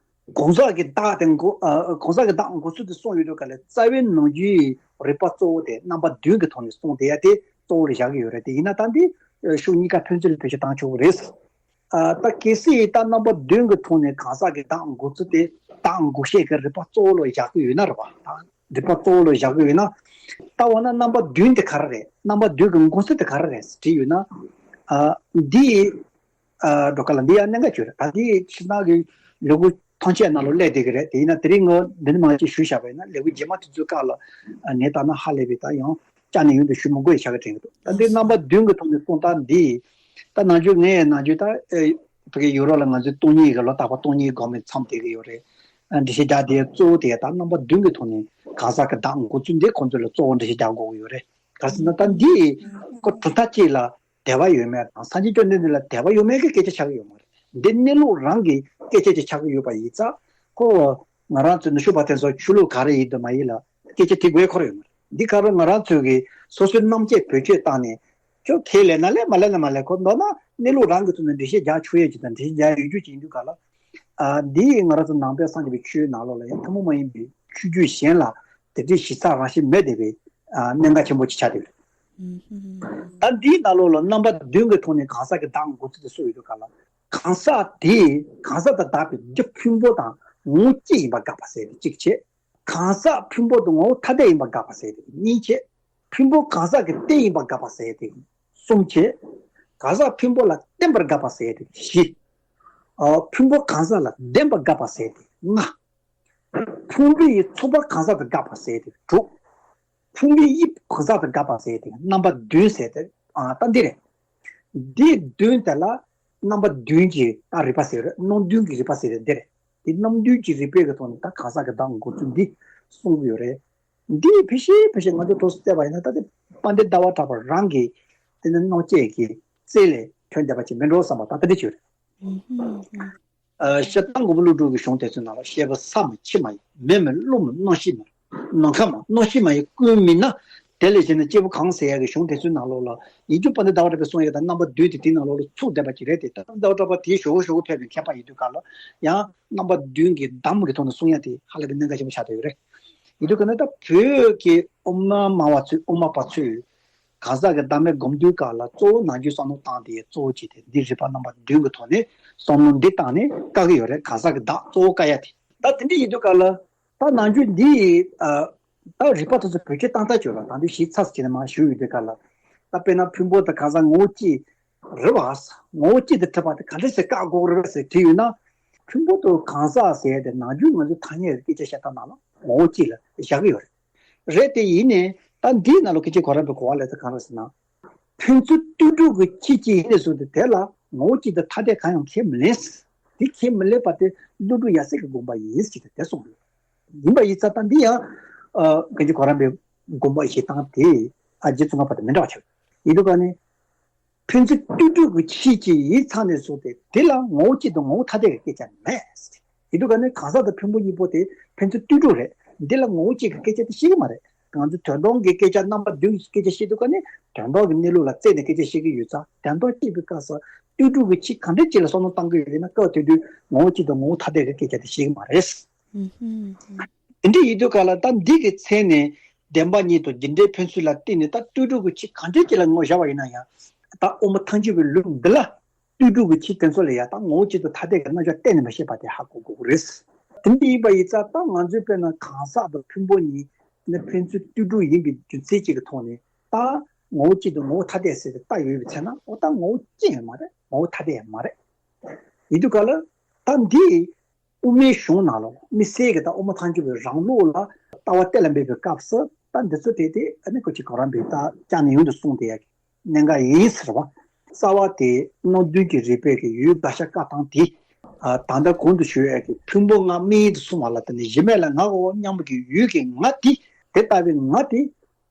གང་ཟག་གི་བདག་དེ་འགོག་ཨ་གང་ཟག་གི་བདག་འགོག་ཚུལ་དེ་གསུངས་ཡོད་དུས་ག་ལ་རྩ་བའི་ནང་རྒྱུའི་རིགས་པ་གཙོ་བོ་དེ་རྣམ་པ་བདུན་གྱི་ཐོག་ནས་གསུངས་བསྡད་ཡ་དེ་གཙོ་བོ་ལ་བཞག་གི་ཡོད་རེད། དེ་ཡིན་ན་ད་འདི་ཕྱོགས་གཉིས་ཀ་ཕན་ཚུན་ལ་བེད་སྤྱོད་བཏང་ཆོག་གི་རེད། ཨ་ད་གལ་སྲིད་ད་རྣམ་པ་བདུན་གྱི་ཐོག་ནས་གང་ཟག་གི་བདག་འགོག་ཚུལ་དེ་བདག་འགོག་བྱེད་ཀྱི་རིགས་པ་གཙོ་བོ་ལ་བཞག་གི་ཡོད་ན་རེད་བ། ད་རིགས་པ་གཙོ་བོ་ལ་བཞག་གི་ཡོད་ན། ད་འོ་ན་རྣམ་པ་བདུན་དེ་ག་རེ་རེད། རྣམ་པ་བདུན་གྱི་འགོག་ཚུལ་དེ་ག་རེ་རེད་ཟེར་དྲིས་ཡོད་ན། ཨ་འདི་ཨ་འགྲོ་ག་ལ་འདི་ཡང་གནད་འགག་ཅིག་རེད། ད་འདི་ཕྱི་ནང་གི་ལས་འགུལ་ཐམས་ཅད་ནང་ལ་སླེབས་བསྡད་ཀྱི་རེད། དེ་ཡིན་ན་དེ་རིང་ངས་འདི་ནས་མར་ཅིག་ཞུས་བཞག་པ་ཡིན་ན་ལས་འགུལ་རྗེས་མ་དེ་ཚོའི་སྐབས་ལ་ངས་ལྟ་ན་ཧ་ལས་པའི་ད་ཡང་། ཅག་ནས་ཡོང་དུ་ཞུ་མི་དགོས་ཡ་ཆགས་ཀྱི་དྲན་གྱི་འདུག་ད་འདི་རྣམ་པ་བདུན་གྱི་ཐོག་ནས་གསུངས་སྟངས་འདི། ད་ནང་ཆོས་ངས་ནང་ཆོས་ད་ཨེ་ཕ་གི་ཡུ་རོབ་ལ་ང་ཚོའི་སྟོང་ཉིད་ཀྱི་ལོ་རྟག་པར་སྟོང་ཉིད་སྒོམ་པའི་མཚམས་བསྡད་ཀྱི་ཡོད་རེད། ཨ་འགྲེལ་བཤད་རྒྱག་དེ་གཙོ་བོ་དེ་ད་རྣམ་པ་བདུན་གྱི་ཐོག་ནས་གང་ཟག་གི་བདག་འགོག་ཚུལ་འདི་ཁོང་ཚོ་ལ་གཙོ་བོ་འགྲེལ་བཤད་རྒྱག་དགོས་ཀྱི་ཡོད་རེད། ག་རེ་ཟེར་ན་ད་འདི་ཁོ་གྲུབ་མཐའ་གཅིག་ལ་དད་པ་ཡོད་མེད་དང་སངས་རྒྱས་བཅོམ་ལྡན་འདས་ལ་དད་པ་ཡོད་མེད་ཀྱི་སྐད་ཆ་ཆགས་ཀྱི་ཡོད་མ་རེད། འདི་གནས་ལུགས་རང་གི་སྐད་ཆ་ཅིག་ཆགས་ཀྱི་ཡོད་པ་ཡིན་ཙང་ཁོ། ང་རང་ཚོའི་ནུབ་ཕྱོགས་པ་དེ་ཚོ་ཆོས་ལུགས་ག་རེ་ཡིན་དང་མ་ཡིན་ལ་སྐད་ཆ་དྲི་དགོས་ཁོ་རང་ཡོད་མ་རེད། འདི་ག་རེ་ང་རང་ཚོའི་གི་སོ་སོའི་རྣམ་དཔྱོད་བེད་སྤྱོད་བཏང་ནས་ཁྱོད་ཁས་ལེན་ན་ལེན་མ་ལེན་ན་མ་ལེན། ཁོ་མདོར་ན་གནས་ལུགས་རང་གི་ཐོག་ནས་འགྲེལ་བཤད་རྒྱག་ཆོག་ཡས་ཅིག་དང་འགྲེལ་བཤད་རྒྱག་ཡོད་རྒྱུ་ཅིག་ཡིན་དུས་ག་ལ། ཨ་འདི་ང་རང་ཚོ་ནང་པའི་སངས་རྒྱས་པའི་ཆོས་ནང་ལོགས་ལ་ཡང་ཐུན་མོང་མ་ཡིན་པའི་ཆོས་བརྒྱུད་གཞན་ལ་དེ་འདྲའི་ཞིབ་ཚགས་རང་བཞིན་མེད་བསྡད་པའི་ཨ་གནད་འགག་ཆེན་པོ་ཅིག་ཆགས་བསྡད་ཡོད་རེད། ད་འདིའི་ནང་ལོགས་ལ་རྣམ་པ་བདུན་གྱི་ཐོག་ནས་གང་ཟག་གི་བདག་འགོག་ཚུལ་དེ་གསུངས་ཡོད་དུས་ག་ལ། གང་ཟག་དེས་གང་ཟག་དང་བདག་པོའི་རྒྱུ་ཕུང་པོ་དང་ངོ་བོ་སྐྱེ་ཡིན་པ་དགག་པ་ཟེར་ཏེ་གཅིག་བྱས། གང་ཟག་ཕུང་པོ་དང་ངོ་བོ་ཐ་དད་ཡིན་པ་དགག་པ་ཟེར་ཏེ་གཉིས་བྱས། ཕུང་པོ་གང་ཟག་གི་རྟེན་ཡིན་པ་དགག་པ་ཟེར་ཏེ་གསུམ་བྱས། གང་ཟག་ཕུང་པོ་ལ་བརྟེན་པར་དགག་པ་ཟེར་ཏེ་བཞི། ཨ་ཕུང་པོ་གང་ཟག་ལ་ལྡན་པར་དགག་པ་ཟེར་ཏེ་ལྔ། ཕུང་པོའི་ཚོགས་པ་གང་ཟག་ཏུ་དགག་པ་ཟེར་ཏེ་དྲུག། ཕུང་པོའི་དབྱིབས་གང་ཟག་ཏུ་དགག་པ་ཟེར་ཏེ་རྣམ་པ་བདུན་ཟེར་ཏེ་ཨ་ད་འདི་རེད། འདི་བདུན་དེ་ལ་རྣམ་པ་བདུན་གྱི་ད་རིགས་པ་ཟེར་རེད། རྣམ་བདུན་གྱི་རིགས་པ་ཟེར་རེད་འདི་རེད། འདི་རྣམ་བདུན་གྱི་རིགས་པའི་གི་ཐོག་ནས་ད་གང་ཟག་གི་བདག་འགོག་ཚུལ་འདི་གསུངས་ཡོད་རེད། འདི་ཕལ་ཆེར་ཕལ་ཆེར་ང་ཚོ་གྲོགས་སུ་བལྟས་པ་ཡིན་ན་ད་དེ་དཔལ་ལྡན་ཟླ་བ་གྲགས་པ་རང་གི་དེ་ནི་རྣམ་དཔྱོད་ཀྱི་རྩལ་ལས་ཐོན་བསྡད་པ་ཅིག་མིན་འགྲོ་བསམ་པ་ད་ད་འདི་ཅིག་ཡོད་རེད། ཨ་ཤ་སྟག་མགོན་པོ་ཀླུ་སྒྲུབ་ཀྱི་གཞུང་དེ་ཚོའི་ནང་ལ་བཤད་པ་ས་མ་འཆི་མ་ཡིན། མེ་མ་རླུང་མ་གནམ་གཤིས་མ་ནམ་མཁའ་མ་གནམ་གཤིས་མ་ཡིན་ཀུན་མིན་ན། དེ་ལས་བྱས་ནས་སྐྱེས་བུ་གང་ཟེར་ཡག་གི་གཞུང་དེ་ཚོའི་ནང་ལོགས་ལ་ཡིན་རྒྱུ་དཔལ་ལྡན་ཟླ་བ་གྲགས་པས་གསུངས་ཡག་དང་རྣམ་པ་བདུན་དེ་དེའི་ནང་ལོགས་ལ་ཚུད་བསྡད་པ་ཅིག་རེད་དེ། ད་ཟླ་བ་གྲགས་པ་དེའི་ཞོར་གུ་ཞོར་གུ་ཕེབས་པའི་མཁས་པ་ཡིན་དུས་ག་ལ་ཡང་རྣམ་པ་བདུན་གྱི་གདམས་ཀྱི་ཐོག་ནས་གསུང་ཡག་དེ་ཧ་ལས་པའི་གནད་འགག་ཆེན་པོ་ཆགས་བསྡད་ཡོད་རེད། ཡིན་དུས་ག་ན་ད་བོད་ཀྱི་དབུ་མ་སྨྲ་བ་ཚོས་དབུ་མ་པ་ཚོས། གང་ཟག་གི་བདག་མེད་སྒོམ་དུས་སྐབས་ལ་གཙོ་བོ་ནང་རྒྱུད་བསམ་བློ་བཏང་སྟེ་གཙོ་བོ་བྱས་ཏེ་འདི་རིགས་པ་རྣམ་པ་བདུན་གྱི་ཐོག་ནས་བསམ་བློ་འདི་བཏང་ནས་བཀག་གི་ཡོད་རེད། གང་ཟག་གི་བདག་གཙོ་བོ་བཀག་ཡ་དེ། ད་དེ་འདྲ་ཡིན་དུས་སྐབས་ལ་ད་ནང་རྒྱུད་འདི་ད་རིགས་པ་དེ་ཚོ་བེད་སྤྱོད་བཏང་ཚར་ཆོག་ལ་ད་འདི་ཞིབ་ཚགས་བྱས་ནས་མར་ཞུ་ཡོད་དུས་སྐབས་ལ་ད་དཔེར་ན་ཕུང་པོ་དང་གང་ཟག་ངོ་བོ་གཅིག་རེད་བ། ངོ་བོ་གཅིག་ཏུ་གྲུབ་པ་དེ་ག་འདྲ་ཞིག་བཀག་དགོས་རེད་ཟེར་དྲིས་ཡོད་ན། ཕུང་པོ་དང་གང་ཟག་ཟེར་ཡ་དེ་ནམ་རྒྱུན་ང་ཚོ་ཐ་སྙད་ཀྱི་སྐད་ཆ་བཤད་སྟངས་ནང་ལ་ངོ་བོ་གཅིག་ལ་བཞག་གི་ཡོད་རེད། རེད་དེ་ཡིན་ནའི་ད་འདིའི་ནང་ལ་སྐད་ཆ་གོ་རམས་པའི་གོ་བ་ལས་ད་གང་རེད་ཟེར་ན། ཕན་ཚུན་ལྟོས་གྲུབ་ཀྱི་ཆོས་ཅིག་ཡིན་ནས་བཟུང་སྟེ་དེ་ལ་ངོ་བོ་གཅིག་ཏུ་ཐ་དད་གང་ཡང་ཁས་མི་ལེན། དེ་ཁས་མི་ལེན་པ་དེ་ཀླུ་སྒྲུབ་ཡབ་སྲས་ཀྱི་དགོངས་པ་ཡིན་ཟེར་ཏེ་དེ་གསུངས་ཡོད། ཡིན་པ་ཡིན་ཙང་ད་འདི་ཡང་ཨ་གང་ཅི་གོ་རམས་པའི་དགོངས་པ་བཞེས་སྟངས་དེ་ཨ་རྗེ་ཙོང་ཁ་པ་དང་མི་འདྲ་བ་ཆགས་ཡོད་དུས་ག་ནས། ཕན་ཚུན་ལྟོས་གྲུབ་ཀྱི་ཆོས་ཅིག་ཡིན་ཙང་ནས་བཟུང་སྟེ་དེ་ལ་ངོ་བོ་གཅིག་དང་ངོ་བོ་ཐ་དད་ཀྱི་སྐད་ཆ་མེད། ཡིན་དུས་ག་ནས་གང་ཟག་དང་ཕུང་པོ་གཉིས་པོ་དེ་ཕན་ཚུན་ལྟོས་གྲུབ་རེད། འདི་ལ་ངོ་བོ་གཅིག་གི་སྐད་ཆ་དེ་བཤད་ཀྱི་མ་རེད། ང་ཚོས་དོན་སྟོང་གི་སྐད་ཆ་རྣམ་པ་བདུན་གྱི་སྐད་ཆ་བཤད་དུས་ག་ནས་དོན་སྟོང་གི་གནས་ལུགས་ལ་བརྩིས་ནས་སྐད་ཆ་བཤད་ཀྱི་ཡོད་ཙང་དོན་སྟོང་བཤད་པའི་སྐབས་སུ་ལྟོས་གྲུབ་ཀྱི་ཆོས་གང་འདྲ་ཅིག་ལ་བསམ་བློ་བཏང་གི་ཡོད་ལབ་ན་སྐབས་དེ་དུས་ངོ་བོ་གཅིག་དང་ངོ་བོ་ཐ་དད་ཀྱི་སྐད་ཆ་དེ་བཤད་ཀྱི་མ་རེད། དེ་འདྲ་ཡིན་དུས་ག་ལ་ད་འདི་གི་མཚན་ནས་བདེན་པ་གཉིས་དང་རྒྱུ་འབྲས་ཕན་ཚུན་ལ་བརྟེན་ནས་ད་ལྟོས་གྲུབ་ཀྱི་ཆོས་གང་འདྲ་ཅིག་ལ་ངོ་བཞག་པ་ཡིན་ན་ཡང་། ད་དབུ་མ་ཐལ་འགྱུར་བའི་ལུགས་འདི་ལ་ལྟོས་གྲུབ་ཀྱི་ཆོས་དེ་ཚོ་ལ་ཡང་ད་ངོ་བོ་གཅིག་ཏུ་ཐ་དད་ཀྱི་རྣམ་གཞག་གཏན་ནས་མི་བཤད་པ་དེ་ཧ་གོ་དགོས་ཀྱི་རེད། དེ་འདྲ་ཡིན་པ་ཡིན་ཙང་ད་ང་ཚོའི་དཔེར་ན་གང་ཟག་དང་ཕུང་པོ་གཉིས་ནི་ཕན་ཚུན་ལྟོས་གྲུབ་ཡིན་པའི་རྒྱུ་མཚན་གཅིག་གི་ཐོག་ནས་ད་ངོ་བོ་གཅིག་དང་ངོ་བོ་ཐ་དད་ཟེར་ཏེ་ལྟ་ཡོད་པའི་ཚེ་ན་འོ་ད་ངོ་བོ་གཅིག་ཡང་མ་རེད། ངོ་བོ་ཐ་དད་ཡང་མ་རེད། ཡིན་དུས་ག་ལ་ད་འདི། དབུ་མའི་གཞུང་ནང་ལ་དམིགས་བསལ་གྱི་ད་དབུ་མ་ཐལ་འགྱུར་བའི་རང་ལུགས་ལ་ལྟ་བ་གཏན་ལ་འབེབས་པའི་སྐབས་སུ་ད་འདི་ཚོ་དེ་དེ་ཨ་ནི་ཁོ་ཅིག་གོ་རམས་པས་ད་ཅང་ནས་ཡོང་དུ་གསུངས་ཏེ་ཡ་གི་གནད་འགག་ཡིན་ཟེར་བ། རྩ་བ་དེ་སྣང་དོན་གྱི་རིགས་པས་ཀྱི་ཡུལ་དགག་བྱ་བཀག་སྟངས་དེ། ད་ལྟ་གོང་དུ་ཞུ་ཡ་གི་ཕུང་པོ་ལྔ་དམིགས་ཡུལ་དུ་སོང་བ་ལ་བརྟེན་ནས་གཞི་མེད་ལ་ངའོ་སྙམ་པའི་ཡུལ་གྱི་ང་དེ་དེ་ལྟ་བུའི་ང་དེ་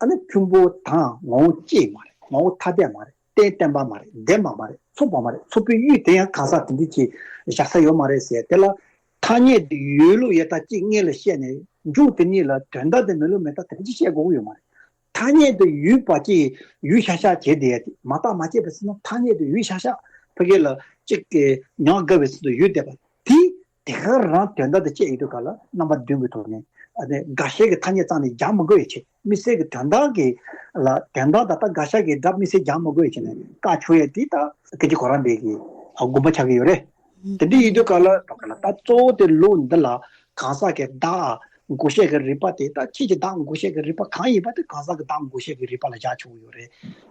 ཨ་ནི་ཕུང་པོ་དང་ངོ་བོ་གཅིག་མ་རེད། ངོ་བོ་ཐ་དད་མ་རེད། རྟེན་བརྟེན་པ་མ་རེད། བདེན་པ་མ་རེད། ཚོགས་པ་མ་རེད། ཚོགས་པའི་ཡུལ་དེ་ཡང་གང་ཟག་དེ་འདྲ་ཅིག་བཞག་ས་ཡོད་མ་རེད་ཟེར་དེ་ལ། ཐ་སྙད་དུ་ཡོད་ལུགས་ཡོད་ལྟ་གཅིག་སྔོན་ལ་བཤད་ནས་མཇུག་དེ་གཉིས་ལ་དོན་དག་དེ་མེད་ལུགས་མེད་ལྟ་དེ་འདྲ་ཅིག་བཤད་དགོས་ཀྱི་ཡོད་མ་རེད། ཐ་སྙད་དུ་ཡོད་པ་ཅིག་ཡོད་ཤག་ཤག་བྱས་བསྡད་ཡ་དེ་མ་བརྟགས་མ་དཔྱད་པ་ཟེར་ན་ཐ་སྙད་དུ་ཡོད་ཤག་ཤག་ཕ་གི་ལ་གཅིག་གི་ཉམས་དགའ་བའི་ཚུལ་དུ་ཡོད་བསྡད་པ་དེ། དེ་ག་རང་དོན་དག་དེ་དཔྱད་ཡོད་དུས་ག་ལ་རྣམ་པ་བདུན་གྱི་ཐོག་ནས་ཨ་ནི་དགག་བྱའི་གི་ཐ་སྙད་རྩ་ནས་རྒྱག་མི་དགོས་ཡ་ཆེ། དམིགས་བསལ་གྱི་དོན་དག་གི་ལ་དོན་དག་ད་ལྟ་དགག་བྱ་གི་སྒྲ་དམིགས་བསལ་རྒྱག་མི་དགོས་ཡ་ཆེ་ནས་བཀག་ཆོག་ཡ་དེ་ད་སྐད་ཅིག་གོ་རམས་པའི་གི་དགོངས་པ་ཆགས་ཀྱི་ཡོད་རེད། དེ་འདྲ་ཡིན་དུས་ག་ལ་ད་ག་ལ་ད་གཙོ་བོ་དེ་ལུགས་འདི་ལ་གང་ཟག་གི་བདག་འགོག་བྱེད་ཀྱི་རིགས་པ་དེ་ད་ཁྱེད་ཀྱི་བདག་འགོག་བྱེད་ཀྱི་རིགས་པ་གང་ཡིན་པ་དེ་གང་ཟག་གི་བདག་འགོག་བྱེད་ཀྱི་རིགས་པ་ལ་བཞག་ཆོག་གི་ཡོད་རེད།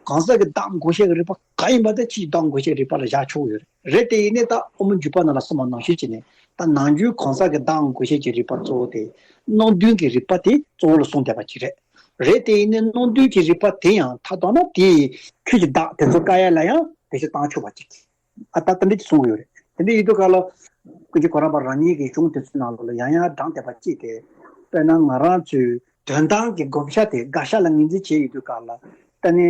གང་ཟག་གི་བདག་འགོག་བྱེད་ཀྱི་རིགས་པ་གང་ཡིན་པ་དེ་ཕྱིའི་བདག་འགོག་བྱེད་རིགས་པ་ལ་བཞག་ཆོག་གི་ཡོད་རེད། རེད་དེ་ཡིན་ནའི་ད་དབུ་མ་འཇུག་པ་ནང་ལ་གསུངས་པ་ནང་བཞིན་བྱས་ནས་ད་ནམ་རྒྱུན་གང་ཟག་གི་བདག་འགོག་བྱེད་ཀྱི་རིགས་པ་གཙོ་བོ་དེ་སྣང་དོན་གྱི་རིགས་པ་དེ་གཙོ་བོ་ལ་གསུངས་བསྡད་པ་ཅིག་རེད། རེད་དེ་ཡིན་ནའི་སྣང་དོན་གྱི་རིགས་པ་དེ་ཡང་མཐའ་དོན་ན་དེ་ཁྱོད་ཀྱི་བདག་དེ་ཚོ་བཀག་ཡ་ལ་ཡང་བེད་སྤྱོད་བཏང་ཆོག་པ་ཅིག་ཨ་ད་དེ་འདྲ་ཅིག་གསུང་གི་ཡོད་རེད། དེ་འདྲ་ཡིན་དུས་ག་ལ་ཀུན་མཁྱེན་གོ་རམས་པ་རང་ཉིད་ཀྱི་གཞུང་དེ་ཚོའི་ནང་ལོགས་ལ་ཡང་ཡང་བགྲངས་བསྡད་པ་ཅིག་དེ། དཔེར་ན་ང་རང་ཚོའི་དོན་དམ་གྱི་བསྒོམ་བྱ་དེ་དགག་བྱ་ལ་ངོས་འཛིན་བྱས་ཡོད་དུས་ག་ལ་ད་ནི་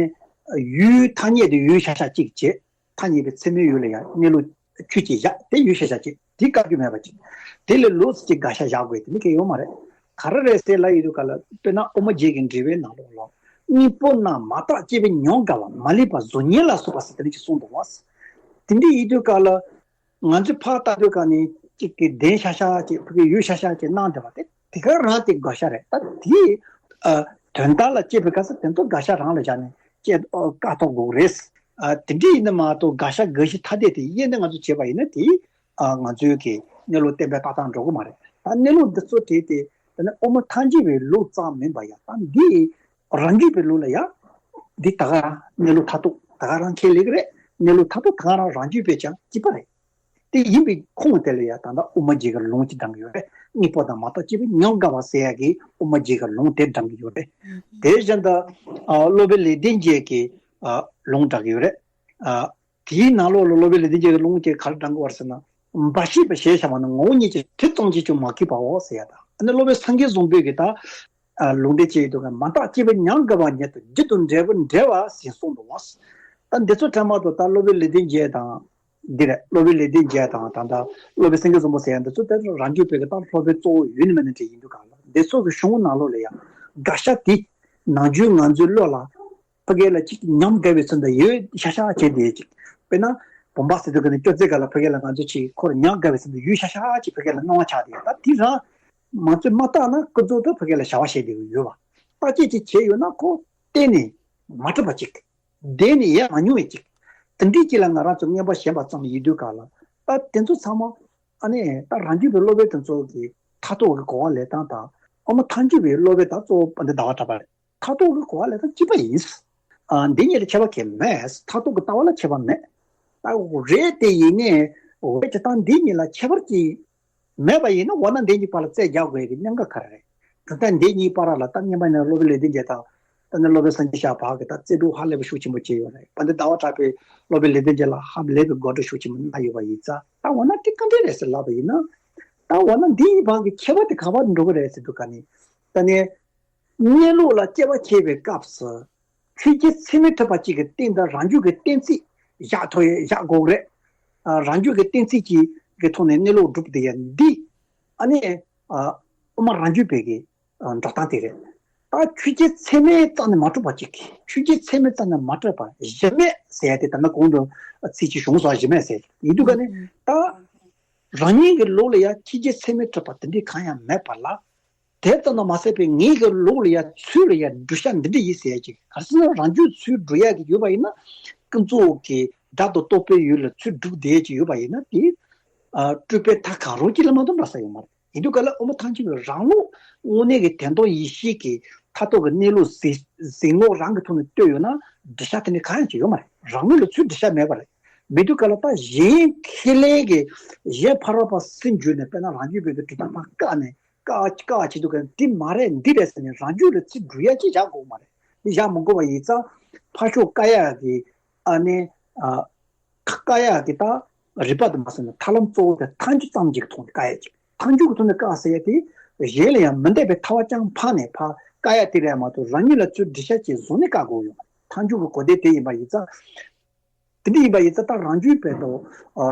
ཡུལ་ཐ་སྙད་དུ་ཡོད་ཤག་ཤག་ཅིག་བྱས། ཐ་སྙད་པའི་ཚད་མའི་ཡུལ་ལ་ཡང་གནས་ལུགས་ཁྱོད་ཀྱིས་བཞག་དེ་ཡོད་ཤག་ཤག་ཅིག་དེ་བཀག་རྒྱུ་མེད་པ་ཅིག་དེ་ལས་ལོགས་སུ་ཅིག་དགག་བྱ་བཞག་དགོས་དེ་འདྲ་གང་ཡང་ཡོད་མ་རེད། ག་རེ་རེད་ཟེར་ལབ་ཡོད་དུས་ག་ལ་དཔེར་ན་དབུ་མ་རྒྱན་གྱི་འགྲེལ་པའི་ནང་ལོགས་ལ་དངོས་པོ་རྣམས་མ་བརྟགས་སྐྱེས་པའི་ཉམས་དགའ་བ་མ་ལུས་པ་གཟུགས་བརྙན་ལ་སོགས་པ་ཟེར་དེ་འདྲ་ཅིག་གསུངས་འདུག་བ། དེ་འདྲ་ཡིན་དུས་ག་ལ། ང་ཚོས་ཕར་ལྟ་དུས་ག་ནས་གཅིག་གི་བདེན་ཤག་ཤག་ཅིག་ཕ་གི་ཡོད་ཤག་ཤག་ཅིག་གནང་བསྡད་པ་དེ་དེ་ག་རང་དེ་དགག་བྱ་རེད། ད་དེ་ཨ་དོན་དག་ལ་དཔྱད་པའི་སྐབས་སུ་དེ་ཚོ་དགག་བྱ་རང་ལ་བཞག་ནས་དཔྱད་ཨ་བཀག་ཐུབ་དགོས་རེད། ཨ་དེ་འདྲ་ཡིན་ན་མ་གཏོགས་དགག་བྱ་དགག་གཞི་ཐ་དད་དེ་དབྱེ་ནས་ང་ཚོས་བྱས་པ་ཡིན་ན་དེ་ཨ་ང་ཚོའི་གི་གནས་ལུགས་བསྟན་པའི་ལྟ་སྟངས་འགྲོ་གི་མ་རེད། ད་གནས་ལུགས་འདི་ཚོ་དེ་དེ་དེ་ནི་དབུ་མ་ཐལ་འགྱུར་བའི་ལུགས་ཙམ་མིན་པ་ཡང་ད་འདི་རང་རྒྱུད་པའི་ལུགས་ལ་ཡང་འདི་ད་ག་རང་གནས་ལུགས་མཐར་ཐུག་ད་ག་རང་ཁས་ལེན་གི་རེད། གནས་ལུགས་མཐར་ཐུག་ད་ག་རང་རང་རྒྱུད་པས་ཀྱང་གཅིག་པ་རེད། དེ་ཡིན་པའི་ཁུངས་དེ་ལ་ཡང་ད་ལྟ་དབུ་མ་རྒྱན་གྱི་ལུང་གཅིག་བགྲང་གི་ཡོད་རེད། དངོས་པོ་དང་མ་བརྟགས་སྐྱེས་པའི་ཉམས་དགའ་བ་ཟེར་ཡ་གི་དབུ་མ་རྒྱན་གྱི་ལུང་དེ་བགྲང་གི་ཡོད་རེད། དེ་བཞིན་དུ་ཨ་སློབ་དཔོན་ལེགས་ལྡན་འབྱེད་ཀྱི་ཨ་ལུང་བགྲང་གི་ཡོད་རེད། ཨ་དེའི་ནང་ལོགས་ལ་སློབ་དཔོན་ལེགས་ལྡན་འབྱེད་ཀྱི་ལུང་དེ་ག་རེ་བགྲང་གི་ཡོད་རེད་ཟེར་ན། འབའ་ཞིག་པ་ཞེས་བྱ་བ་ནི་ངོ་བོ་ཉིད་ཀྱི་དེ་ཙམ་གྱིས་ཀྱང་མ་གོས་པའོ་ཟེར་ཡ་དང་། ཨ་ནི་སློབ་དཔོན་སངས་རྒྱས་བཟང་པོས་ཀྱི་ད། ཨ་ལུང་དེ་བྱས་ཡོད་དུས་མ་བརྟགས་སྐྱེས་པའི་ཉམས་དགའ་བ་ཉིད་དུ་རྒྱུ་དང་འབྲས་བུ་འབྲེལ་བ་ཞེས་གསུངས་འདུག་བ། ད་འདི་ཚོ་ཚང་མ་དུ་ད་སློབ་དཔོན་ལེགས་ལྡན་འབྱེད་དང་། འདི་རེད། སློབ་དཔོན་ལེགས་ལྡན་འབྱེད་དང་ད་ལྟ་སློབ་དཔོན་སེང་གེ་བཟང་པོ་ཟེར་ཡ་འདི་ཚོ་ད་རང་རྒྱུད་པའི་གི་ད་སློབ་དཔོན་གཙོ་བོ་ཡོད་ནི་མེད་ནི་འདྲ་ཡིན་དུས་གང་ལ་འདི་ཚོ་གི་གཞུང་ནང་ལོགས་ལ་ཡང་དགག་བྱ་དེ་ནམ་རྒྱུན་ང་ཚོའི་བློ་ལ་ཕ་གི་ལ་ཅིག་ཉམས་དགའ་བའི་ཚུལ་འདི་ཡོད་ཤག་ཤག་བྱས་བསྡད་ཅིག་དཔེར་ན་བུམ་པ་ཟེར་དུས་ག་ནས་སྐྱོ་ཚད་ག་ལ་ཕ་གི་ལ་ང་ཚོ་ཅིག་ཁོར་ཉམས་དགའ་བའི་ཚུལ་འདི་ཡོད་ཤག་ཤག་ཅིག་ཕ་གི་ལ་སྣང་བ་ཆགས་བསྡད་ད་དེ་རང་ང་ཚོས་མ་བརྟགས་ན་ཀུན་རྫོབ་ཏུ་ཕ་གི་ལ་བྱ་བ་བྱས་བསྡད་ཀྱི་ཡོད་པ། བརྟག་དཔྱད་ཅིག་བྱས་ཡོད་ན་ཁོ་གཏན་ནས་མ་གྲུབ་པ་ཅིག་བསྡད་ནས་ཡལ་མ་མྱོང་བའི་ཅིག་དེ་འདྲའི་ཅིག་ལ་ང་རང་ཚོ་རྔན་པ་བཞེས་པ་ཙམ་ཡིན་དུས་ག་ལ་ད་དེ་ཚོ་ཚང་མ་ཨ་ནི་ད་རང་རྒྱུད་པའི་སློབ་དཔོན་དེ་ཚོ་གི་མཐར་ཐུག་གི་གོ་བ་ལེན་སྟངས་དང་དབུ་མ་ཐལ་འགྱུར་བའི་སློབ་དཔོན་དང་གཙོ་བོ་དཔལ་ལྡན་ཟླ་བ་གྲགས་པ་རེད། མཐར་ཐུག་གི་གོ་བ་ལེན་སྟངས་གཅིག་པ་ཡིན། ཨ་འདི་གཉིས་ལ་ཁྱད་པར་གང་ཡང་མེད། མཐར་ཐུག་གི་ལྟ་བ་ལ་ཁྱད་པར་མེད། ཨ་རེད་དེ་ཡིན་ནའི་འོ་བྱེད་སྟངས་འདི་གཉིས་ལ་ཁྱད་པར་གྱི་མེད་པ་ཡིན་ན་འོ་ན་འདི་གཉིས་བར་ལ་རྩོད་རྒྱག་དགོས་ཀྱི་གནད་འགག་ག་རེ་རེད། ད་ལྟ་འདི་གཉིས་བར་ལ་ད་སྔོན་མ་ནས་སློབ་དཔོན་ལེགས་ལྡན་འབྱེད་དང་། ད་ནི་སློབ་དཔོན་སངས་རྒྱས་ཤར་བ་གི་ད་རྩོད་སྒྲུབ་ཧ་ལས་པ་ཤུགས་ཆེན་པོ་བྱས་ཡོད་རེད། དཔལ་ལྡན་ཟླ་བ་གྲགས་པས་སློབ་དཔོན་ལེགས་ལྡན་འབྱེད་ལ་ཧ་ལས་པའི་དགོད་བྲོ་ཤུགས་ཆེན་པོ་གནང་ཡོད་པ་ཡིན་ཙང་ད་འོ་ན་དེ་ག་འདྲ་རེད་ཟེར་ལབ་པ་ཡིན་ན། ད་འོ་ན་འདི་གཉིས་བར་གྱི་ཁྱད་པར་དེ་ག་པར་འགྲོ་གི་རེད་ཟེར་དུས་ག་ནི། ད་ནི་གནས་ལུགས་ལ་དཔྱད་པ་བྱེད་པའི་སྐབས་སུ་ཆོས་བརྒྱུད་ཚད་མས་གྲུབ་པ་གཅིག་གི་སྟེང་དུ་རང་རྒྱུད་ཀྱི་གཏན་ཚིགས་བཞག་ཐུབ་ཡ་བཞག་དགོས་རེད། ཨ་རང་རྒྱུད་ཀྱི་གཏན་ཚིགས་ཀྱི་གི་ཐོག་ནས་གནས་ལུགས་སྒྲུབ་བསྡད་ཡ་འདི། ཨ་ནི་ཨ་དབུ་མ་རང་རྒྱུད་པའི་གི་ཨ་འགྲོ་སྟངས་དེ་རེད། ད་ཆོས་བརྒྱུད་ཚད་མས་རྩ་ནས་མ་གྲུབ་པ་གཅིག་ཆོས་བརྒྱུད་ཚད་མས་རྩ་ནས་མ་གྲུབ་པ་གཞི་མེད་ཟེར་ཡ་དེ་ད་ལྟ་གོང་དུ་ཚིག་གཅིག་བྱུང་སོང་། གཞི་མེད་ཟེར་ཡིན་དུས་ག་ནི་ད་རང་ཉིད་ཀྱི་ལུགས་ལ་ཡ་ཆོས་བརྒྱུད་ཚད་མས་གྲུབ་པ་དེ་འདྲའི་གང་ཡང་མེད་པ་ལ། དེ་ཙམ་དུ་མ་ཟད་པའི་ངེད་ཀྱི་ལུགས་ལ་ཡ་ཚུལ་ལ་ཡ་བསྒྲུབ་བྱ་འདི་འདྲ་ཡིན་ཟེར་ཡ་ཅིག་ག་རེ་ཟེར་ན་རང་རྒྱུད་ཚུལ་བསྒྲུབ་ཡ་གི་ཡོད་པ་ཡིན་ན། ཀུན་རྫོབ་ཀྱི་སྒྲ་དང་རྟོག་པའི་ཡུལ་ལ་ཚུལ་བསྒྲུབ་བསྡད་ཡ་ཅིག་ཡོད་པ་ཡིན་ན་དེ། ཨ་སྤྲོས་པའི་མཐའ་གང་རུང་གཅིག་ལས་མ་གཏོགས་འགྲོ་ས་ཡོད་མ་རེད། ཡིན་དུས་ག་ལ་དབུ་མ་ཐལ་འགྱུར་བའི་རང་ལུགས་དངོས་གནས་ཀྱི་དོན་དམ་ཡེ་ཤེས་ཀྱི་མཐར་ཐུག་གི་གནས་ལུགས་གཟིགས་གཟིགས་ངོ་རང་གི་ཐོག་ནས་ལྟོས་ཡོད་ན་འགྲེལ་བཤད་དེ་འདྲ་གང་ཡང་ཅིག་ཡོད་མ་རེད། རང་ལུགས་ལ་ཚུལ་འགྲེལ་བཤད་མེད་པ་རེད། མེད་དུས་ག་ལ་ད་གཞན་ཁས་ལེན་གྱི་གཞན་ཕ་རོལ་པ་སུ་འཇུས་ནས་དཔེར་ན་རང་རྒྱུད་པའི་གི་གྲུབ་མཐའ་ཕར་བཀག་ནས་བཀག་བཀག་བྱེད་དུས་ག་འདི་མ་རེད་འདི་རེད་ཟེར་ནས་རང་རྒྱུད་ལ་ཚུལ་འགྲུབ་ཡ་ཅིག་བཞག་དགོས་མ་རེད། འདི་བཞག་མི་དགོས་པ་ཡིན་ཙང་ཕར་ཕྱོགས་བཀག་ཡ་གི་ཨ་ནི་ཨ། བཀག་ཡག་གི་ད་རིགས་པ་དེ་མ་ཟིན་ན་ཐར་ལམ་གཙོ་བོ་དེ་ཐལ་འགྱུར་ཙམ་གྱི་ཐོག་ནས་བཀག་ཡག་ཅིག་ཐལ་འགྱུར་གྱི་ཐོག་ནས་བཀག་ཟེར་ཡག་དེ་གཞན་ལ་ཡང་མི་འདོད་པའི་ཐལ་བ་རྐྱང་འཕངས་ནས་ཕར་བཀག་ཡག་དེ་རེད་མ་གཏོགས་རང་ཉིད་ལ་ཚུར་འགྲེལ་བཤད་ཅིག་བཟོ་ནས་བཀག་དགོས་ཡོད་མ་རེད། ཐལ་འགྱུར་གྱི་གོ་དོན་དེ་ཡིན་པ་ཡིན་ཙང་། དེ་འདྲ་ཡིན་པ་ཡིན་ཙང་ད་རང་རྒྱུད་པ་དང་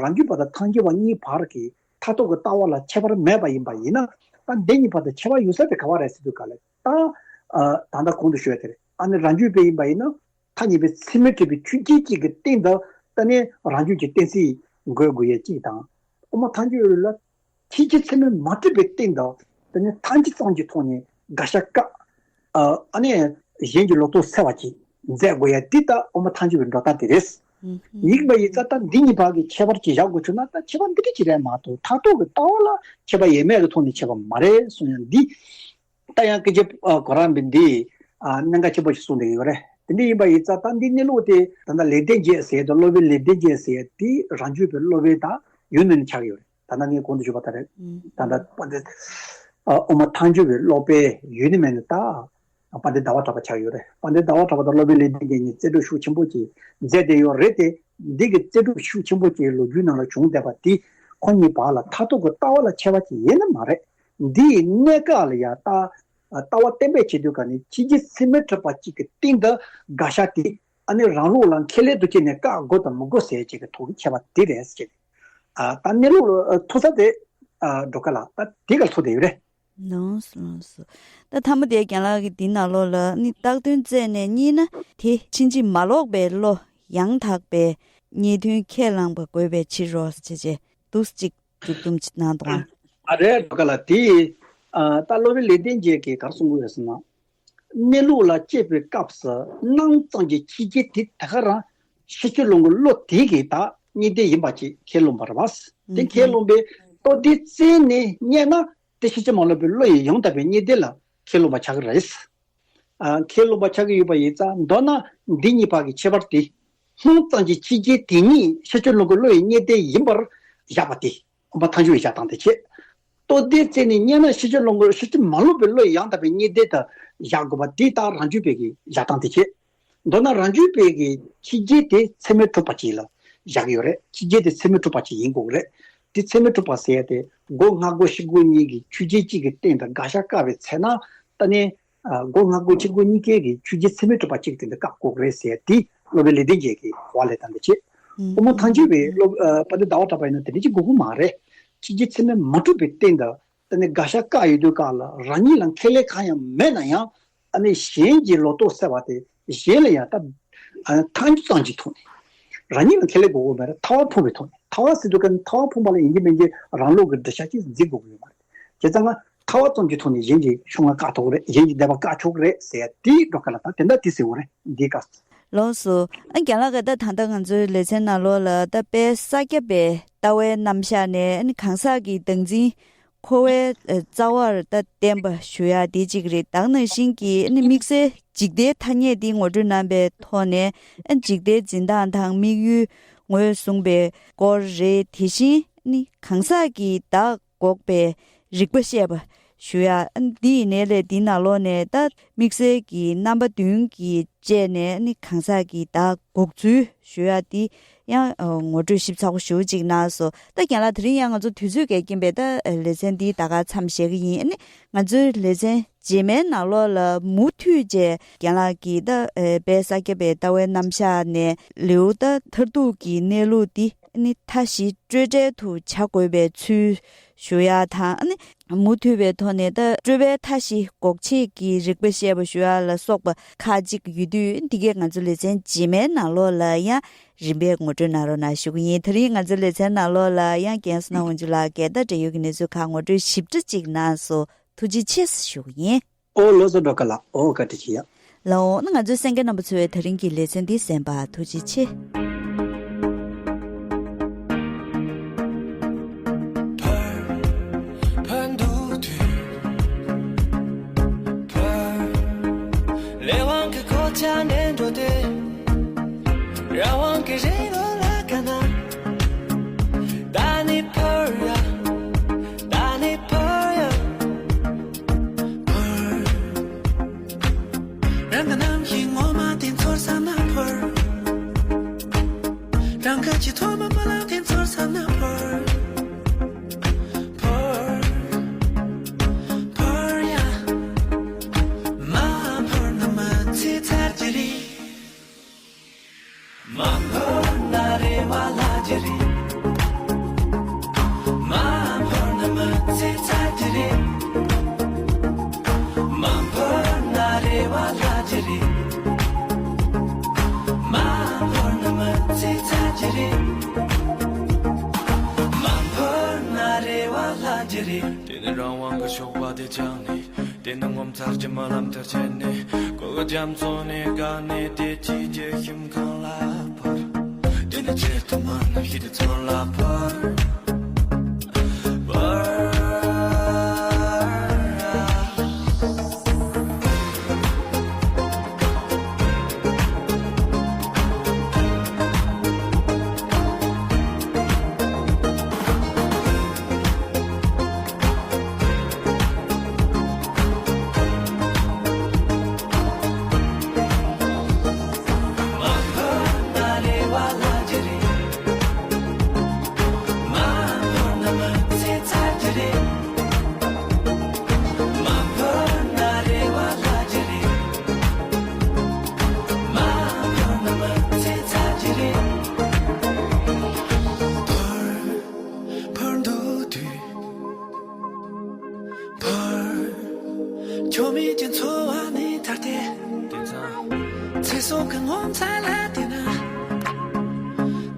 རང་རྒྱུད་པ་དང་ཐལ་འགྱུར་བ་གཉིས་བར་གྱི་མཐར་ཐུག་གི་ལྟ་བ་ལ་ཁྱད་པར་མེད་པ་ཡིན་པ་ཡིན་ན་ད་འདི་གཉིས་བར་དུ་ཁྱད་པར་ཡོད་ས་དེ་ག་བ་རེད་ཟེར་དུས་ག་ལ་ད་ད་ལྟ་གོང་དུ་ཞུས་པ་དེ་རེད། ཨ་ནི་རང་རྒྱུད་པ་ཡིན་པ་ཡིན་ན། ཐ་སྙད་པའི་ཚད་མས་གྲུབ་པའི་ཆོས་ཅན་གཅིག་གི་སྟེང་དུ་ད་ནི་རང་རྒྱུད་ཀྱི་གཏན་ཚིགས་འགོད་དགོས་ཡས་གཅིག་དང་། དབུ་མ་ཐལ་འགྱུར་ལ་ཆོས་ཅན་ཚད་མས་མ་གྲུབ་པའི་སྟེང་དུ་ད་ནི་ཐལ་འགྱུར་ཙམ་གྱི་ཐོག་ནས་དགག་བྱ་བཀག་ཨ་ནི་གཞན་གྱི་ལོག་རྟོག་སེལ་བ་ཅིག་མཛད་དགོས་ཡས་འདི་ད་དབུ་མ་ཐལ་འགྱུར་བའི་འགྲོ་སྟངས་དེ་རེད། ཡིན་པ་ཡིན་ཙང་ད་འདི་གཉིས་བར་གྱི་ཁྱད་པར་ཅིག་བཞག་དགོས་བྱུང་ན་ད་ཁྱད་པར་འདི་འདྲ་ཅིག་རེད་མ་གཏོགས་མཐར་ཐུག་གི་ལྟ་བ་ལ་ཁྱད་པར་ཡོད་མེད་ཀྱི་ཐོག་ནས་བྱས་པ་མ་རེད་གསུང་ཡ་འདི། ད་ཡང་སྐད་ཆ་ཨ་གོ་རམས་པའི་འདི་ཨ་གནད་འགག་ཆེན་པོ་ཞིག་གསུངས་བསྡད་ཡོད་རེད། དེ་འདྲ་ཡིན་པ་ཡིན་ཙང་ད་འདི་གནས་ལུགས་དེ་ད་ལྟ་ལེགས་ལྡན་འབྱེད་ཟེར་དང་སློབ་དཔོན་ལེགས་ལྡན་འབྱེད་ཟེར་དེ་རང་རྒྱུད་པའི་སློབ་དཔོན་དང་ཡུལ་ནས་ཆགས་ཡོད་རེད། ད་ལྟ་ངས་གོང་དུ་ཞུས་པ་ལྟར་རེད། ད་ལྟ་དཔལ་ལྡན་ཨ་དབུ་མ་ཐལ་འགྱུར་བའི་སློབ་དཔོན་ཡུལ་ནས་མེད་ནས་ད་དཔལ་ལྡན་ཟླ་བ་གྲགས་པ་ཆགས་ཡོད་རེད། དཔལ་ལྡན་ཟླ་བ་གྲགས་པ་དང་སློབ་དཔོན་ལེགས་ལྡན་འབྱེད་གཉིས་རྩོད་སྒྲུབ་ཤུགས་ཆེན་པོ་ཅིག་མཛད་བསྡད་ཡོད་རེད་དེ། འདི་གི་རྩོད་སྒྲུབ་ཤུགས་ཆེན་པོ་ཅིག་ལོ་རྒྱུས་ནང་ལ་བྱུང་བསྡད་པ་དེ་ཁོ་གཉིས་བར་ལ་མཐར་ཐུག་གི་ལྟ་བ་ལ་ཁྱད་པར་ཅིག་ཡོད་ནི་མ་རེད། འདི་ཡི་གནད་འགག་ལ་ཡང་ལྟ་ལྟ་བ་གཏན་འབེབས་བྱེད་དུས་ག་ནས་ཕྱི་རྒྱལ་ཚད་མས་གྲུབ་པ་གཅིག་གི་སྟེང་དུ་དགག་བྱ་དེ་ཨ་ནི་རང་ལུགས་ལ་ཁས་ལེན་དུ་བྱས་ནས་བཀག་དགོས་དང་མི་དགོས་ཟེར་བྱེད་ཀྱི་ཐོག་གི་ཁྱད་པར་དེ་རེད་ཟེར། ཨ་ད་གནས་ལུགས་ལ་ཐུག་ས་དེ་ཨ་འགྲོ་ག་ལ་ད་དེ་ག་ལ་ཐུག་བསྡད་ཡོད་རེད། ལོངས་སུ་ལོངས་སུ། ད་ཐ་མ་དེ་རྒན་ལགས་ཀྱིས་འདི་ནང་ལོགས་ལ་ནི་བཏགས་དོན་བཙལ་ནས་རྙེད་ན་དེ་ཕྱིན་ཅི་མ་ལོག་པའི་བློ་ཡང་དག་པའི་རྙེད་དོན་ཁས་བླངས་པ་དགོས་པའི་ཕྱིར་རོ་ཞེས་བྱས་འདུག་ཅིག་མཇུག་སྡོམ་ཅིག་གནང་དང་། ཨ་རེད་འགྲོ་ག་ལ་དེ་ཨ་ད་སློབ་དཔོན་ལེགས་ལྡན་འབྱེད་ཀྱིས་ག་རེ་གསུང་གི་ཡོད་ཟེར་ན། གནས་ལུགས་ལ་དཔྱད་པའི་སྐབས་སུ་སྣང་ཙམ་གྱི་ཕྱི་རྒྱལ་དེ་ད་ག་རང་ཤེས་བྱ་ལོངས་སྐུའི་བློ་དེ་གིས་ད་རྙེད་དོན་ཡིན་པ་ཅིག་ཁས་བླངས་པ་རེད་བ། དེ་ཁས་བླངས་པའི་རྟོགས་ལྡན་བཙལ་ནས་རྙེད་ན་དེ་ཤེས་བྱ་མ་ལོག་པའི་བློ་ཡིས་ཡང་དག་པའི་རྙེད་དོན་ལ་ཁས་བླངས་པ་ཆགས་ཀྱི་རེད། ཨ་ཁས་བླངས་པ་ཆགས་ཀྱི་ཡོད་པ་ཡིན་ཙང་མདོར་ན་འདི་གཉིས་བར་གྱི་ཁྱད་པར་དེ་སྣང་ཙམ་གྱི་ཕྱི་རྒྱལ་དེ་ཉིད་ཤེས་བྱ་ལོངས་སྐུའི་བློ་ཡིས་རྙེད་དོན་ཡིན་པར་བཞག་པ་དེ། དབུ་མ་ཐལ་འགྱུར་བའི་བཞག་སྟངས་དེ་བྱེད། རྟོགས་ལྡན་བཙལ་ནས་རྙེད་ན་ཤེས་བྱ་ལོངས་སྐུ་ཤེས་བྱ་མ་ལོག་པའི་བློ་ཡང་དག་པའི་རྙེད་དོན་དུ་བཞག་དགོས་པ་དེ་ལྟར་རང་རྒྱུད་པའི་གི་བཞག་སྟངས་དེ་བྱེད། མདོར་ན་རང་རྒྱུད་པའི་གི་ཕྱི་རྒྱལ་དེ་ཚད་མས་གྲུབ་པ་ཅིག་ལ་བཞག་གི་ཡོད་རེད། ཕྱི་རྒྱལ་དེ་ཚད་མས་གྲུབ་པ་ཅིག་ཡིན་དགོས་ཀྱི་རེད། དེ་ཚད་མས་གྲུབ་པ་ཟེར་ཡ་དེ་སྒོ་ལྔ་སྒོ་ཕྱི་སྒོ་གཉིས་ཀྱི་ཆོས་ཅན་གཅིག་གི་སྟེང་དུ་དགག་བྱ་བཀག་པའི་ཚེ་ན་ད་ནི། ཨ་སྒོ་ལྔ་སྒོ་ཕྱི་སྒོ་གཉིས་ཀའི་གི་ཆོས་ཅན་ཚད་མས་གྲུབ་པ་གཅིག་སྟེང་དུ་བཀག་དགོས་རེད་ཟེར་དེ་སློབ་དཔོན་ལེགས་ལྡན་འབྱེད་ཀྱི་དབང་ལས་དང་དེ་བྱེད། དབུ་མ་ཐལ་འགྱུར་བའི་སློབ་ཨ་དཔལ་ལྡན་ཟླ་བ་གྲགས་པ་ཡིན་ན་དེ་འདྲ་ཅིག་དགོས་ཀྱི་མ་རེད། ཕྱི་རྒྱལ་ཚད་མས་མ་གྲུབ་པའི་སྟེང་དུ་ད་ནི་དགག་བྱ་བཀག་ཡོད་དུས་སྐབས་ལ་རང་ཉིད་ལ་ཁས་ལེན་གང་ཡང་མེད་ན་ཡང་ཨ་ནི་གཞན་གྱི་ལོག་རྟོག་སེལ་བ་དེ་གཞན་ལ་ཡང་ད་ཨ་ཐལ་འགྱུར་ཙམ་གྱི་ཐོག་ནས་རང་ཉིད་ལ་ཁས་ལེན་དགོས་ཀྱི་མ་རེད། ཐལ་བ་ཕུང་བའི་ཐོག་ནས་ཐལ་བ་ཟེར་དུས་ཀ་ནི་ཐལ་བ་ཕུང་བ་ལ་ཡིན་གྱི་མིན་གྱི་རང་ལུགས་ཀྱི་འགྲེལ་བཤད་ཅིག་འཛིན་དགོས་ཀྱི་ཡོད་མ་རེད། བྱས་ཙང་ང་ཐལ་བ་ཙམ་གྱི་ཐོག་ནས་གཞན་གྱི་ཕྱོགས་སྔ་བཀག་ཐུབ་ཀྱི་རེད། གཞན་གྱི་འདོད་པ་བཀག་ཆོག་གི་རེད་ཟེར་ཡ་དེའི་འགྲོ་ཁ་ལ་ད་དེ་འདྲ་དེ་ཟེར་བ་རེད། འདིའི་སྐབས་སུ། ལགས་སོ། ཨ་རྒན་ལགས་ཀྱིས་ད་ད་ལྟ་ང་ཚོའི་ལེ་ཚན་ནང་ལོགས་ལ་ད་དཔལ་ས་སྐྱ་པའི་ལྟ་བའི་རྣམ་གཞག་ནས་ཨ་ནི་གང་ཟག་གི་བདག་འཛིན་འཁོར་བའི་རྩ་བར་ད་བརྟེན་པ་ཞུ་ཡ་དེ་གཅིག་རེད། ད་ག་ནང་བཞིན་གྱི་ཨ་ནི་དམིགས་བསལ་འཇིག་ལྟའི་ཐ་སྙད་འདི་ངོ་སྤྲོད་གནང་པའི་ཐོག་ནས་ཨ་འཇིག་ལྟའི་འཛིན་སྟངས་དང་དམིགས་ཡུལ། ངོས་བཟུང་པའི་སྐོར་རེད། དེ་བཞིན་ནི་གང་ཟག་གི་བདག་འགོག་པའི་རིག་པ་བཤད་པ་ཞུ་ཡ། འདི་ཡིན་ནའི་ལས་འདི་ནང་ལོགས་ནས་ད་དམིགས་བསལ་གྱི་རྣམ་པ་བདུན་གྱིས་བཅད་ནས་ནི་གང་ཟག་གི་བདག་འགོག་ཚུལ་ཞུ་ཡ་འདི་ཡང་ངོ་སྤྲོད་ཞིབ་ཚགས་པོ་ཞུ་གཅིག་གནང་སོང་། ད་རྒན་ལགས་དེ་རིང་ཡང་ང་ཚོ་དུས་ཚོད་འགལ་རྐྱེན་པས་ད་ལེ་ཚན་འདི་ད་ག་མཚམས་བཞག་གི་ཡིན། ཨ་ནི་ང་ཚོའི་ལེ་ཚན་རྗེས་མའི་ནང་ལོགས་ལ་མུ་མཐུད་བཅས་རྒན་ལགས་ཀྱིས་ད་དཔལ་ས་སྐྱ་པའི་ལྟ་བའི་རྣམ་གཞག་ནས་ལེའུ་ད་མཐར་ཐུག་གི་གནས་ལུགས་འདི་ནི་མཐའ་བཞི་སྤྲོས་བྲལ་དུ་བྱ་དགོས་པའི་ཚུལ་ཞུ་ཡ་དང་། ཨ་ནི་མུ་མཐུད་པའི་ཐོག་ནས་ད་སྤྲོས་པའི་མཐའ་བཞི་འགོག་བྱེད་ཀྱི་རིགས་པ་བཤད་པ་ཞུ་ཡ་ལ་སོགས་པ་ཁག་ཅིག་ཡོད་དུས། འདི་གས་ང་ཚོ་ལེ་ཚན་རྗེས་མའི་ནང་ལོགས་ལ་ཡང་རིམ་པས་ངོ་སྤྲོད་གནང་རོགས་གནང་ཞུ་གི་ཡིན། དེ་རིང་ང་ཚོའི་ལེ་ཚན་ནང་ལོགས་ལ་ཡང་རྒན་བསོད་ནམས་དབང་ཕྱུག་ལགས་ཀྱིས་ད་འབྲེལ་ཡོད་ཀྱི་གནས་ཚུལ་ཁག་ངོ་སྤྲོད་ཞིབ་ཕྲ་ཅིག་གནང་སོང་། ཐུགས་རྗེ་ཆེ་ཞུ་གི་ཡིན། ཨོ་ལགས་སོ། སྒྲོལ་དཀར་ལགས། ཨོ་བཀའ་དྲིན་ཆེ་ཡ། ལགས་འོ་ན་ང་ཚོའི་གསན་མཁན་རྣམ་པ་ཚོས་དེ་རིང་གི་ལེ་ཚན་འདི་གསན་པར་ཐུགས་རྗེ་ཆེ། ཕོར། རང་གི་རྣམ་ཤེས་ངོ་མ་དེ་ཚོར་བསམ་ན་ཕོར། རང་གི་ཕྱི་ཐོག་མ་བུ་ལ་དེ་ཚོར་བསམ་ན་ཕོར། ཕོར། ཕོར་ཡ། མ་ཕོར་ན་མི་ཚེ་ཚར་གྱི་རེད། མ་འཕུར་ན་རེ་བ་ལྷག་རྒྱུ་རེད། མ་འཕུར་ན་མི་ཚེ་ཚར་རྒྱུ་རེད། མ་འཕུར་ན་རེ་བ་ལྷག་རྒྱུ་རེད། མ་འཕུར་ན་མི་ཚེ་ཚར་རྒྱུ་རེད། མ་འཕུར་ན་རེ་བ་ལྷག་རྒྱུ་རེད། དེ་ནི་རང་དབང་གི་ཞོགས་པ་དེ་བཅངས་ནས། དེ་ནི་ངོ་མཚར་གྱི་རྨི་ལམ་དེར་ཆས་ནས། གོ་གི་རྒྱ་མཚོ་ནས་བཀག་ནས་བདེ་སྐྱིད་ཀྱི་ཁྱིམ་ཁང་ལ་བོར། དེ་ནི་ཆེད་དུ་མ་ནུབ་ཤི་དེ་ཚོར་ལ་བོར། བོར། ཕར་འདུག་དུས། ཕར། ཆོ་མེད་ཀྱི་འཚོ་བ་ནི་ད་ལྟའི། དེང་སང་། ཚེ་སྲོག་གི་ངོ་མཚར་ལ་བལྟས་ན།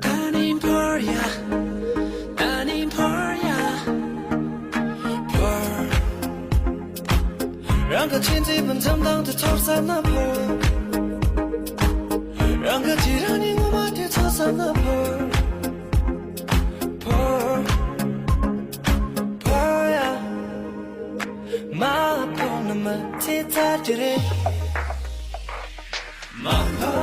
ད་ནི་ཕར་ཡ། ད་ནི་ཕར་ཡ། ཕར། རང་གི་ཆེས་མཛེས་པའི་འཛུམ་མདངས་དེ་ཚོར་བསམ་ན་ཕར། རང་གི་རྗེས་རང་ཉིད་ངོ་མ་དེ་ཚོར་བསམ་ན་ཕར། ཕར། ཕར་ཡ། མ་ཕོར་ན་མི་ཚེ་ཚར་གྱི་རེད། མ་ཕོར།